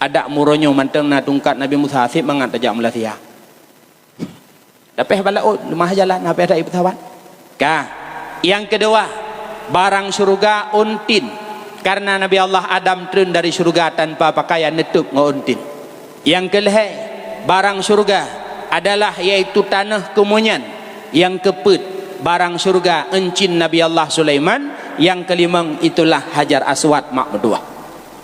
Adak meurunoe mantong na tungkat Nabi Musa, seb mangat tajak meulasih. Dapéh bak laôt, leumah jalan, hapéh dak ipeusawat. Ka. Nyang keudua, barang syeuruga untin. Karena Nabi Allah Adam treun dari syeuruga tanpa pakaian, neutôb ngon untin. Nyang keulhée, barang syeuruga adalah yaitu tanoh keumunyan. Nyang keupeuet, barang syeuruga euncin Nabi Allah Sulaiman. Nyang keulimong itulah Hajar Aswad mak meutuwah.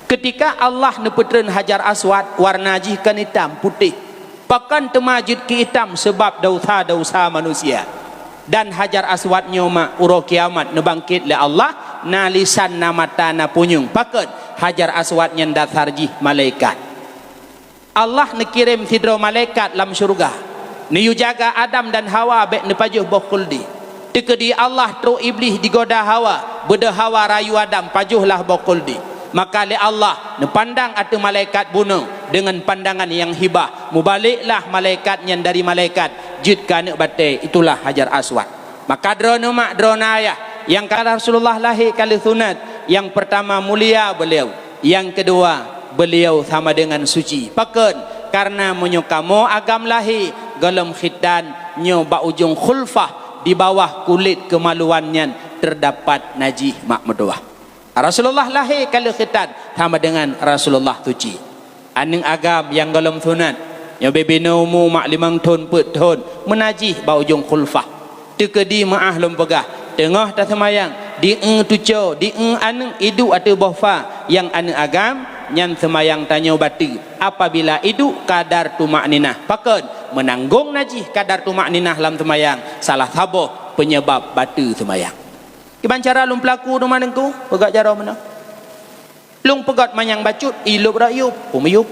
Ketika Allah neupeutreun Hajar Aswad, warna jih kon itam, putéh. Pakon teuma jeuet keu itam? Seubab desya-desya manusia. Dan Hajar Aswad nyoe mak uroe kiamat neubangkét lé Allah, na lisan, na mata, na punyueng. Pakon? Hajar Aswad nyan dasar jih malaikat. Allah neukirém sidroe malaikat lam syeuruga, neuyue jaga Adam dan Hawa bék neupajoh boh khuldi. Teukeudi Allah trok Iblih digoda Hawa, beudôh Hawa rayu Adam, pajohlah boh khuldi. Maka lé Allah neupandang ateueh malaikat bunoe deungon pandangan nyang hibah. Mubaleklah malaikat nyan dari malaikat jeuet keu aneuëk batée, itulah Hajar Aswad. Maka droeneueh mak, droeneueh ayah, nyang ka Rasulullah lahé ka lheueh sunat, nyang peurtama mulia beuliau, nyang keudua beuliau sama deungon suci. Pakon? Karena meunyoe kamoe agam lahé gohlom khitan, nyoe bak ujong khulfah, di bawah kulét keumaluan nyan teudapat najih mak meutuwah. Rasulullah lahé ka lheueh khitan sama deungon Rasulullah suci. Aneuëk agam nyang gohlom sunat, nyoe bubena umu mak limong thon peuet thon, meunajih bak ujong khulfah. Teukeudi meuáh lôn peugah, teungoh taseumayang, di-eu tuco, di-eu aneuëk iduek ateueh boh fa nyang aneuëk agam, Nyan seumayang tanyoe bateue apabila iduek kadar tumakninah. Pakon? Meunanggong najih kadar tumakninah lam seumayang salah saboh peunyeubab bateue seumayang. Kiban cara lôn peulaku teuma Teungku, peugah jaroe meunoe. Lôn peugöt manyang bacut, i lôb rot yub, peumiyub.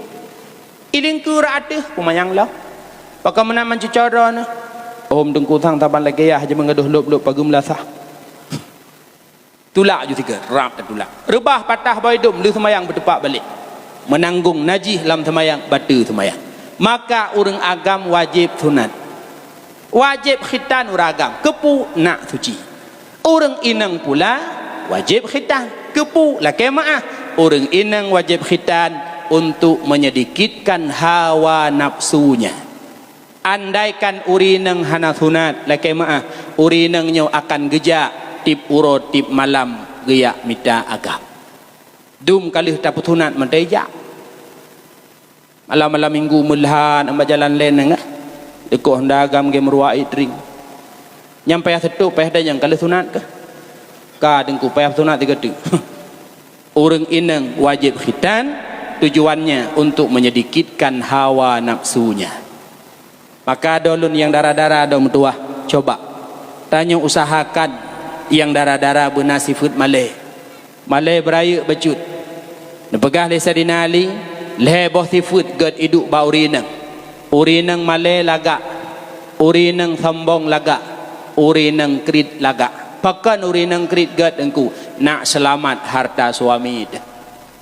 I lingkeue rot ateueh, peumanyang lom. Pakon meunan meucuco droeneuh? Hom Teungku sang saban lagèe yah jimeungadôh lôb-lôb pageue meulasah. Tulak ju sigoe, rab tatulak. Reubah patah boh idôm, lheueh seumayang beuteupak balek. Meunanggong najih lam seumayang, bateue seumayang. Maka ureueng agam wajéb sunat. Wajéb khitan ureueng agam. Keupeue? Nak suci. Ureueng inong pula wajéb khitan. Keupeue? Lakèe meu'ah. Ureueng inong wajéb khitan untuk menyedikitkan hawa nafsunya. Andaikan ureueng inong hana sunat, lakèe meu'ah, ureueng inong nyoe akan geujak tiep uroe tiep malam geujak mita agam. Dum ka lheueh tapeusunat mantong ijak. Malam-malam minggu meulhan bak jalan laén nyan, deuh honda agam geumeurua ié tring. Nyang payah seutôt, payah danyang ka lheueh sunat keuh. Ka Teungku payah sunat sigoe teuk. Ureueng inong wajéb khitan, tujuannya untuk menyedikitkan hawa nafsunya. Maka droe lôn nyang dara-dara droe meutuwah, coba tanyoe usahakan nyang dara-dara beuna sifeuet malèe. Malèe beurayeuk bacut. Neupeugah lé Saidina Ali, lhèe boh sifeuet gèt iduek bak ureueng inong. Ureueng inong malèe lagak, ureueng inong sombong lagak, ureueng inong kriet lagak. Pakon ureueng inong kriet gèt Teungku? Nak seulamat harta suami teuh.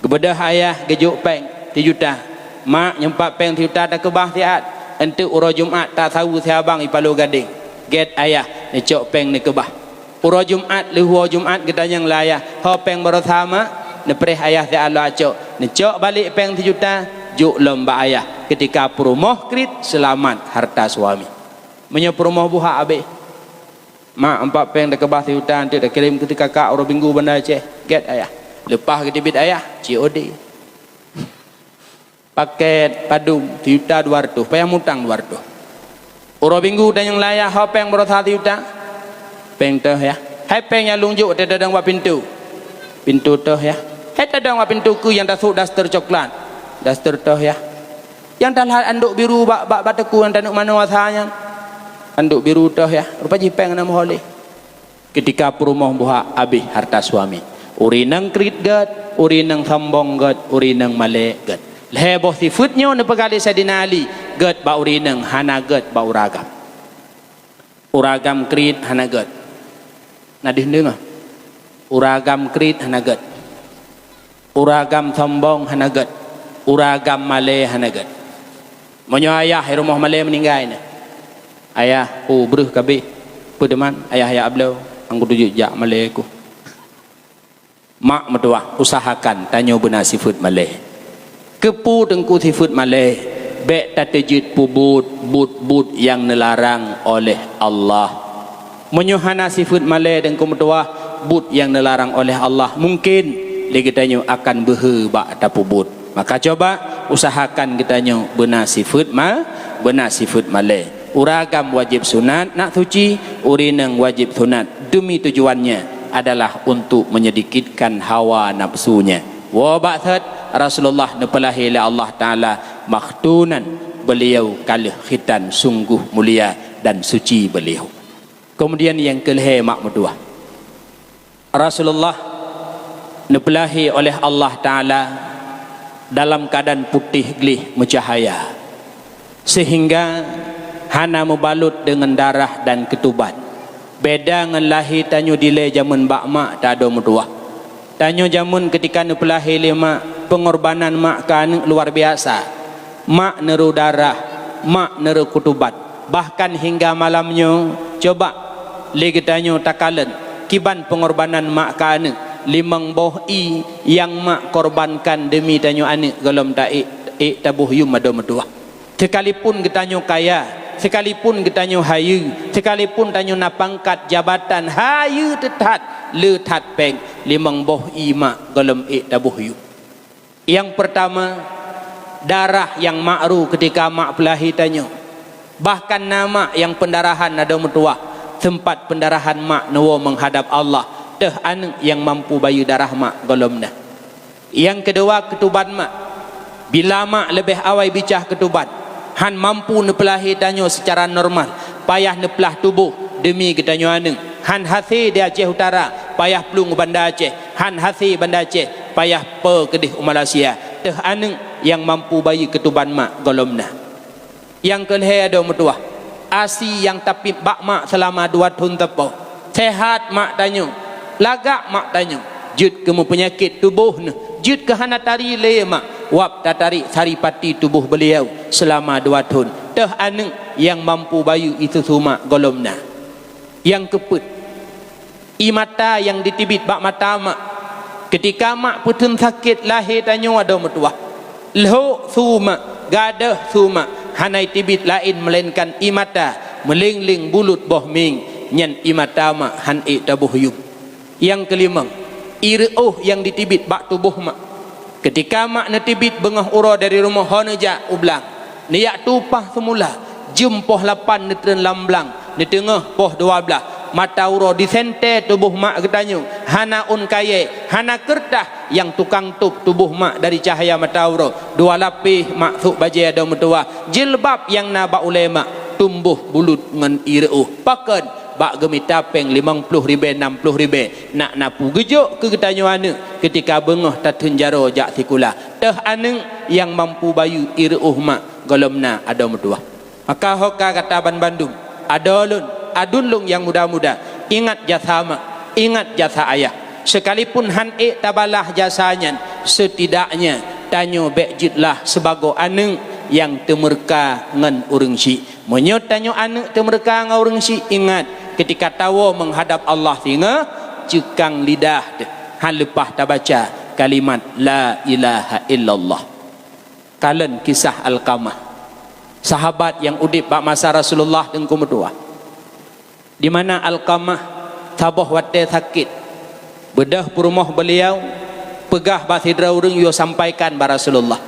Geubeudôh ayah geujok péng sijuta. "Mak, nyoe pat péng sijuta takeubah siat. Eunteuk uroe Jumat tasaweue siabang i Paloh Gadeng." "Gèt ayah," neucok péng neukeubah. Uroe Jumat, lheueh woe Jumat geutanyong lé ayah, "Ho péng baroesa, Mak?" Neupreh ayah siat lom acok. Neucok balek péng sijuta, jok lom bak ayah. Keutika peurumoh kriet, seulamat harta suami. Meunyoe peurumoh buhak abéh, "Mak, nyoe pat péng takeubah sijuta, eunteuk takirém keu si kakak uroe Minggu Banda Aceh." "Gèt ayah." Leupah geuteubiet ayah, C O D. Pakèt padum, sijuta dua reutôh, payah mutang dua reutôh. Uroe Minggu tanyong lé ayah, "Ho péng baroesa sijuta?" "Péng toh, Yah." "Hai péng nyang lôn jok teuh tadong bak pintoe?" "Pintoe toh, Yah." "Hai tadong bak pintoe keuh nyang tasôk daster coklat?" "Daster toh, Yah." "Nyang talhat andok biru bak, bak, bak teukue nyang taneuk manoe asa nyan?" "Andok biru toh, Yah." Rupa jih péng hana meuho lé. Keutika peurumoh buhak, abéh harta suami. Ureueng inong kriet gèt, ureueng inong sombong gèt, ureueng inong malèe gèt. Lhèe boh sifeuet nyoe neupeugah lé Saidina Ali, gèt bak ureueng inong, hana gèt bak ureueng agam. Ureueng agam kriet hana gèt. Na deuh deungö? Ureueng agam kriet hana gèt. Ureueng agam sombong hana gèt, ureueng agam malèe hana gèt. Meunyoe ayah i rumoh malèe meuninggai nyan, "Ayah, peue breuh ka abéh, peue teuma ayah jak bloe, han kuteujeuet jak malèe keuh." Mak meutuwah, usahakan tanyoe beuna sifeuet malèe. Keupeue Teungku sifeuet malèe? Bèk tateujeuet peubuet buet-buet nyang neularang oleh Allah. Meunyoe hana sifeuet malèe Teungku meutuwah, buet nyang neularang oleh Allah, mungken lé geutanyoe akan beuhe bak tapeubuet. Maka cuba usahakan geutanyoe beuna sifeuet ma-, beuna sifeuet malèe. Ureueng agam wajéb sunat nak suci, ureueng inong wajéb sunat. Demi tujuannya adalah untuk menyedikitkan hawa nafsunya. Woe bak thot, Rasulullah neupeulahé lé Allah Taala makhtunan, beliau ka lheueh khitan, sungguh mulia dan suci beliau. Kemudian nyang keulhèe mak meutuwah, Rasulullah neupeulahé oleh Allah Taala dalam keuadaan putéh gleh meucahaya, sehingga hana meubalot deungon darah dan keutuban. Beda ngon lahé tanyoe dilèe jameun bak mak ta droe meutuwah. Tanyoe jameun keutika neupeulahé lé mak, peungorbanan mak keu aneuk luar biasa. Mak neurô darah, mak neurô keutuban. Bahkan hingga malam nyoe, coba lé geutanyoe takalon kiban peungorbanan mak keu aneuk, limong boh ié nyang mak korbankan deumi tanyoe aneuk gohlom ta ék, ék taboh yum adoe meutuwah. Sekalipun geutanyoe kaya, sekalipun geutanyoe hayeue, sekalipun tanyoe na pangkat jabatan hayeue teuh that, le that péng, limong boh ié mak gohlom ék taboh yum. Nyang peurtama, darah nyang mak rô keutika mak peulahé tanyoe. Bahkan na mak nyang peundarahan adoe meutuwah, seumpat peundarahan mak neuwoe meuhadab Allah, teuh aneuk nyang mampu bayeue darah mak gohlom na. Nyang keudua, keutuban mak. Bila mak leubeh awai bicah keutuban, han mampu neupeulahé tanyoe seucara normal, payah neuplah tuboh deumi geutanyoe aneuëk, han hasé di Aceh Utara, payah plueng u Banda Aceh, han hasé Banda Aceh, payah po keudeh u Malaysia, teuh aneuëk nyang mampu bayeue keutuban mak gohlom na. Nyang keu lhée adoe meutuwah, asi nyang tapiep bak mak seulama dua thon teupô. Seuhat mak tanyoe, lagak mak tanyoe, jeuet keu meupeunyakét tuboh neuh, jeuet keu hana tari lé mak, wab tatarék saripati tuboh beuliau seulama dua thon, teuh aneuëk nyang mampu bayeue ie susu mak gohlom na. Nyang keupeuet, ie mata nyang jiteubiet bak mata mak. Keutika mak peutheun sakét lahé tanyoe adoe meutuwah, lhok su mak, gadôh su mak, hana jiteubiet laén meulaénkan ie mata, meuléng-léng buleut boh mieng, nyan ie mata mak han ék taboh yuem. Nyang keulimong, ie reuôh nyang jiteubiet bak tuboh mak. Keutika mak neuteubiet beungoh uroe dari rumoh ho neujak u blang, neujak tueng upah seumula, jeuem poh lapan neutreun lam blang, neuteungoh poh dua blaih, mata uroe disentée tuboh mak geutanyoe, hana ôn kayée, hana keureutah nyang tukang tôb tuboh mak dari cahya mata uroe. Dua lapéh mak sôk bajée adoe meutuwah, jilbab nyang na bak ulée mak tuboh buleut ngon ie reuôh. Pakon? Bak geumita péng limong ploh ribée, nam ploh ribée, nak na peue geujok keu geutanyoe aneuëk keutika beungoh tatheun jaroe jak sikula, teuh aneuëk nyang mampu bayeue ie reuôh mak gohlom na adoe meutuwah. Maka ho ka gata banmandum, adoe lôn, aduen lôn nyang muda-muda, ingat jasa mak, ingat jasa ayah. Sekalipun han ék tabalah jasa nyan, seutidaknya tanyoe bék jeuet lah sibagoe aneuëk nyang teumeureuka ngon ureuëng syik. Meunyoe tanyoe aneuëk teumeureuka ngon ureuëng syik, ingat, keutika tawoe meuhadab Allah singoh, ceukang lidah teuh, han leupah tabaca kalimat la ilaha illallah. Kalon kisah Alqamah, sahabat nyang udeb bak masa Rasulullah Teungku meutuwah. Di mana Alqamah saboh watée sakét, beudôh peurumoh beuliau, peugah bak sidroe ureuëng yue sampaikan bak Rasulullah.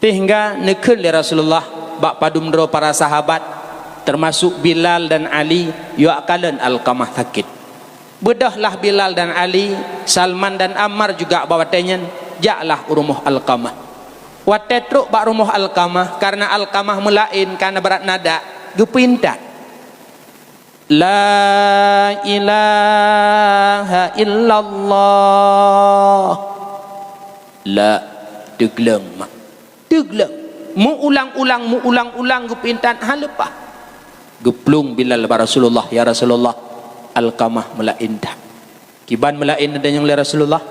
Sehingga neukheun lé Rasulullah bak padum droe para sahabat, teumasok Bilal dan Ali, yue kalon Alqamah sakét. Beudôhlah Bilal dan Ali, Salman dan Ammar juga bak watée nyan, jaklah u rumoh Alqamah. Watée trok bak rumoh Alqamah, kareuna Alqamah meulaén ka na brat nada, geupeuintat, "La ilaha illallah." La, teugleng mak. Teugleng. Meuulang-ulang, meuulang-ulang geupeuintat, han leupah. Geuplueng Bilal bak Rasulullah, "Ya Rasulullah, Alqamah meulaén that." "Kiban meulaén neutanyong lé Rasulullah?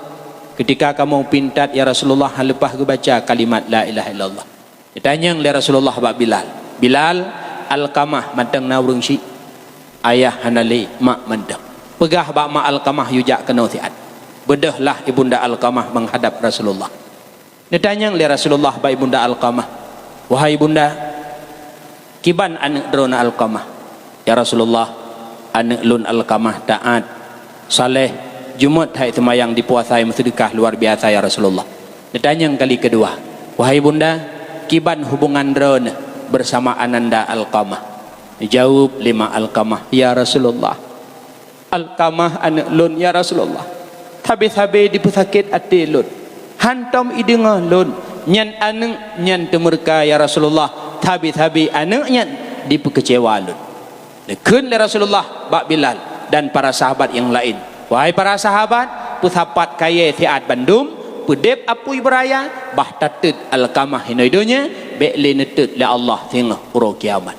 Keutika kamoe peuintat, ya Rasulullah, han leupah geubaca kalimat la ilaha illallah." Neutanyong lé Rasulullah bak Bilal, "Bilal, Alqamah mantong na ureuëng syik? Ayah hana lé, mak mantong. Peugah bak mak Alqamah yue jak keunoe siat." Beudôhlah ibunda Alqamah meuhadab Rasulullah. Neutanyong lé Rasulullah bak ibunda Alqamah, "Wahai ibunda, kiban aneuëk droeneuh Alqamah?" "Ya Rasulullah, aneuëk lôn Alqamah taát, saleh, jeuet that seumayang, dipuasai, meuseudeukah luar biasa, ya Rasulullah." Neutanyong kali keudua, "Wahai ibunda, kiban hubungan droeneuh bersama ananda Alqamah?" Neujaweueb lé mak Alqamah, "Ya Rasulullah, Alqamah aneuëk lôn, ya Rasulullah, sabe-sabe dipeusakét até lôn. Hántom ideungoe lôn, nyan aneuëk nyan teumeureuka, ya Rasulullah, sabe-sabe aneuëk nyan dipeukeucewa lôn." Neukheun lé Rasulullah bak Bilal dan para sahabat nyang laén, "Wahai para sahabat, peusapat kayée siat bandum, peudeb apui beuraya, bah tatot Alqamah inoe donya, bék lé neutot lé Allah singoh uroe kiamat."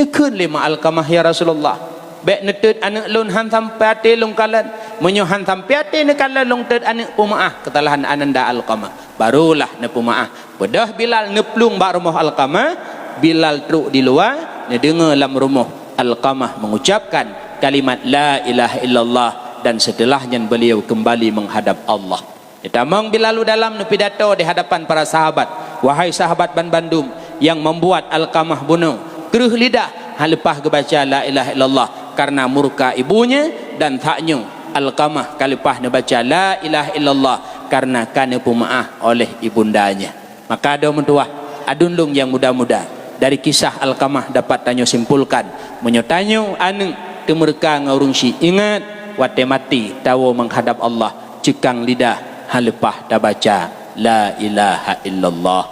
Neukheun lé mak Alqamah, "Ya Rasulullah, bék neutot aneuëk lôn, han sampai até lôn kalon. Meunyoe han sampai até neukalon lôn tot aneuëk, peumeuáh keusalahan ananda Alqamah." Barulah neupeumeuáh. Beudôh Bilal neuplueng bak rumoh Alqamah, Bilal trok di luwa, neudeungoe lam rumoh Alqamah mengucapkan kalimat la ilaha illallah, dan setelah nyan beliau kembali menghadap Allah. Neutamong Bilal u dalam, neupidato di hadapan para sahabat, "Wahai sahabat banbandum, nyang membuat Alqamah bunoe kreueh lidah han leupah geubaca la ilaha illallah kareuna murka ibunya, dan that nyoe Alqamah ka leupah neubaca la ilaha illallah kareuna ka neupeumeuáh oleh ibundanya." Maka adoe meutuwah, aduen lôn nyang muda-muda, dari kisah Alqamah dapat tanyoe simpulkan, meunyoe tanyoe aneuëk teumeureuka ngon ureuëng syik, ingat, watée maté tawoe meuhadab Allah, ceukang lidah, Haleupah tabaca la ilaha illallah,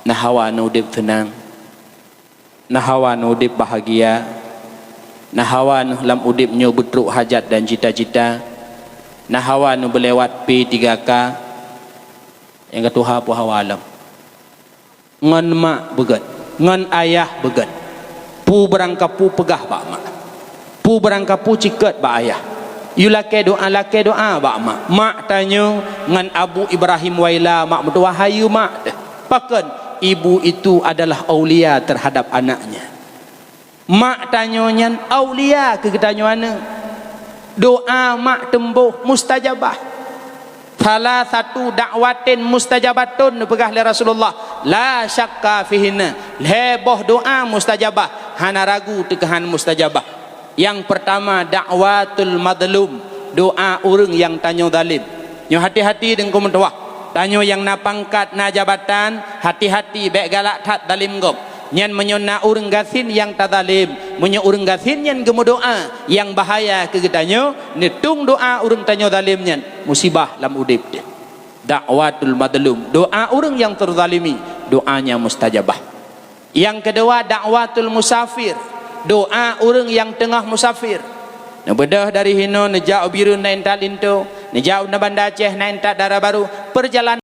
na hawa neuh udeb seunang, na hawa neuh udeb bahagia, na hawa neuh lam udeb nyoe beutrok hajat dan cita-cita, na hawa neuh beulewat P tiga K, nyang ka tuha peue hawa lom. Ngon mak beugét, ngon ayah beugét. Peue barangkapeue peugah bak mak. Peue barangkapeue cikét bak ayah. Yue lakée doá, lakée doá bak mak. Mak tanyoe ngon Abu Ibrahim Waila, mak meutuwah, hayeue mak teuh. Pakon? Ibu itu adalah aulia terhadap anaknya. Mak tanyoe nyan aulia keu geutanyoe aneuëk. Doá mak teumbôh mustajabah. Salah satu dakwatin mustajabatun neupeugah lé Rasulullah, la syakka fihinna. Lhée boh doá mustajabah, hana ragu teuh keuhan mustajabah. Nyang peurtama, dakwatul mazlum, doá ureuëng nyang tanyoe zalém. Nyoe hati-hati deungku meutuwah. Tanyoe nyang na pangkat, na jabatan, hati-hati bék galak that zalém gob. Nyan meunyoe na ureuëng gasien nyang tazalém, meunyoe ureuëng gasien nyan geumeudoá, nyang bahaya keu geutanyoe, neutueng doá ureuëng tanyoe zalém nyan, musibah lam udeb teuh. Dakwatul mazlum, doá ureuëng nyang teuzalimi, doanya mustajabah. Nyang keudua, dakwatul musafir, doá ureuëng nyang teungoh musafir. Neubeudôh dari hinoe neujak u Bireuen na intat linto, neujak u Banda Aceh na intat dara barô, peurjalanan